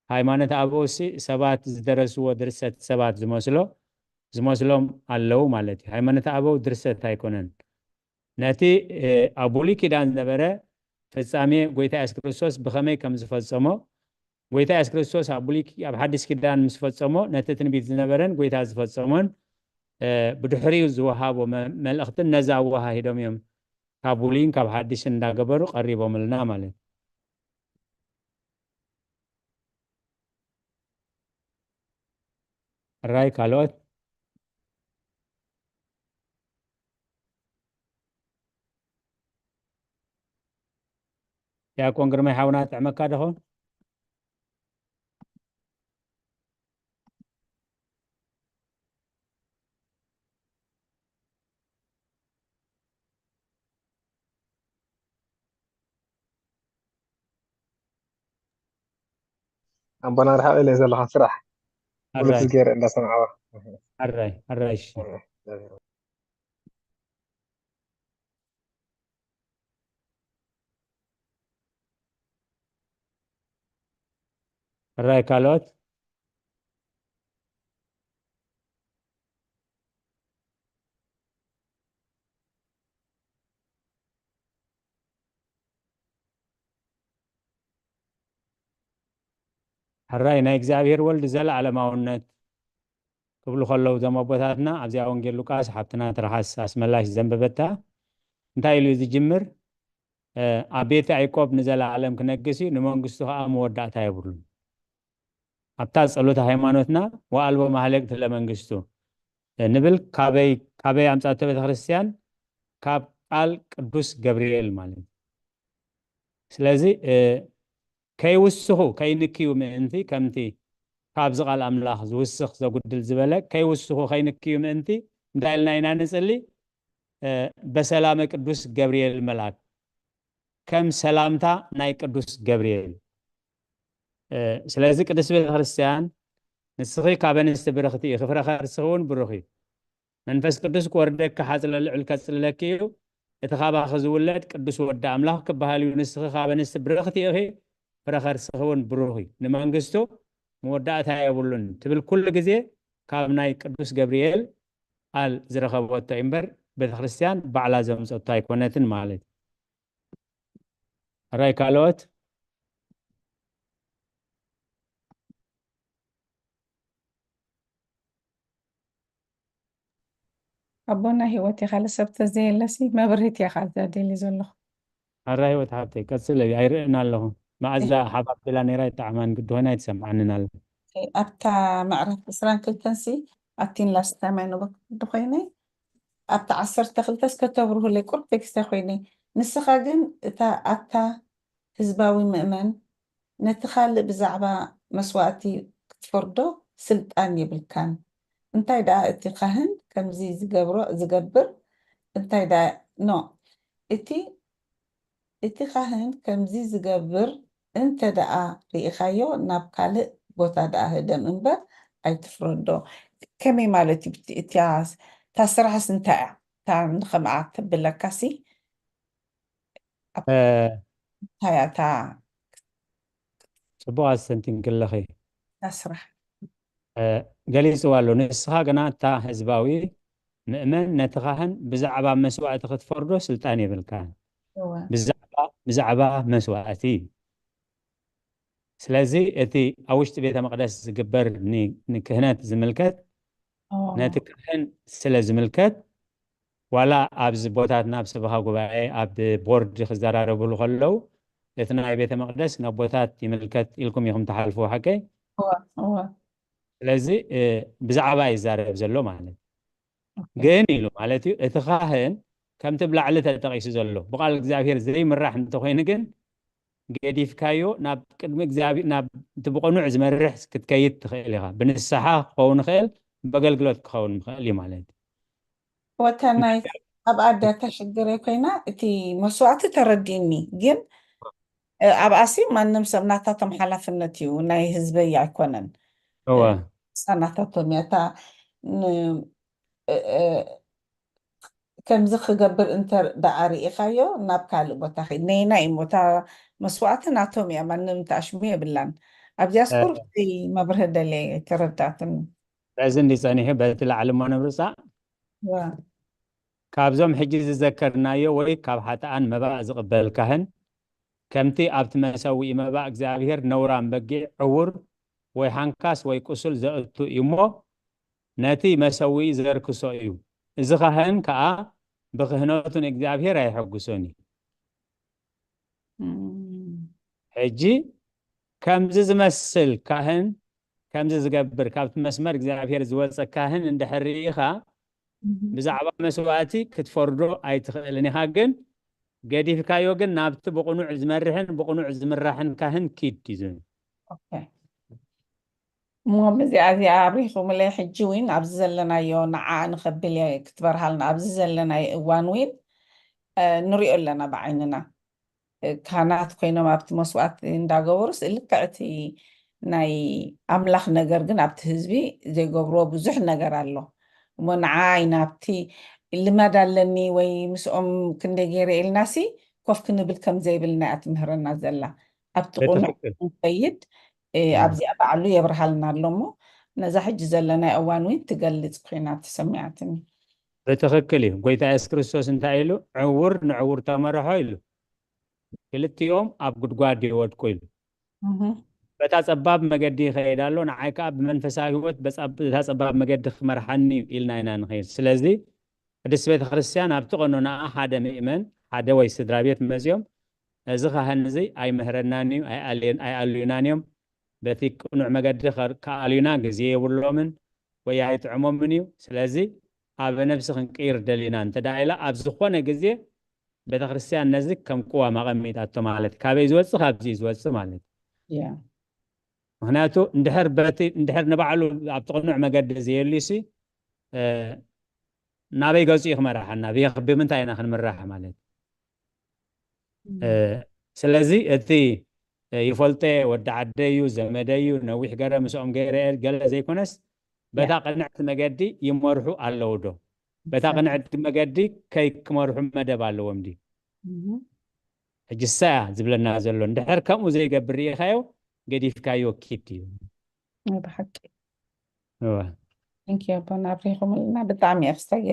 ሃይማኖት ኣበውሲ ሰባት ዝደረስዎ ድርሰት ሰባት ዝመስሎ ዝመስሎም ኣለዉ ማለት እዩ። ሃይማኖት ኣበው ድርሰት ኣይኮነን። ነቲ እ፣ ኣብ ብሉይ ኪዳን ዝነበረ ፍጻሜ ጎይታ የሱስ ክርስቶስ ብኸመይ ከም ዝፈጸሞ ጎይታ የሱስ ክርስቶስ ኣብ ብሉይ ኪ- ኣብ ሓድሽ ኪዳን ምስ ፈጸሞ ነቲ ትንቢት ዝነበረን ጎይታ ዝፈጸሞን እ፣ ብድሕሪኡ ዝወሃቦ መ- መልእኽትን ነዚ ኣወሃሂዶም እዮም ካብ ብሉይን ካብ ሓድሽን እንዳገበሩ ቀሪቦምልና ማለት እዩ። ሕራይ ካልኦት ዲያቆን ግርማይ ሓውና ጥዕመካ ደኾን? ኣቦና ርሓቕ ኢለ ዘለኻ ስራሕ ሕራይ ብሉቱዝ ገይረ እንዳሰምዓዋ ሕራይ ሕራይ እሺ። ሕራይ ካልኦት ሕራይ ናይ እግዚኣብሔር ወልድ ዘለዓለማውነት ክብሉ ከለዉ እዞም ኣቦታትና ኣብዚኣ ወንጌል ሉቃስ ሓብትና ትርሓስ ኣስመላሽ ዘንበበታ እንታይ ኢሉ ዝጅምር እ፣ ኣብ ቤተ ያዕቆብ ንዘለዓለም ክነግስ እዩ ንመንግስቱ ከዓ መወዳእታ የብሉን ኣብታ ጸሎተ ሃይማኖትና ወኣልቦ ማህለቅቲ ለመንግስቱ እ፣ ንብል ካበይ ካበይ ኣምጻቶ ቤተክርስትያን ካብ ቃል ቅዱስ ገብርኤል ማለት እዩ ስለዚ እ፣ ከይውስኹ ከይንክዩ ምእንቲ ከምቲ ካብዚ ቃል ኣምላኽ ዝውስኽ ዘጉድል ዝበለ ከይውስኹ ከይንክዩ ምእንቲ እንታይ ኢልና ኢና ንጽሊ እ፣ በሰላመ ቅዱስ ገብርኤል መልኣክ ከም ሰላምታ ናይ ቅዱስ ገብርኤል እ፣ ስለዚ ቅድስቲ ቤተክርስትያን ንስኺ ካብ ኣንስቲ ብርኽቲ ኢኺ ፍረ ከርስኺ እውን ብሩኽ እዩ መንፈስ ቅዱስ ክወርደኪ ሓፅለ ልዑል ከፅልለኪ እዩ እቲ ካባኺ ዝውለድ ቅዱስ ወዲ ኣምላኽ ክበሃል እዩ ንስኺ ካብ ኣንስቲ ብርኽቲ ኢኺ ፍረ ከርስኺ እውን ብሩኽ እዩ ንመንግስቱ መወዳእታ የብሉን ትብል ኩሉ ግዜ ካብ ናይ ቅዱስ ገብርኤል ቃል ዝረኸበቶ እዩ እምበር ቤተክርስትያን ባዕላ ዘምፀቶ ኣይኮነትን ማለት እዩ ሕራይ ካልኦት ኣቦና ህይወት ኢኻ፣ ካልእ ሰብ ተዘየለሲ መብርሂት ኢኻ እዛ ደሊ ዘለኹ። ኣራ ህይወት ሓብተይ፣ ቀጽለይ፣ ኣይርእን ኣለኹ። መዓዛ ሓባብ ደላ ነይራ ይጠዓማን ግዲ ኾይና ኣይትሰምዓንን ኣለ። ኣብታ ምዕራፍ ዕስራን ክልተን ሲ ኣቲን ላስት ታይም ኣይነበርኩ ግዲ ኮይነ፣ ኣብታ ዓሰርተ ክልተ እስከ ተብርሁለይ ቁርብ ቴክስት ኮይነ። ንስኻ ግን እታ ኣታ ህዝባዊ ምእመን ነቲ ካልእ ብዛዕባ መስዋእቲ ክትፈርዶ ስልጣን የብልካን። እንታይ ደኣ እቲ ካህን ከምዚ ዝገብሮ ዝገብር እንታይ ደኣ ኖ እቲ እቲ ካህን ከምዚ ዝገብር እንተ ደኣ ርኢኻዮ ናብ ካልእ ቦታ ደኣ ህደም እምበር ኣይትፍረዶ። ከመይ ማለት እዩ? እቲ- እቲያ እታ ስራሕስ እንታይ እያ? እታ ንኸምኣ ተብለካሲ ኣብ- እ፣ እንታይ እያ እታ ጽቡቕ ኣስተንቲንክለኺ። እታ ስራሕ? እ፣ ገሊጽዋ ኣሎ። ንስኻ ግና እታ ህዝባዊ ምእመን ነቲ ካህን ብዛዕባ መስዋእቲ ክትፈርዶ ስልጣን የብልካን። እወ። ብዛዕባ ብዛዕባ መስዋእቲ። ስለዚ እቲ ኣብ ውሽጢ ቤተ መቕደስ ዝግበር ን- ንክህነት ዝምልከት ኦ፣ ነቲ ካህን ስለ ዝምልከት ዋላ ኣብዚ ቦታት ናብ ሰበኻ ጉባኤ ኣብ ቦርድ ክዘራረብሉ ከለዉ እቲ ናይ ቤተ መቕደስ ናብ ቦታት ይምልከት ኢልኩም ኢኹም ትሓልፍዎ ሓቀይ? እወ፣ እወ። ስለዚ እ፣ ብዛዕባ ይዛረብ ዘሎ ማለት ኦኬ። ግን ኢሉ ማለት እዩ እቲ ካህን ከምቲ ብላዕሊ ተጠቂሱ ዘሎ ብቃል እግዚኣብሔር ዘይምራሕ እንተኮይኑ ግን ገዲፍካዮ ናብ ቅድሚ እግዚኣብሔር ናብ እቲ ብቅኑዕ ዝመርሕ ክትከይድ ትኽእል ኢኻ። ብንስሓ ክኸውን ይኽእል፣ በገልግሎት ክኸውን ይኽእል እዩ ማለት እዩ። ወታ ናይ ኣብ ኣዳ ተሽግረ ኮይና እቲ መስዋእቲ ተረዲእኒ ግን እ፣ ኣብኣሲ ማንም ሰብ ናታቶም ሓላፍነት እዩ፣ ናይ ህዝበይ ኣይኮነን። እወ እሳ ናታቶም እያ። እታ ን- እ፣ እ፣ ከምዚ ክገብር እንተ ደኣ ርኢኻዮ ናብ ካልእ ቦታ ኸይድ ነይና እዩ እሞ እታ መስዋእቲ ናቶም እያ፣ ማንም ተኣሽሙ የብላን። ኣብዚኣ እ፣ ስኩር መብርሂ ደልየ ኣይተረዳእትን። በዚ እንዲ ጸኒሑ በቲ ላዕሊ እሞ ነብርጻ ዋ፣ ካብዞም ሕጂ ዝዘከርናዮ ወይ ካብ ሓጥኣን መባእ ዝቕበል ካህን ከምቲ ኣብቲ መሰውኢ መባእ እግዚኣብሔር ነውራም በጊዕ ዕውር ወይ ሓንካስ ወይ ቁሱል ዘእቱ እዩ እሞ ነቲ መሰውኢ ዘርክሶ እዩ። እዚ ካህን ከኣ ብክህነቱ ንእግዚኣብሔር ኣይሐጉሶን እዩ። እም፣ ሕጂ ከምዚ ዝመስል ካህን ከምዚ ዝገብር ካብቲ መስመር እግዚኣብሔር ዝወፀ ካህን እንድሕር ርኢኻ እም፣ ብዛዕባ መስዋእቲ ክትፈርዶ ኣይትኽእልን ኢኻ። ግን ገዲፍካዮ ግን ናብቲ ብቕኑዕ ዝመርሕን ብቕኑዕ ዝምራሕን ካህን ኪድ እዩ ዝብል። ኦኬ። እሞ እዚኣ እዚኣ ኣብሪኹምለይ ሕጂ እውን ኣብዚ ዘለናዮ ንዓ ንኸብል እየ ክትበርሃልና ኣብዚ ዘለናዮ እዋን እውን እ፣ ንሪኦ ኣለና ብዓይንና። እ፣ ካህናት ኮይኖም ኣብቲ መስዋእቲ እንዳገበሩስ ልክዕ እቲ ናይ ኣምላኽ ነገር ግን ኣብቲ ህዝቢ ዘይገብርዎ ብዙሕ ነገር ኣሎ። እሞ ንዓይ ናብቲ ልማድ ኣለኒ ወይ ምስኦም ክንደይ ገይረ ኢልናሲ ኮፍ ክንብል ከም ዘይብልና እያ ትምህረና ዘላ። ኣብቲ ቁኑዕ ብትኽክል ንኸይድ እ፣ ኣብዚኣ ባዕሉ የብርሃልና ኣሎ እሞ ነዛ ሕጂ ዘለናዮ እዋን እውን ትገልጽ ኮይና ተሰሚዓትኒ። ብትኽክል እዩ። ጎይታ የሱስ ክርስቶስ እንታይ ኢሉ? ዕውር ንዕውር ተመርሖ ኢሉ። ክልቲኦም ኣብ ጉድጓድ ይወድቁ ኢሉ። እህ፣ በታ ጸባብ መገዲ ይኸይድ ኣሎ፣ ንዓይ ከኣ ብመንፈሳዊ ህይወት በጻብ-፣ በታ ጸባብ መገዲ ክመርሓኒ እዩ ኢልና ኢና ንኸይድ። ስለዚ ቅድስት ቤተ ክርስቲያን ኣብቲ ቀኖናኣ ሓደ ምእመን፣ ሓደ ወይ ስድራ ቤት መጺኦም እዚ ካህን እዚ ኣይምህረናን እዩ፣ ኣይኣልየን-፣ ኣይኣልዩናን እዮም፣ በቲ ቅኑዕ መገዲ ከር-፣ ከኣልዩና ግዜ የብሎምን ወይ ኣይጥዕሞምን እዩ። ስለዚ ኣብ ነብሲ ክንቅይር ደሊና እንተ ደኣ ኢላ ኣብ ዝኾነ ግዜ ቤተ ክርስቲያን ነዚ ከም ቅዋም ኣቐሚጣቶ ማለት እዩ። ካበይ ዝወጽእ? ካብዚ እዩ ዝወጽእ ማለት እዩ። ያ። ምኽንያቱ እንድሕር በቲ እንድሕር ንባዕሉ ኣብቲ ቅኑዕ መገዲ ዘየልዩሲ እ፣ ናበይ ገጹ እዩ ክመርሓና? ብየ-፣ ብምንታይ ኢና ክንምራሕ ማለት እዩ? እ፣ እም፣ ስለዚ እቲ እ፣ ይፈልጦ እየ፣ ወዲ ዓደይ እዩ፣ ዘመደይ እዩ፣ ነዊሕ ገረ ምስኦም ገይረ እየ ገለ ዘይኮነስ በታ ያ። ቅንዕቲ መገዲ ይመርሑ ኣለዉ ዶ? በታ Exactly። ቅንዕቲ መገዲ ከይክመርሑ መደብ ኣለዎም ድዩ? እህ፣ ሕጂ እሳ እያ ዝብለና ዘሎ። እንድሕር ከምኡ ዘይገብር ርኢኻዮ ገዲፍካዮ ኪድ እዩ። ናይ ብሓቂ። እወ። Thank you ኣቦና ኣብሪኹምልና ብጣዕሚ እየ ክስታይ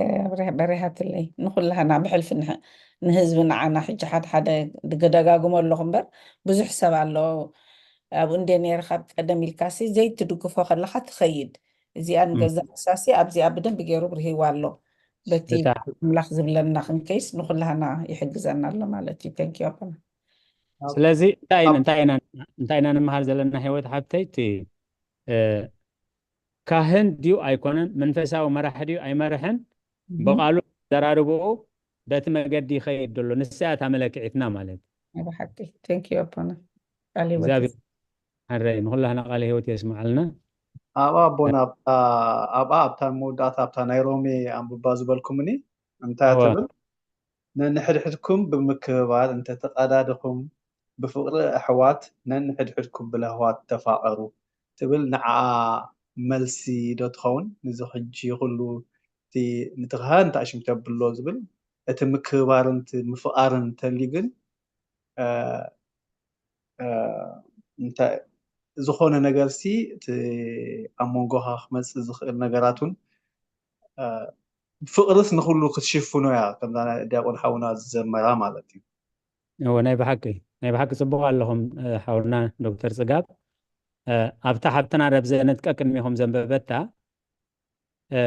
በሪሃትለይ ንኩላህና ብሕልፊ ንሕ-፣ ንህዝቢ ንዓና ሕጂ ሓደ ሓደ ድገዳጋግሞ ኣለኹ እምበር ብዙሕ ሰብ ኣሎ ኣብኡ እንደ ነይርካ ቀደም ኢልካሲ ዘይትድግፎ ከለካ ትኸይድ እዚኣ እም። ንገዛ ክሳሲ ኣብዚኣ ብደንብ ገይሩ ብርሂዋ ኣሎ በቲ ብጣዕሚ ኣምላኽ ዝብለና ክንከይስ ንኹላህና ይሕግዘና ኣሎ ማለት እዩ። Thank you ኣቦና። ስለዚ እንታይ ኢና እንታይ ኢና እንታይ ኢና ንምሃር ዘለና? ህይወት ሓብተይ፣ እቲ እ፣ ካህን ድዩ ኣይኮነን፣ መንፈሳዊ መራሒ ድዩ ኣይመርሕን፣ እህ፣ ብቓሉ ዘራርብኡ በቲ መገዲ ይኸይድ ዘሎ። ንሳ እያ እታ መለክዒትና ማለት። ናይ ብሓቂ። Thank you ኣቦና። ቃል ህይወት እግዚኣብሔር ይስ- ሓረይ ንኹላህና ቃለ ህይወት የስምዓልና። ኣብኣ ኣቦና ኣብታ ኣብኣ ኣብታ መወዳእታ ኣብታ ናይ ሮሜ ኣንብባ ዝበልኩምኒ እንታይ እወ ትብል? ነንሕድሕድኩም ብምክብባር እንተተቐዳደኹም ብፍቕሪ ኣሕዋት ነንሕድሕድኩም ብለህዋት ተፋቐሩ ትብል። ንዓኣ መልሲ ዶ ትኸውን? ንዚ ሕጂ ኩሉ እቲ ንትኻህን ተኣሽም ተብሎ ዝብል እቲ ምክብባርን እቲ ምፍቓርን እንተልዩ ግን እ፣ እ፣ እንታይ ዝኾነ ነገር ሲ እቲ ኣብ መንጎኻ ክመፅእ ዝኽእል ነገራት እውን እ፣ ብፍቕርስ ንኩሉ ክትሽፍኖ እያ ከምዛ ናይ ዲያቆን ሓውና ዝዘመራ ማለት እዩ። እወ ናይ ብሓቂ ናይ ብሓቂ ጽቡቕ ኣለኹም እ፣ ሓውና ዶክተር ጽጋብ እ፣ ኣብታ ሓብትና ረብ ዘነጥቀ ቅድሚኹም ዘንበበታ እ፣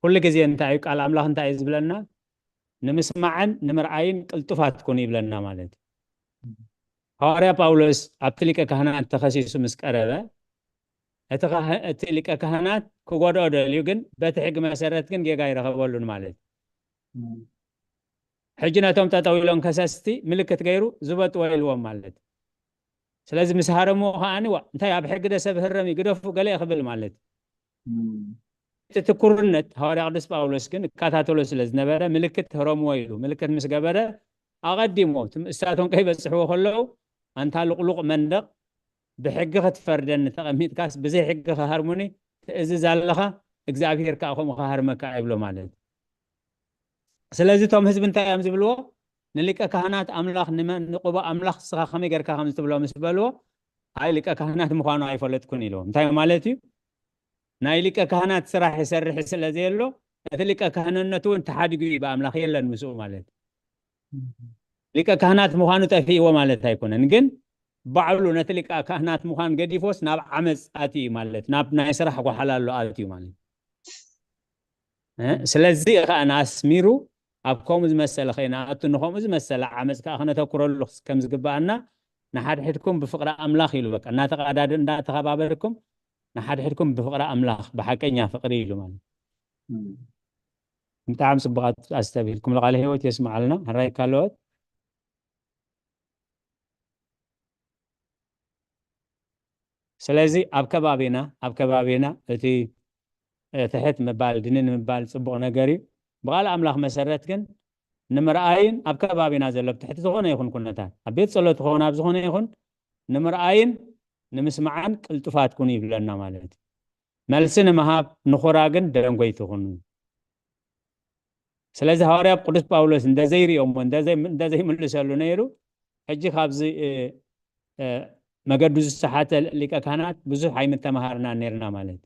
ኩሉ ግዜ እንታይ እዩ ቃል ኣምላኽ እንታይ እዩ ዝብለና? ንምስማዕን ንምርኣይን ቅልጡፋት ኩኑ ይብለና ማለት እዩ። ሃዋርያ ጳውሎስ ኣብቲ ሊቀ ካህናት ተኸሲሱ ምስ ቀረበ እቲ ካህ- እቲ ሊቀ ካህናት ክጎድኦ ደልዩ ግን በቲ ሕጊ መሰረት ግን ጌጋ ይረኸበሉን ማለት እዩ። ሕጂ ነቶም ጠጠው ኢሎም ከሰስቲ ምልክት ገይሩ ዝበጥዎ ኢልዎም ማለት እዩ። ስለዚ ምስ ሃረምዎ ከዓኒ ዋ እንታይ ኣብ ሕጊ ደ ሰብ ህረም እዩ ግደፉ ገለ ክብል ማለት እዩ። እቲ ትኩርነት ሃዋርያ ቅዱስ ጳውሎስ ግን እከታተሎ ስለ ዝነበረ ምልክት ህረምዎ ኢሉ ምልክት ምስ ገበረ ኣቐዲሞ ትም- እሳቶም ከይበፅሕዎ ከለዉ ኣንታ ልቁሉቕ መንደቕ ብሕጊ ክትፈርደኒ ተቐሚጥካስ ብዘይ ሕጊ ክሃርሙኒ ትእዝዝ ኣለኻ እግዚኣብሄር ከዓ ከምኡ ክሃርመካ ይብሎ ማለት እዩ። ስለዚ እቶም ህዝቢ እንታይ እዮም ዝብልዎ? ንሊቀ ካህናት ኣምላኽ ንመን ንቅቡእ ኣምላኽ ንስኻ ከመይ ጌርካ ከም ዝትብሎ ምስ በልዎ ኣይ ሊቀ ካህናት ምዃኑ ኣይፈለጥኩን ኢልዎ። እንታይ ማለት እዩ? ናይ ሊቀ ካህናት ስራሕ ይሰርሕ ስለ ዘየሎ እቲ ሊቀ ካህንነቱ እውን ተሓዲጉ እዩ ብኣምላኽ የለን ምስኡ ማለት እዩ። ሊቀ ካህናት ምዃኑ ጠፊእዎ ማለት ኣይኮነን፣ ግን ባዕሉ ነቲ ሊቀ ካህናት ምዃን ገዲፎስ ናብ ዓመፅ ኣትዩ ማለት ናብ ናይ ስራሕ ጓሓላሎ ኣትዩ ማለት እ፣ ስለዚ ከኣ ኣስሚሩ ኣብ ከምኡ ዝመሰለ ከይንኣቱ ንከምኡ ዝመሰለ ዓመፅ ከኣ ክነተኩረሉ ከም ዝግባኣና ንሓድሕድኩም ብፍቅሪ ኣምላኽ ኢሉ በቃ እናተቐዳደ እንዳተኸባበርኩም ንሓድሕድኩም ብፍቅሪ ኣምላኽ ብሓቀኛ ፍቅሪ ኢሉ ማለት ብጣዕሚ ፅቡቃት ኣስተብሂልኩም ቃለ ህይወት የስምዓልና ሕራይ ካልኦት ስለዚ ኣብ ከባቢና ኣብ ከባቢና እቲ ትሕት ምባል ድንን ምባል ፅቡቕ ነገር እዩ ብቓል ኣምላኽ መሰረት ግን ንምርኣይን ኣብ ከባቢና ዘሎ ብትሕቲ ዝኾነ ይኹን ኩነታት ኣብ ቤት ፀሎት ክኸውን ኣብ ዝኾነ ይኹን ንምርኣይን ንምስማዕን ቅልጡፋት ኩኑ ይብለና ማለት እዩ መልሲ ንምሃብ ንኹራ ግን ደንጎይ ትኹኑ ስለዚ ሃዋርያ ቅዱስ ጳውሎስ እንደዘይሪኦሞ እንደዘይምልሰሉ ነይሩ ሕጂ ካብዚ መገዱ ዝሰሓተ ሊቀ ካህናት ብዙሕ ኣይምተምሃርና ነርና ማለት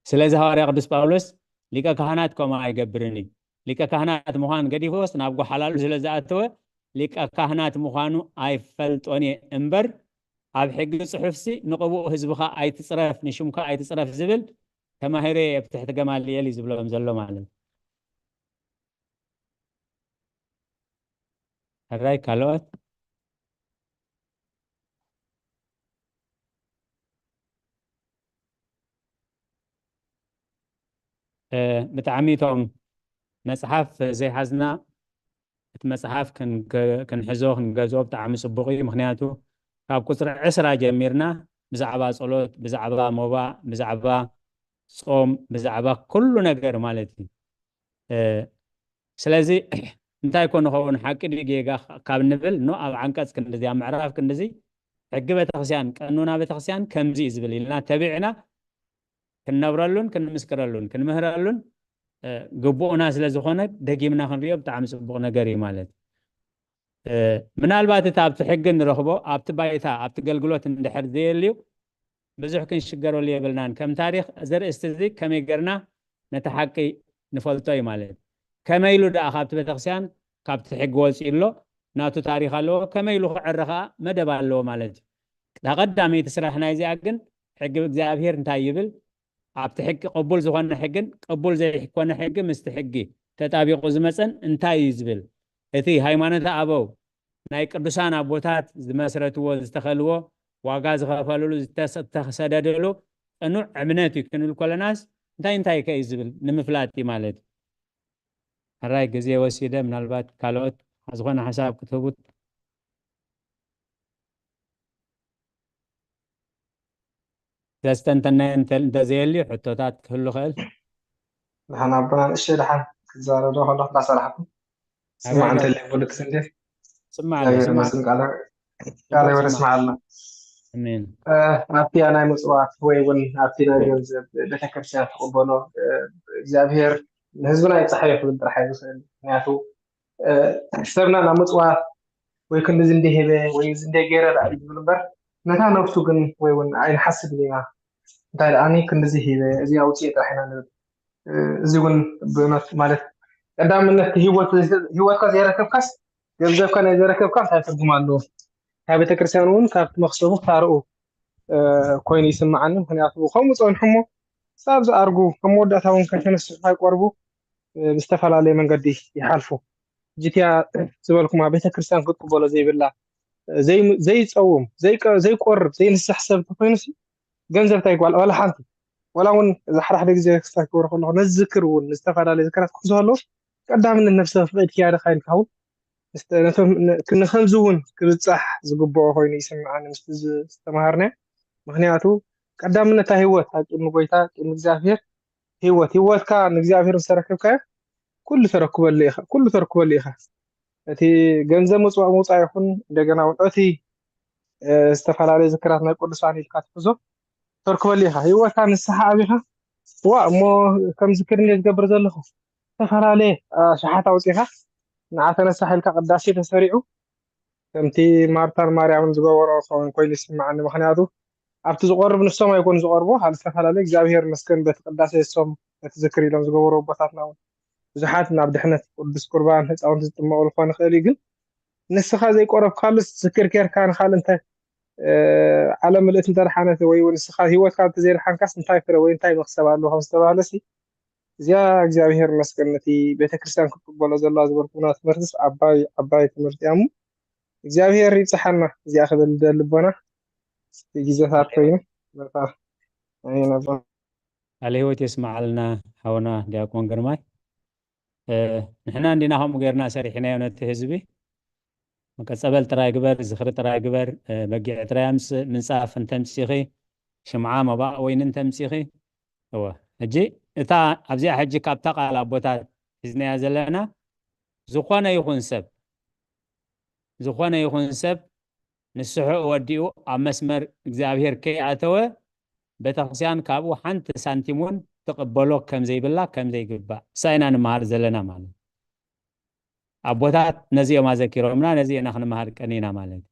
ስለዚ ሃዋርያ ቅዱስ ጳውሎስ ሊቀ ካህናት ከምኡ ኣይገብርን እዩ ሊቀ ካህናት ምዃን ገዲፎስ ናብ ጓሓላሉ ስለ ዝኣተወ ሊቀ ካህናት ምዃኑ ኣይፈልጦን እየ እምበር ኣብ ሕጊ ፅሑፍሲ ንቕቡእ ህዝብኻ ኣይትፅረፍ ንሽምካ ኣይትፅረፍ ዝብል ተማሂረ እየ ኣብ ትሕቲ ገማልኤል እዩ ዝብሎም ዘሎ ማለት ሕራይ ካልኦት ብጣዕሚ እቶም መፅሓፍ ዘይሓዝና እቲ መፅሓፍ ክንሕዞ ክንገዝኦ ብጣዕሚ ፅቡቕ እዩ ምክንያቱ ካብ ቁፅሪ ዕስራ ጀሚርና ብዛዕባ ፀሎት ብዛዕባ ሞባእ ብዛዕባ ፆም ብዛዕባ ኩሉ ነገር ማለት እዩ ስለዚ እንታይ ኮ ንኸውን ሓቂ ድዩ ጌጋ ካብ ንብል ኖ ኣብ ዓንቀፅ ክንድዚ ኣብ ምዕራፍ ክንድዚ ሕጊ ቤተክርስቲያን ቀኑና ቤተክርስቲያን ከምዚ እዩ ዝብል ኢልና ተቢዕና ክንነብረሉን ክንምስክረሉን ክንምህረሉን ግቡእና ስለ ዝኾነ ደጊምና ክንሪኦ ብጣዕሚ ፅቡቕ ነገር እዩ ማለት ምናልባት እቲ ኣብቲ ሕጊ ንረኽቦ ኣብቲ ባይታ ኣብቲ ገልግሎት እንድሕር ዘየልዩ ብዙሕ ክንሽገረሉ የብልናን ከም ታሪክ እዚ ርእስቲ እዚ ከመይ ገርና ነቲ ሓቂ ንፈልጦ እዩ ማለት ከመይ ኢሉ ደኣ ካብቲ ቤተክርስቲያን ካብቲ ሕጊ ወፂኡ ኣሎ ናቱ ታሪክ ኣለዎ ከመይ ኢሉ ክዕረ ከዓ መደብ ኣለዎ ማለት እዩ እታ ቀዳመይቲ ስራሕ ናይዚኣ ግን ሕጊ እግዚኣብሄር እንታይ ይብል ኣብቲ ሕጊ ቅቡል ዝኾነ ሕግን ቅቡል ዘይኮነ ሕጊ ምስቲ ሕጊ ተጣቢቑ ዝመፀን እንታይ እዩ ዝብል? እቲ ሃይማኖተ ኣበው ናይ ቅዱሳን ኣቦታት ዝመስረትዎ፣ ዝተኸልዎ፣ ዋጋ ዝኸፈልሉ፣ ዝተሰደደሉ ቅኑዕ እምነት እዩ ክንብል ከለናስ እንታይ እንታይ ከ እዩ ዝብል ንምፍላጥ እዩ ማለት እዩ። ሕራይ ግዜ ወሲደ ምናልባት ካልኦት ዝኾነ ሓሳብ ክትህቡት ዘስተንተናዮ እንተዘየልዩ ሕቶታት ክህሉ ኽእል። ደሓን ኣቦና ንእሽተይ ደሓን ክትዛረብ ዶ ከለኹ እንዳሰራሕኩ ስማዕ እንተልዩ ብልክ ስንዴ ስማዕ ስማዕ ቃለ ወደ ስማዓልና። ኣሜን። ኣብቲ ናይ ምጽዋት ወይ እውን ኣብቲ ናይ ገንዘብ ቤተክርስትያን ትቕበሎ እግዚኣብሔር ንህዝብና ይብጻሕ እዩ ክብል ጥራሕ እዩ ዝኽእል። ምክንያቱ ሰብና ናብ ምጽዋት ወይ ክንድዚ እንዲሂበ ወይ እዚ እንደ ገይረ ደኣ እዩ ዝብል እምበር ነታ ነብሱ ግን ወይ እውን ኣይንሓስብን ኢና። እንታይ ደኣኒ ክንድዚ ሂበ እዚ ኣውፅኤ ጥራሕ ኢና ንብል። እዚ እውን ብእውነት ማለት ቀዳምነት ህይወትካ ዘይረከብካስ ገንዘብካ ናይ ዘረከብካ እንታይ ትርጉም ኣለዎ? ካብ ቤተክርስትያን እውን ካብቲ መክሰቡ ክታርኡ ኮይኑ ይስምዓኒ። ምክንያቱ ከምኡ ፀንሑ እሞ ሳብ ዝኣርጉ ኣብ መወዳእታ እውን ከይተነስሑ ከይቆርቡ ብዝተፈላለየ መንገዲ ይሓልፉ። ጅትያ ዝበልኩማ ቤተክርስትያን ክትቅበሎ ዘይብላ ዘይፀውም ዘይቆርብ ዘይንስሕ ሰብ ተኮይኑሲ ገንዘብ እንታይ ጓል ዋላ ሓንቲ ዋላ እውን እዚ ሓደ ሓደ ግዜ ክስታይ ክገብሮ ከለኹ ነዚ ዝክር እውን ንዝተፈላለየ ዝክራት ክሕዞ ከለዉ ቀዳምነት ነብሰ ፍቕድ ክያደ ካይልካ እውን ንኸምዚ እውን ክብፃሕ ዝግብኦ ኮይኑ ይስምዓኒ ምስቲ ዝተምሃርናዮ። ምክንያቱ ቀዳምነት እታ ህይወት ኣብ ቅድሚ ጎይታ ቅድሚ እግዚኣብሔር ህይወት ህይወትካ ንእግዚኣብሔር ምስ ተረከብካዮ ኩሉ ተረክበሉ ኢኻ ኩሉ ተረክበሉ ኢኻ። እቲ ገንዘብ ምፅዋእ ምውፃእ ይኹን እንደገና እውን እቲ ዝተፈላለዩ ዝክራት ናይ ቅዱሳን ኢልካ ትሕዞ ተርክበሉ ኢኻ። ህይወትካ ንስሓ ኣቢኻ ዋ እሞ ከም ዝክር እንደ ዝገብር ዘለኹ ዝተፈላለየ ኣሽሓት ኣውፂኻ ንዓ ተነሳሕ ኢልካ ቅዳሴ ተሰሪዑ ከምቲ ማርታን ማርያምን ዝገበሮ ክኸውን ኮይኑ ይስምዓኒ። ምክንያቱ ኣብቲ ዝቆርብ ንሶም ኣይኮኑ ዝቆርቡ ኣብ ዝተፈላለየ እግዚኣብሔር መስገን በቲ ቅዳሴ እሶም ነቲ ዝክር ኢሎም ዝገበሩ ኣቦታትና እውን ብዙሓት ናብ ድሕነት ቅዱስ ቁርባን ህፃውንቲ ዝጥመቑ ዝኾነ ይኽእል እዩ። ግን ንስኻ ዘይቆረብካሉስ ዝክር ጌርካ ንኻል እንተ ዓለም ምልእት እንተደሓነት ወይ እውን ንስኻ ህይወትካ እንተዘይደሓንካስ እንታይ ፍረ ወይ እንታይ መክሰብ ኣለዎ ከም ዝተባህለ ሲ እዚኣ እግዚኣብሔር መስገን ነቲ ቤተክርስትያን ክትቅበሎ ዘለዋ ዝበልኩና ትምህርትስ ዓባይ ዓባይ ትምህርቲ እያ እሞ እግዚኣብሔር ይብፅሓና። እዚኣ ክብል ደሊ ኣቦና ግዜታት ኮይኑ በቃ ኣይነባ ቃለ ህይወት የስማዓልና ሓውና ዲያቆን ግርማይ። ንሕና እንዲና ከምኡ ጌርና ሰሪሕናዮ ነቲ ህዝቢ። በቃ ጸበል ጥራይ ግበር፣ ዝኽሪ ጥራይ ግበር፣ በጊዕ ጥራይ ኣምጽእ፣ ምንጻፍ እንተምጺኺ፣ ሽምዓ መባእ ወይኒ እንተምጺኺ። እወ፣ ሕጂ እታ ኣብዚኣ ሕጂ ካብታ ቃል ኣቦታት ሒዝናያ ዘለና ዝኾነ ይኹን ሰብ ዝኾነ ይኹን ሰብ ንስሑ ወዲኡ ኣብ መስመር እግዚኣብሔር ከይኣተወ ቤተክርስትያን ካብኡ ሓንቲ ሳንቲም እውን ትቕበሎ ከም ዘይብላ ከም ዘይግባእ እሳ ኢና ንምሃር ዘለና ማለት ኣቦታት ነዚኦም ኣዘኪሮምና ነዚ ኢና ክንመሃር ቀኒና ማለት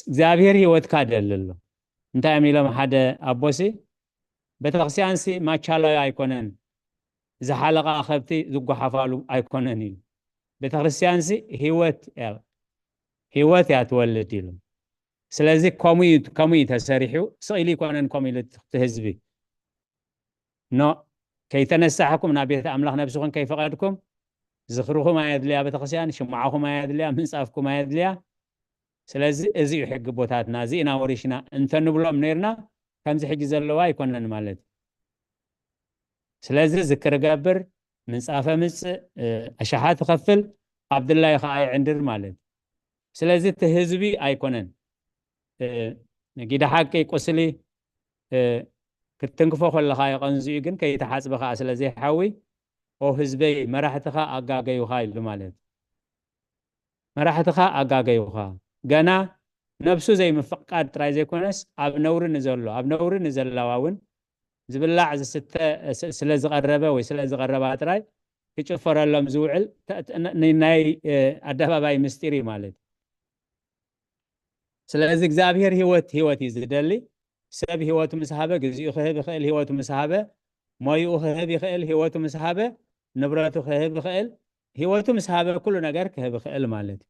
እግዚኣብሔር ህይወትካ ደሊ ኣሎ እንታይ እዮም ኢሎም ሓደ ኣቦሲ ቤተክርስትያንሲ ማቻላዮ ኣይኮነን ዝሓለቓ ከብቲ ዝጓሓፋሉ ኣይኮነን ኢሉ ቤተክርስትያንሲ ህይወት ህይወት እያ ትወልድ ኢሉ ስለዚ ከምኡ እዩ ተሰሪሑ ስቕ ኢሉ ይኮነን ከምኡ ኢሉ እቲ ህዝቢ ኖ ከይተነሳሕኩም ናብ ቤት ኣምላኽ ነብስኹም ከይፈቐድኩም ዝኽርኹም ኣየድልያ ቤተክርስትያን ሽምዓኹም ኣየድልያ ምንፃፍኩም ኣየድልያ ስለዚ እዚ እዩ ሕጊ ቦታትና እዚ ኢና ወሪሽና እንተንብሎም ነርና ከምዚ ሕጂ ዘለዋ ኣይኮነን ማለት እዩ ስለዚ ዝክር ገብር ምንፃፈ ምፅእ ኣሽሓት ከፍል ኣብ ድላዩ ከዓ ይዕንድር ማለት እዩ ስለዚ እቲ ህዝቢ ኣይኮነን ነጊዳ ሓቂ ቁስሊ ክትንክፎ ከለካ የቐንዝኡ ግን ከይተሓፅበ ከዓ ስለ ዘይሓዊ ኦ ህዝበይ መራሕትኻ ኣጋገዩኻ ኢሉ ማለት መራሕትኻ ኣጋገዩኻ ገና ነብሱ ዘይምፍቃድ ጥራይ ዘይኮነስ ኣብ ነውሪ ንዘሎ ኣብ ነውሪ ንዘለዋ እውን ዝብላዕ ዝስተ ስለ ዝቐረበ ወይ ስለ ዝቐረባ ጥራይ ክጭፈረሎም ዝውዕል ናይ ኣደባባይ ምስጢር እዩ ማለት ስለዚ እግዚኣብሔር ህይወት ህይወት እዩ ዝደሊ ሰብ ህይወቱ ምስ ሃበ ግዚኡ ክህብ ይኽእል ህይወቱ ምስ ሃበ ሞይኡ ክህብ ይኽእል ህይወቱ ምስ ሃበ ንብረቱ ክህብ ይኽእል ህይወቱ ምስ ሃበ ኩሉ ነገር ክህብ ይኽእል ማለት እዩ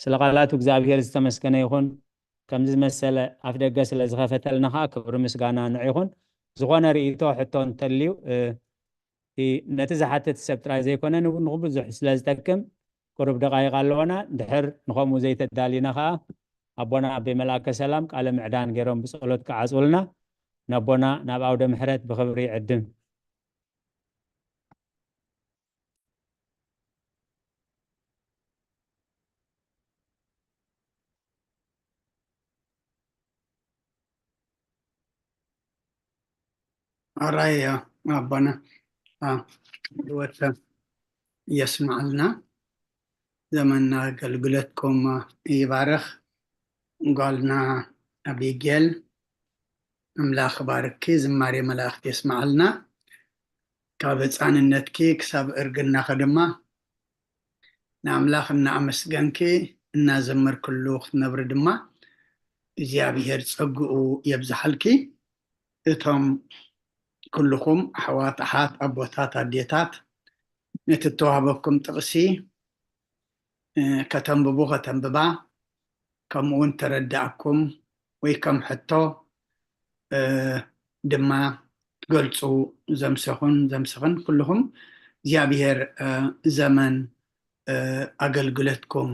ስለ ቃላቱ እግዚኣብሔር ዝተመስገነ ይኹን ከምዚ ዝመሰለ ኣፍ ደገ ስለ ዝኸፈተልና ከዓ ክብሪ ምስጋና ንዕ ይኹን ዝኾነ ርእይቶ፣ ሕቶ እንተልዩ፣ እ፣ እቲ ነቲ ዝሓትት ሰብ ጥራይ ዘይኮነ፣ ንብ-፣ ንብዙሕ ስለ ዝጠቅም፣ ቁሩብ ደቓይቕ ኣለወና። ድሕር ንኸምኡ ዘይተዳሊና ኸኣ፣ ኣቦና ኣቤ መልኣከ ሰላም ቃለ ምዕዳን ገይሮም ብጸሎት ክዓጽውልና፣ ነቦና ናብ ኣውደ ምሕረት ብኽብሪ ይዕድም። ኣራይ ኣቦና፣ አ፣ ህይወት የስምዓልና። ዘመንና ኣገልግሎትኩም ይባርኽ። ጓልና ኣቢጌል፣ ኣምላኽ ባርኪ፣ ዝማሬ መላእኽቲ የስምዓልና። ካብ ህፃንነትኪ ክሳብ እርግናኺ ድማ ንኣምላኽ እናኣመስገንኪ እናዘመርክሉ ክትነብሪ ድማ እግዚኣብሔር ጸግኡ የብዝሓልኪ። እቶም ኩልኹም ኣሕዋት፣ ኣሓት፣ ኣቦታት፣ ኣዴታት፣ ነቲ እተዋህበኩም ጥቕሲ፣ እ፣ ከተንብቡ፣ ከተንብባ፣ ከምኡ እውን ተረዳእኩም ወይ ከም ሕቶ፣ እ፣ ድማ ትገልጹ ዘምሰኹን ዘምሰኽን ኩልኹም እግዚኣብሔር፣ እ፣ ዘመን፣ እ፣ ኣገልግሎትኩም፣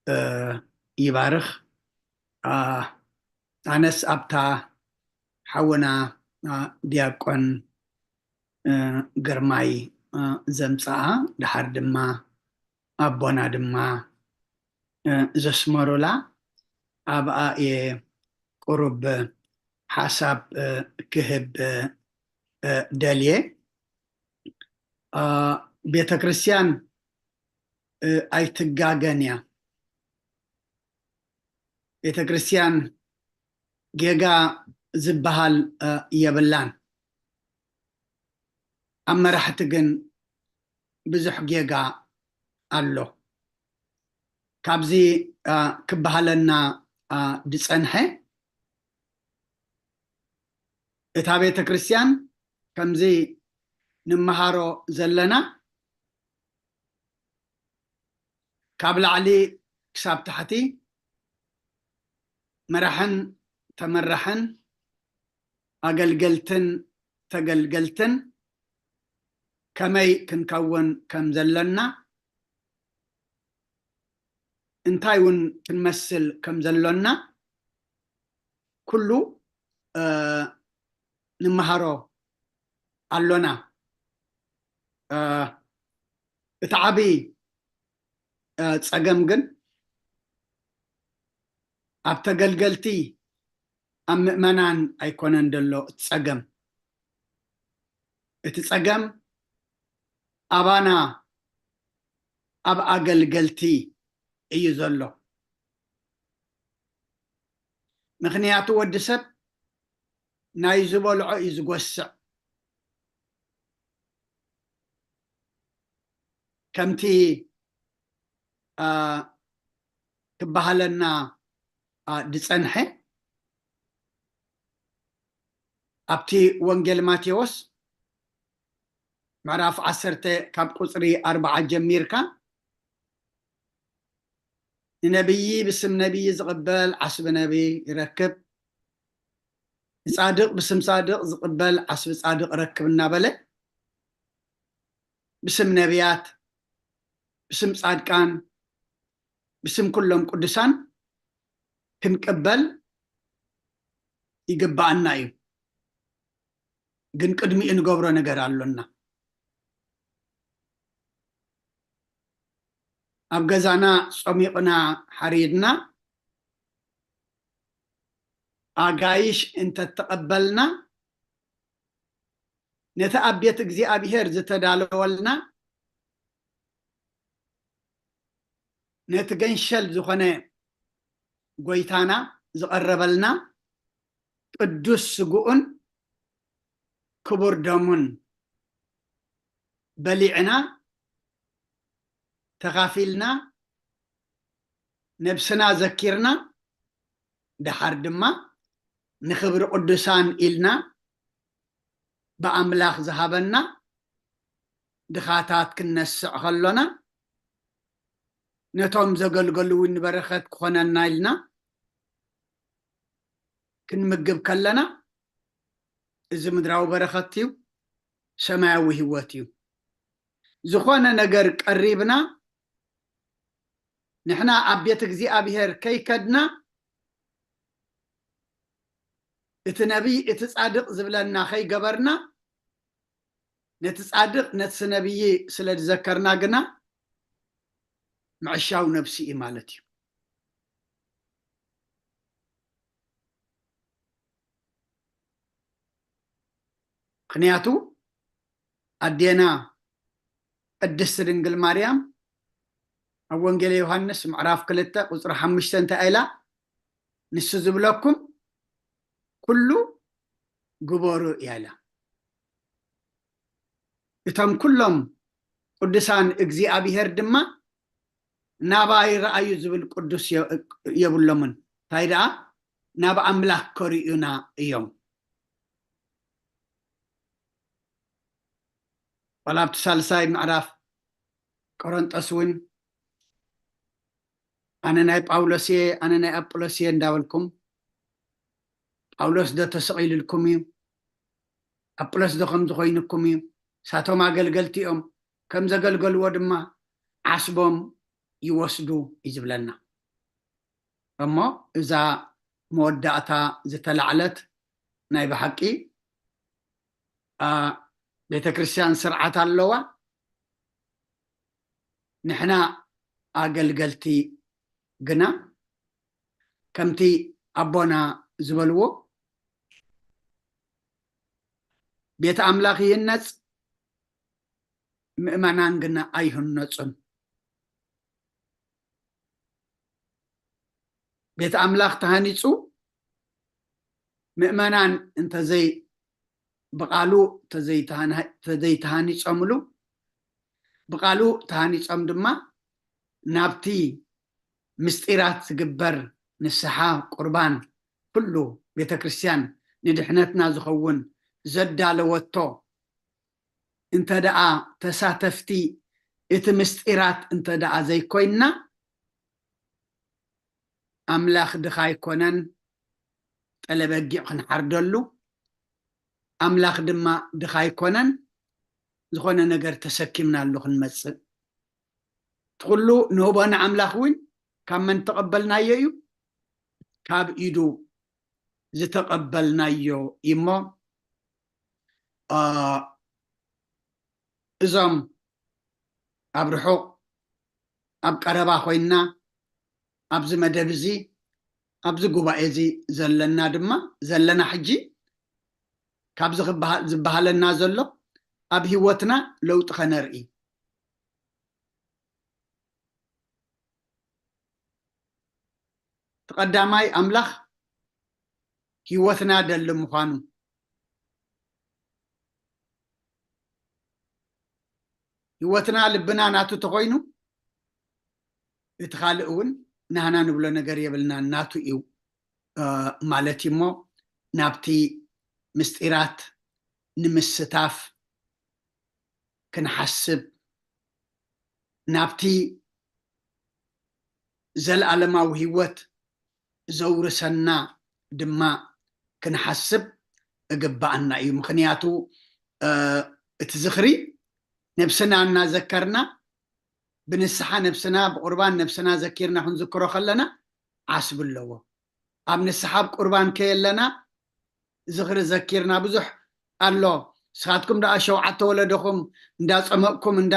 እ፣ ይባርኽ። አ፣ ኣነስ ኣብታ ሓውና፣ አ፣ ዲያቆን፣ እ፣ ግርማይ፣ እ፣ ዘምጽኣ፣ ደሓር ድማ ኣቦና ድማ፣ እ፣ ዘስመሩላ፣ ኣብኣ እየ ቁሩብ ሓሳብ፣ እ፣ ክህብ፣ እ፣ ደልየ። አ፣ ቤተ ክርስቲያን፣ እ፣ ኣይትጋገን እያ። ቤተ ክርስቲያን ጌጋ ዝበሃል፣ እ፣ የብላን። ኣብ መራሕቲ ግን ብዙሕ ጌጋ ኣሎ። ካብዚ፣ እ፣ ክበሃለና፣ እ፣ ዝጸንሐ፣ እታ ቤተ ክርስቲያን ከምዚ ንመሃሮ ዘለና ካብ ላዕሊ ክሳብ ታሕቲ፣ መራሕን ተመራሕን፣ ኣገልገልትን ተገልገልትን ከመይ ክንከውን ከም ዘሎና፣ እንታይ እውን ክንመስል ከም ዘሎና ኩሉ፣ እ፣ ንመሃሮ ኣሎና። እ፣ እቲ ዓቢ፣ እ፣ ጸገም ግን ኣብ ተገልገልቲ፣ ኣብ ምእመናን ኣይኮነን ዘሎ እቲ ጸገም። እቲ ጸገም ኣባና ኣብ ኣገልገልቲ እዩ ዘሎ። ምኽንያቱ ወዲ ሰብ ናይ ዝበልዖ እዩ ዝጎስዕ። ከምቲ፣ አ፣ ክበሃለና፣ አ፣ ዝጸንሐ ኣብቲ ወንጌል ማቴዎስ ምዕራፍ ዓሰርተ ካብ ቁጽሪ ኣርብዓ ጀሚርካ፣ ንነቢዪ ብስም ነቢዪ ዝቕበል ዓስቢ ነቢይ ይረክብ፣ ንጻድቕ ብስም ጻድቕ ዝቕበል ዓስቢ ጻድቕ ረክብ እናበለ፣ ብስም ነቢያት፣ ብስም ጻድቃን፣ ብስም ኩሎም ቅዱሳን ክንቅበል ይግብኣና እዩ። ግን ቅድሚኡ ንገብሮ ነገር ኣሎና። ኣብ ገዛና ጾሚቕና ሓሪድና ኣጋይሽ እንተተቐበልና፣ ነቲ ኣብ ቤት እግዚኣብሔር ዝተዳለወልና፣ ነቲ ገንሸል ዝኾነ ጎይታና ዝቐረበልና ቅዱስ ስግኡን ክቡር ደሙን በሊዕና፣ ተኻፊልና፣ ነብስና ዘኪርና፣ ደሓር ድማ ንኽብሪ ቅዱሳን ኢልና ብኣምላኽ ዝሃበና ድኻታት ክንነስዕ ከሎና፣ ነቶም ዘገልገሉ እውን ንበረኸት ክኾነና ኢልና ክንምግብ ከለና፣ እዚ ምድራዊ በረኸት እዩ፣ ሰማያዊ ህይወት እዩ። ዝኾነ ነገር ቀሪብና ንሕና ኣብ ቤት እግዚኣብሔር ከይከድና፣ እቲ ነቢይ፣ እቲ ጻድቕ ዝብለና ከይገበርና፣ ነቲ ጻድቕ፣ ነቲ ነቢይ ስለ ዝዘከርና ግና፣ ምዕሻው ነብሲ እዩ ማለት እዩ። ምኽንያቱ፣ ኣዴና ቅድስቲ ድንግል ማርያም ኣብ ወንጌል ዮሃንስ ምዕራፍ ክልተ ቁጽሪ ሓሙሽተ እንታይ ኢላ? "ንሱ ዝብለኩም ኩሉ ግበሩ" እያ ኢላ። እቶም ኩሎም ቅዱሳን እግዚኣብሔር ድማ ናባይ ረኣዩ ዝብል ቅዱስ የ-፣ የብሎምን። እንታይ ደኣ? ናብ ኣምላኽ ከርእዩና እዮም። ዋላ ኣብቲ ሳልሳይ ምዕራፍ ቆሮንጦስ እውን፣ "ኣነ ናይ ጳውሎስ እየ፣ ኣነ ናይ ኣጵሎስ እየ" እንዳበልኩም፣ ጳውሎስ ዶ ተሰቒሉልኩም እዩ? ኣጵሎስ ዶ ከምዚ ኮይኑኩም እዩ? ሳቶም ኣገልገልቲ እዮም። ከም ዘገልገልዎ ድማ ዓስቦም ይወስዱ እዩ ዝብለና። እሞ እዛ መወዳእታ ዝተላዕለት ናይ ብሓቂ፣ ኣ፣ ቤተ ክርስቲያን ስርዓት ኣለዋ። ንሕና ኣገልገልቲ ግና ከምቲ ኣቦና ዝበልዎ፣ ቤት ኣምላኽ ይህነጽ፣ ምእመናን ግና ኣይህነጹን። ቤት ኣምላኽ ተሃኒጹ፣ ምእመናን እንተዘይ-፣ ብቓሉ ተዘይተሃና-፣ ተዘይተሃኒጾምሉ፣ ብቓሉ ተሃኒጾም ድማ ናብቲ ምስጢራት ዝግበር ንስሓ፣ ቁርባን፣ ኩሉ ቤተ ክርስቲያን ንድሕነትና ዝኸውን ዘዳለወቶ እንተ ደኣ ተሳተፍቲ እቲ ምስጢራት እንተ ደኣ ዘይኮይንና፣ ኣምላኽ ድኻ ኣይኮነን ጠለበጊዕ ክንሓርደሉ፣ ኣምላኽ ድማ ድኻ ኣይኮነን ዝኾነ ነገር ተሰኪምናሉ ክንመጽእ። እቲ ኩሉ ንህቦ ንኣምላኽ እውን ካብ መን ተቐበልናዮ እዩ? ካብ ኢዱ ዝተቐበልናዮ እዩ እሞ፣ አ፣ እዞም ኣብ ርሑቕ፣ ኣብ ቀረባ ኮይንና ኣብዚ መደብ እዚ፣ ኣብዚ ጉባኤ እዚ ዘለና ድማ፣ ዘለና ሕጂ ካብዚ ክበሃል-፣ ዝበሃለና ዘሎ ኣብ ህይወትና ለውጢ ከነርኢ። እቲ ቀዳማይ ኣምላኽ ህይወትና ደሊ ምዃኑ፣ ህይወትና ልብና ናቱ ተኾይኑ፣ እቲ ካልእ እውን ናህና ንብሎ ነገር የብልናን፣ ናቱ እዩ፣ እ፣ ማለት እዩ እሞ ናብቲ ምስጢራት ንምስታፍ ክንሓስብ፣ ናብቲ ዘለኣለማዊ ህይወት ዘውርሰና ድማ ክንሓስብ እግባኣና እዩ። ምኽንያቱ፣ እ፣ እቲ ዝኽሪ ነብስና እናዘከርና፣ ብንስሓ ነብስና፣ ብቁርባን ነብስና ዘኪርና ክንዝክሮ ከለና ዓስቢ ኣለዎ። ኣብ ንስሓ ኣብ ቁርባን ከየለና ዝኽሪ ዘኪርና ብዙሕ ኣሎ። ንስኻትኩም ደኣ ሸውዓተ ወለዶኹም እንዳጸመቕኩም፣ እንዳ፣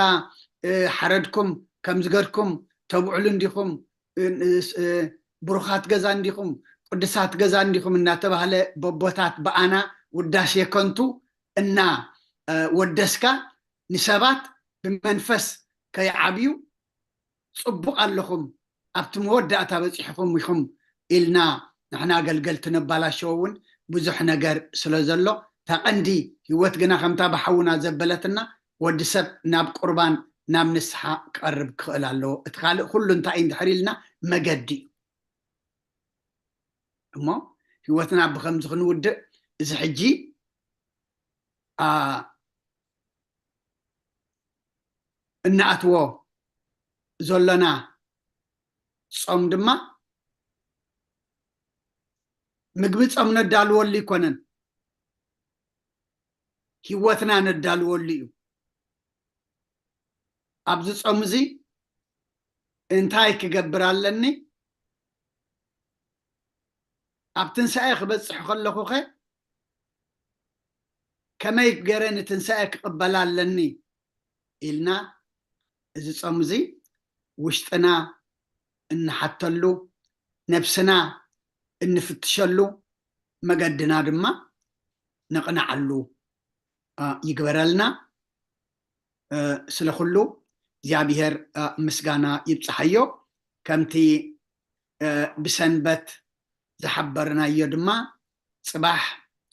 እ፣ ሓረድኩም ከም ዝገድኩም ተብዕሉ እንዲኹም፣ እ፣ እ፣ እ፣ ብሩኻት ገዛ እንዲኹም፣ ቅዱሳት ገዛ እንዲኹም እናተባህለ በቦታት ብኣና ውዳሴ ከንቱ እና፣ እ፣ ወደስካ ንሰባት ብመንፈስ ከይዓብዩ ጽቡቕ ኣለኹም፣ ኣብቲ መወዳእታ በጺሕኹም ኢኹም ኢልና ንሕና ኣገልገልቲ ነባላሸዎ እውን ብዙሕ ነገር ስለ ዘሎ፣ እታ ቀንዲ ህይወት ግና ከምታ ብሓውና ዘበለትና፣ ወዲ ሰብ ናብ ቁርባን ናብ ንስሓ ክቐርብ ክኽእል ኣለዎ። እቲ ካልእ ኩሉ እንታይ እዩ እንድሕር ኢልና፣ መገዲ እዩ። እሞ ህይወትና ብኸምዚ ክንውድእ፣ እዚ ሕጂ፣ ኣ፣ እንኣትዎ ዘሎና ጾም ድማ፣ ምግቢ ጾም ነዳልወሉ ኣይኮነን። ህይወትና ነዳልወሉ እዩ። ኣብዚ ጾም እዚ እንታይ ክገብር ኣለኒ? ኣብ ትንሳኤ ክበጽሕ ከለኹኸ ከመይ ገረ ንትንሳኤ ክቕበል ኣለኒ? ኢልና እዚ ጾም እዚ ውሽጥና እንሓተሉ፣ ነብስና እንፍትሸሉ፣ መገድና ድማ ነቕንዓሉ፣ አ፣ ይግበረልና። እ፣ ስለ ኩሉ እግዚኣብሔር፣ እ፣ ምስጋና ይብጽሓዮ። ከምቲ፣ እ፣ ብሰንበት ዝሓበርናዮ ድማ፣ ጽባሕ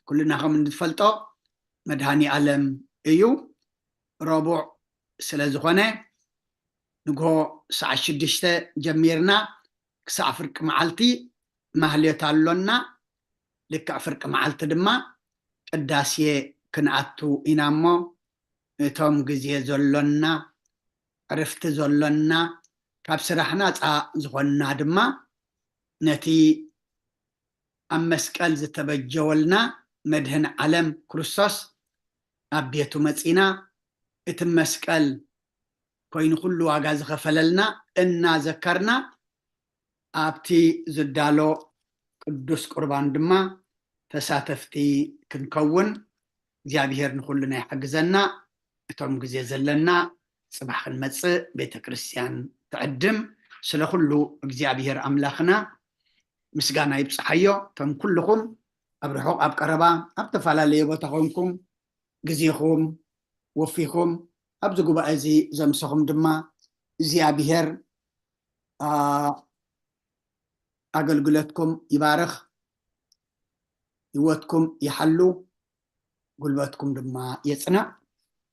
ኩልና ከም እንፈልጦ መድሃኒ ኣለም እዩ። ረቡዕ ስለ ዝኾነ፣ ንግሆ ሰዓት ሽዱሽተ ጀሚርና ክሳዕ ፍርቂ መዓልቲ ማህሌት ኣሎና። ልክዕ ፍርቂ መዓልቲ ድማ ቅዳሴ ክንኣቱ ኢና እሞ፣ እቶም ግዜ ዘሎና፣ ዕርፍቲ ዘሎና፣ ካብ ስራሕ ናጻ ዝኾንና ድማ፣ ነቲ ኣብ መስቀል ዝተበጀወልና መድህን ዓለም ክርስቶስ ኣብ ቤቱ መጺና፣ እቲ መስቀል ኮይኑ ኩሉ ዋጋ ዝኸፈለልና እናዘከርና፣ ኣብቲ ዝዳሎ ቅዱስ ቁርባን ድማ ተሳተፍቲ ክንከውን እግዚኣብሔር ንኹልና ይሓግዘና። እቶም ግዜ ዘለና ጽባሕ ክንመጽእ ቤተ ክርስቲያን ትዕድም። ስለ ኩሉ እግዚኣብሔር ኣምላኽና ምስጋና ይብጽሓዮ። እቶም ኩልኹም ኣብ ርሑቕ ኣብ ቀረባ ኣብ ተፈላለየ ቦታ ኮንኩም ግዜኹም ወፊኹም ኣብዚ ጉባኤ እዚ ዘምሰኹም ድማ እግዚኣብሔር፣ አ፣ ኣገልግሎትኩም ይባርኽ፣ ህይወትኩም ይሓሉ፣ ጉልበትኩም ድማ የጽንዕ።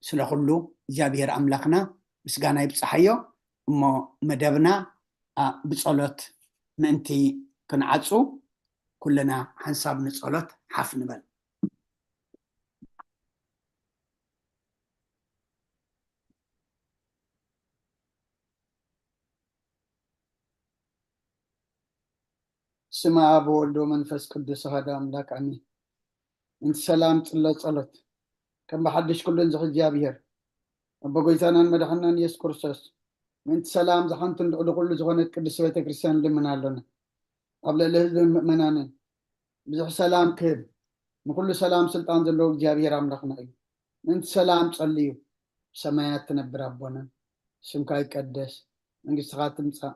ስለ ኩሉ እግዚኣብሔር ኣምላኽና ምስጋና ይብጽሓዮ። እሞ መደብና፣ አ፣ ብጸሎት ምእንቲ ክንዓጹ ኩልና ሓንሳብ ንጸሎት ሓፍ ንበል። ስመ ኣብ ወወልድ ወመንፈስ ቅዱስ ኣሐዱ ኣምላክ ኣሜን። እንቲ ሰላም ጽሎ ጸሎት። ከም ብሓድሽ ኩሉን ዝሕ እግዚኣብሔር ኣቦ ጎይታናን መድሓናን ኢየሱስ ክርስቶስ፣ ምእንቲ ሰላም ዝሓንትን ልዕሊ ኩሉ ዝኾነት ቅድስቲ ቤተ ክርስቲያን ልምና ኣሎና። ኣብ ልዕሊ ህዝብን ምእመናንን ብዙሕ ሰላም ክህብ፣ ንኹሉ ሰላም ስልጣን ዘለዎ እግዚኣብሔር ኣምላኽና እዩ። ምእንቲ ሰላም ጸልዩ። ብሰማያት ትነብር ኣቦና፣ ስምካ ይቀደስ፣ መንግስትኻ ትምጻእ፣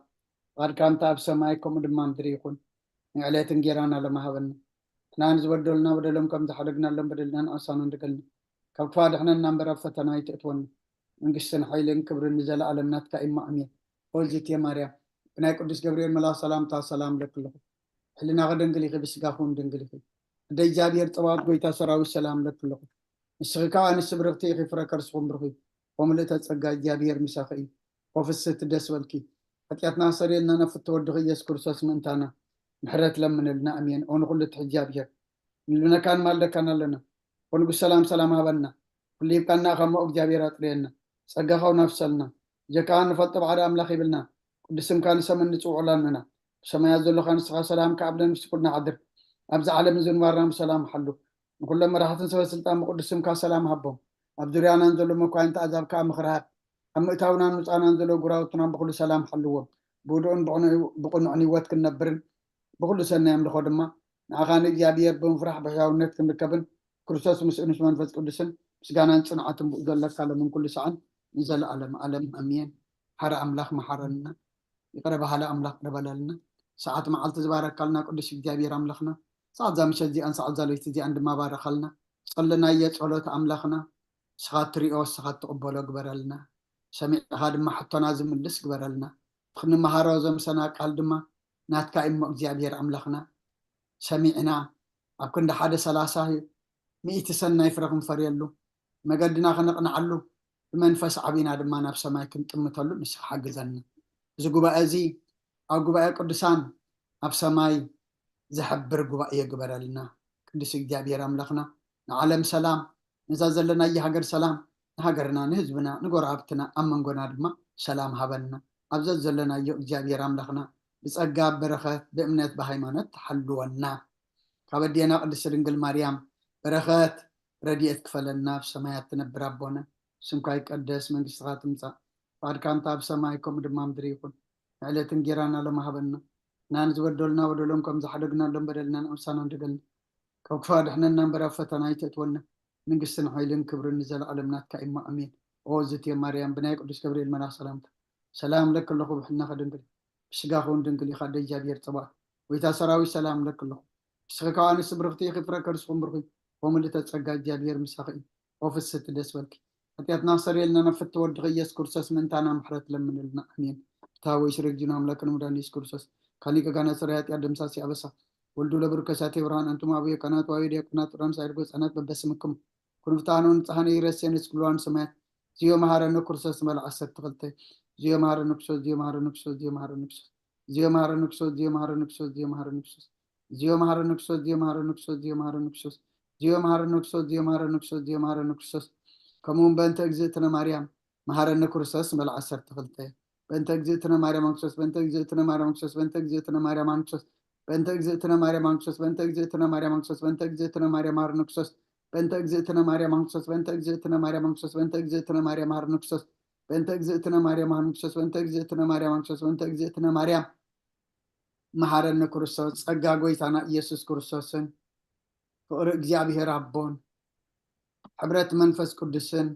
ፍቓድካ እንተ ኣብ ሰማይ ከምኡ ድማ ምድሪ ይኹን። ንዕለት እንጌራና ሎሚ ሃበና። ንሕና ንዝበደሉና በደሎም ከም ዝሓደግናሎም በደልና ንኣሳኑ እንድገልና። ካብ ክፋ ድሕነና እምበር ኣብ ፈተና ኣይትእትወና። መንግስትን ሓይልን ክብርን ንዘለኣለም ናትካ እዩ። ኣሜን። ኦልዚቴ ማርያም፣ ብናይ ቅዱስ ገብርኤል መልኣኽ ሰላምታ ሰላም እለኪ ኣለኹ። ሕልናኺ ድንግል ኢኺ፣ ብስጋኺ እውን ድንግል ኢኺ። ኣደ እግዚኣብሔር ጸባኦት ጎይታ ሰራዊት ሰላም እለኪ ኣለኹ። ንስኺ ከኣ ኣንስቲ ብርኽቲ ኢኺ፣ ፍረ ከርስኹም ብሩኽ እዩ። ወምልእተ ጸጋ እግዚኣብሔር ምሳኺ እዩ። ወፍስሕቲ ደስ በልኪ። ሓጢኣትና ኣስተሰርየልና ናብ ፍትወ ወድኺ ኢየሱስ ክርስቶስ ምእንታና ምሕረት ለምንልና። ኣሜን። ኦ ንኹሉ ትሕት እግዚኣብሔር፣ ንልምነካን ማልደካን ኣለና። ኦ ንጉስ ሰላም ሰላም ሃበና። ኩሉ ሂብካና እኻ እሞ እግዚኣብሔር ኣጥርየና። ጸጋኻ እውን ኣፍሰልና። ጀካኻ ንፈልጦ ባዕሪ ኣምላኽ ይብልና። ቅዱስ ስምካ ንሰምን ንጽውዑላ ኣለና። ብሰማያት ዘሎኻ ንስኻ ሰላም ከኣብ ነንፍሲ ኩልና ሓድር። ኣብዚ ዓለም እዚ ንባርና ብሰላም ሓሉ። ንኹሎም መራሕትን ሰበ ስልጣን ብቅዱስ ስምካ ሰላም ሃቦም። ኣብ ዙርያናን ዘሎ መኳንንቲ ኣዛብ ከኣ ምኽሪ ሃብ። ኣብ ምእታውናን ምጻናን ዘሎ ጉራውትናን ብኹሉ ሰላም ሓልዎም። ብህዱእን ብቕኑዕ-፣ ብቕኑዕን ህይወት ክንነብርን ብኹሉ ሰናይ ኣምልኾ ድማ ንኣኻ ንእግዚኣብሔር ብምፍራሕ ብሕያውነት ክንርከብን ክርስቶስ ምስኡ ምስ መንፈስ ቅዱስን ምስጋናን ጽንዓትን ብኡ ዘለካ ሎምን ኩሉ ሰዓን ንዘለኣለም ኣለም ኣሜን። ሓረ ኣምላኽ መሓረና። ይቕረ በሃሊ ኣምላኽ ይቕረ በለልና። ሰዓት መዓልቲ ዝባረካልና ቅዱስ እግዚኣብሔር ኣምላኽና፣ ሰዓት እዛ ምሸት እዚኣን ሰዓት እዛ ለይቲ እዚኣን ድማ ባረኸልና። ጸለናዮ ጸሎት ኣምላኽና፣ ንስኻ እትሪኦ፣ ንስኻ እትቕበሎ ግበረልና። ሰሚዕኻ ድማ ሕቶና ዝምልስ ግበረልና። እቲ ክንመሃሮ ዘምሰና ቃል ድማ ናትካ እዩ እሞ እግዚኣብሔር ኣምላኽና፣ ሰሚዕና ኣብ ክንዲ ሓደ ሰላሳ ሚእቲ ሰናይ ፍረ ክንፈርየሉ፣ መገድና ከነቕንዓሉ፣ ብመንፈስ ዓቢና ድማ ናብ ሰማይ ክንጥምተሉ ንስኻ ሓግዘና። እዚ ጉባኤ እዚ ኣብ ጉባኤ ቅዱሳን ኣብ ሰማይ ዘሕብር ጉባኤ ግበረልና። ቅዱስ እግዚኣብሔር ኣምላኽና፣ ንዓለም ሰላም፣ ነዛ ዘለናያ ሃገር ሰላም፣ ንሃገርና፣ ንህዝብና፣ ንጎረባብትና፣ ኣብ መንጎና ድማ ሰላም ሃበና። ኣብ ዘዘለናዮ እግዚኣብሔር ኣምላኽና ብጸጋ፣ ብበረኸት፣ ብእምነት፣ ብሃይማኖት ተሓልወና። ካብ ኣዴና ቅድስቲ ድንግል ማርያም በረኸት፣ ረድኤት ክፈለና። ኣብ ሰማያት ትነብር ኣቦና፣ ስምካ ይቀደስ፣ መንግስትኻ ትምጻእ፣ ፍቓድካ እንተ ኣብ ሰማይ ከምኡ ድማ ምድሪ ይኹን። ንዕለት እንጌራና ሎሚ ሃበና፣ እና ንዝበደሉና በደሎም ከም ዝሓደግናሎም በደልና ንኣምሳና እንደገልና፣ ካብ ክፉእ ኣድሕነና እምበር ኣብ ፈተና ኣይተእትወና። መንግስትን ሓይልን ክብርን ንዘለኣለም ናትካ እሞ ኣሜን። ኦ ዝትየ ማርያም፣ ብናይ ቅዱስ ገብርኤል መልኣኽ ሰላምታ ሰላም ለኪ ኣለኹ፣ ብሕልናኺ ድንግል፣ ብስጋኺ እውን ድንግል ኢኻ፣ ኣደ እግዚኣብሔር ጸባኦት፣ ጎይታ ሰራዊት ሰላም ለኪ ኣለኹ። ንስኺ ካብ ኣንስቲ ብርኽቲ ኢኺ፣ ፍረ ከርስኹም ብሩኽ እዩ። ኦ ምልእተ ጸጋ እግዚኣብሔር ምሳኺ እዩ። ኦ ፍስሕቲ ደስ በልኪ። ሓጢኣትና ክሰርየልና ናብ ፍትወ ወድኺ ኢየሱስ ክርስቶስ ምእንታና ምሕረት ለምንልና። ኣሜን። ፍትሐ ወይ ስረ እግዚእነ ኣምላክነ መድኃኒነ ኢየሱስ ክርስቶስ ካሊቀ ጋና ስረ ኃጢአት ደምሳሲ ኣበሳ ወልዱ ለብሩ ከሳቴ ብርሃን ኣንቱም ኣቡየ ካህናት ወአቡየ ዲያቆናት ጥራን ሳይርጎ ህፃናት በበስምክሙ ኩን ፍትሐነ ወንጽሐነ ኢረሴነ እስክልዋን ሰማያት ዝዮ መሐረነ ክርስቶስ መልእ ዓሰርተ ክልተ ዝዮ መሐረነ ክርስቶስ ዝዮ መሐረነ ክርስቶስ ዝዮ መሐረነ ክርስቶስ ዝዮ መሐረነ ክርስቶስ ዝዮ መሐረነ ክርስቶስ ዝዮ መሐረነ ክርስቶስ ዝዮ መሐረነ ክርስቶስ ዝዮ መሐረነ ክርስቶስ ዝዮ መሐረነ ክርስቶስ ዝዮ መሐረነ ክርስቶስ ዝዮ መሐረነ ክርስቶስ ከምኡ እውን በእንተ እግዝእትነ ማርያም መሐረነ ክርስቶስ መልእ ዓሰርተ ክልተ በእንተ እግዝእትነ ማርያም ኣንክሶስ በእንተ እግዝእትነ ማርያም ኣንክሶስ በእንተ እግዝእትነ ማርያም ኣንክሶስ በእንተ እግዝእትነ ማርያም ኣንክሶስ በእንተ እግዝእትነ ማርያም ኣንክሶስ በእንተ እግዝእትነ ማርያም መሐረነ ክርስቶስ በእንተ እግዝእትነ ማርያም ኣንክሶስ በእንተ እግዝእትነ ማርያም ኣንክሶስ በእንተ እግዝእትነ ማርያም መሐረነ ክርስቶስ በእንተ እግዝእትነ ማርያም ኣንክሶስ በእንተ እግዝእትነ ማርያም ኣንክሶስ በእንተ እግዝእትነ ማርያም መሐረነ ክርስቶስ ጸጋ ጎይታና ኢየሱስ ክርስቶስን ፍቕሪ እግዚኣብሔር ኣቦን ሕብረት መንፈስ ቅዱስን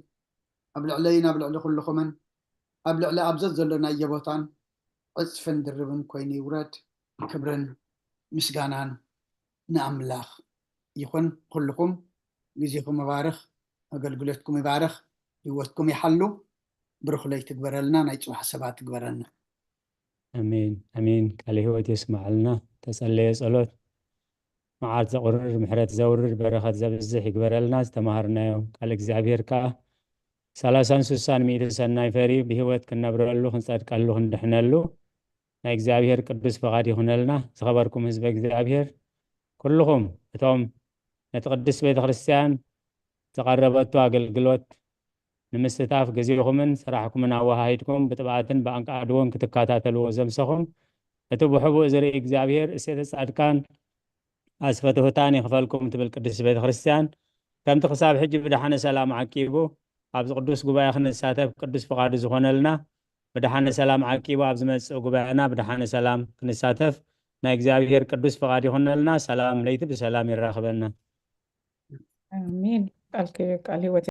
ኣብ ልዕለይን ኣብ ልዕሊ ኩልኹምን ኣብ ልዕሊ ኣብ ዘዘሎናዮ ቦታን ዕጽፍን ድርብን ኮይኑ ይውረድ። ክብርን ምስጋናን ንኣምላኽ ይኹን። ኩልኹም ግዜኹም ይባርኽ፣ ኣገልግሎትኩም ይባርኽ፣ ህይወትኩም ይሓሉ። ብሩኽ ለይቲ ግበረልና፣ ናይ ጽባሕ ሰባት ግበረልና። ኣሜን ኣሜን። ቃለ ህይወት የስማዓልና። ተጸለየ ጸሎት መዓት ዘቑርር ምሕረት ዘውርድ በረኸት ዘብዝሕ ይግበረልና። ዝተማሃርናዮ ቃል እግዚኣብሔር ከዓ ሰላሳን ስሳን ሚእቲ ሰናይ ፈሪ ብህይወት ክንነብረሉ ክንጸድቀሉ ክንድሕነሉ ናይ እግዚኣብሔር ቅዱስ ፈቓድ ይኹነልና። ዝኸበርኩም ህዝበ እግዚኣብሔር ኩልኹም እቶም ነቲ ቅድስት ቤተ ክርስቲያን ዝቐረበቶ ኣገልግሎት ንምስታፍ ግዜኹምን ስራሕኩምን ኣወሃሂድኩም ብጥብኣትን ብኣንቃዕድውን ክትከታተልዎ ዘምሰኹም እቲ ብሕቡእ ዝርኢ እግዚኣብሔር እሴተ ጻድቃን ኣስፈትሑታን ይኽፈልኩም ትብል ቅድስት ቤተ ክርስቲያን ከምቲ ክሳብ ሕጂ ብደሓነ ሰላም ዓቂቡ ኣብዚ ቅዱስ ጉባኤ ክንሳተፍ ቅዱስ ፍቓዱ ዝኾነልና ብደሓነ ሰላም ዓቂቡ ኣብ ዝመጽእ ጉባኤና ብደሓነ ሰላም ክንሳተፍ ናይ እግዚኣብሔር ቅዱስ ፍቓድ ይኹነልና። ሰላም ለይቲ ብሰላም ይራኽበና። ኣሜን። ቃል ህይወት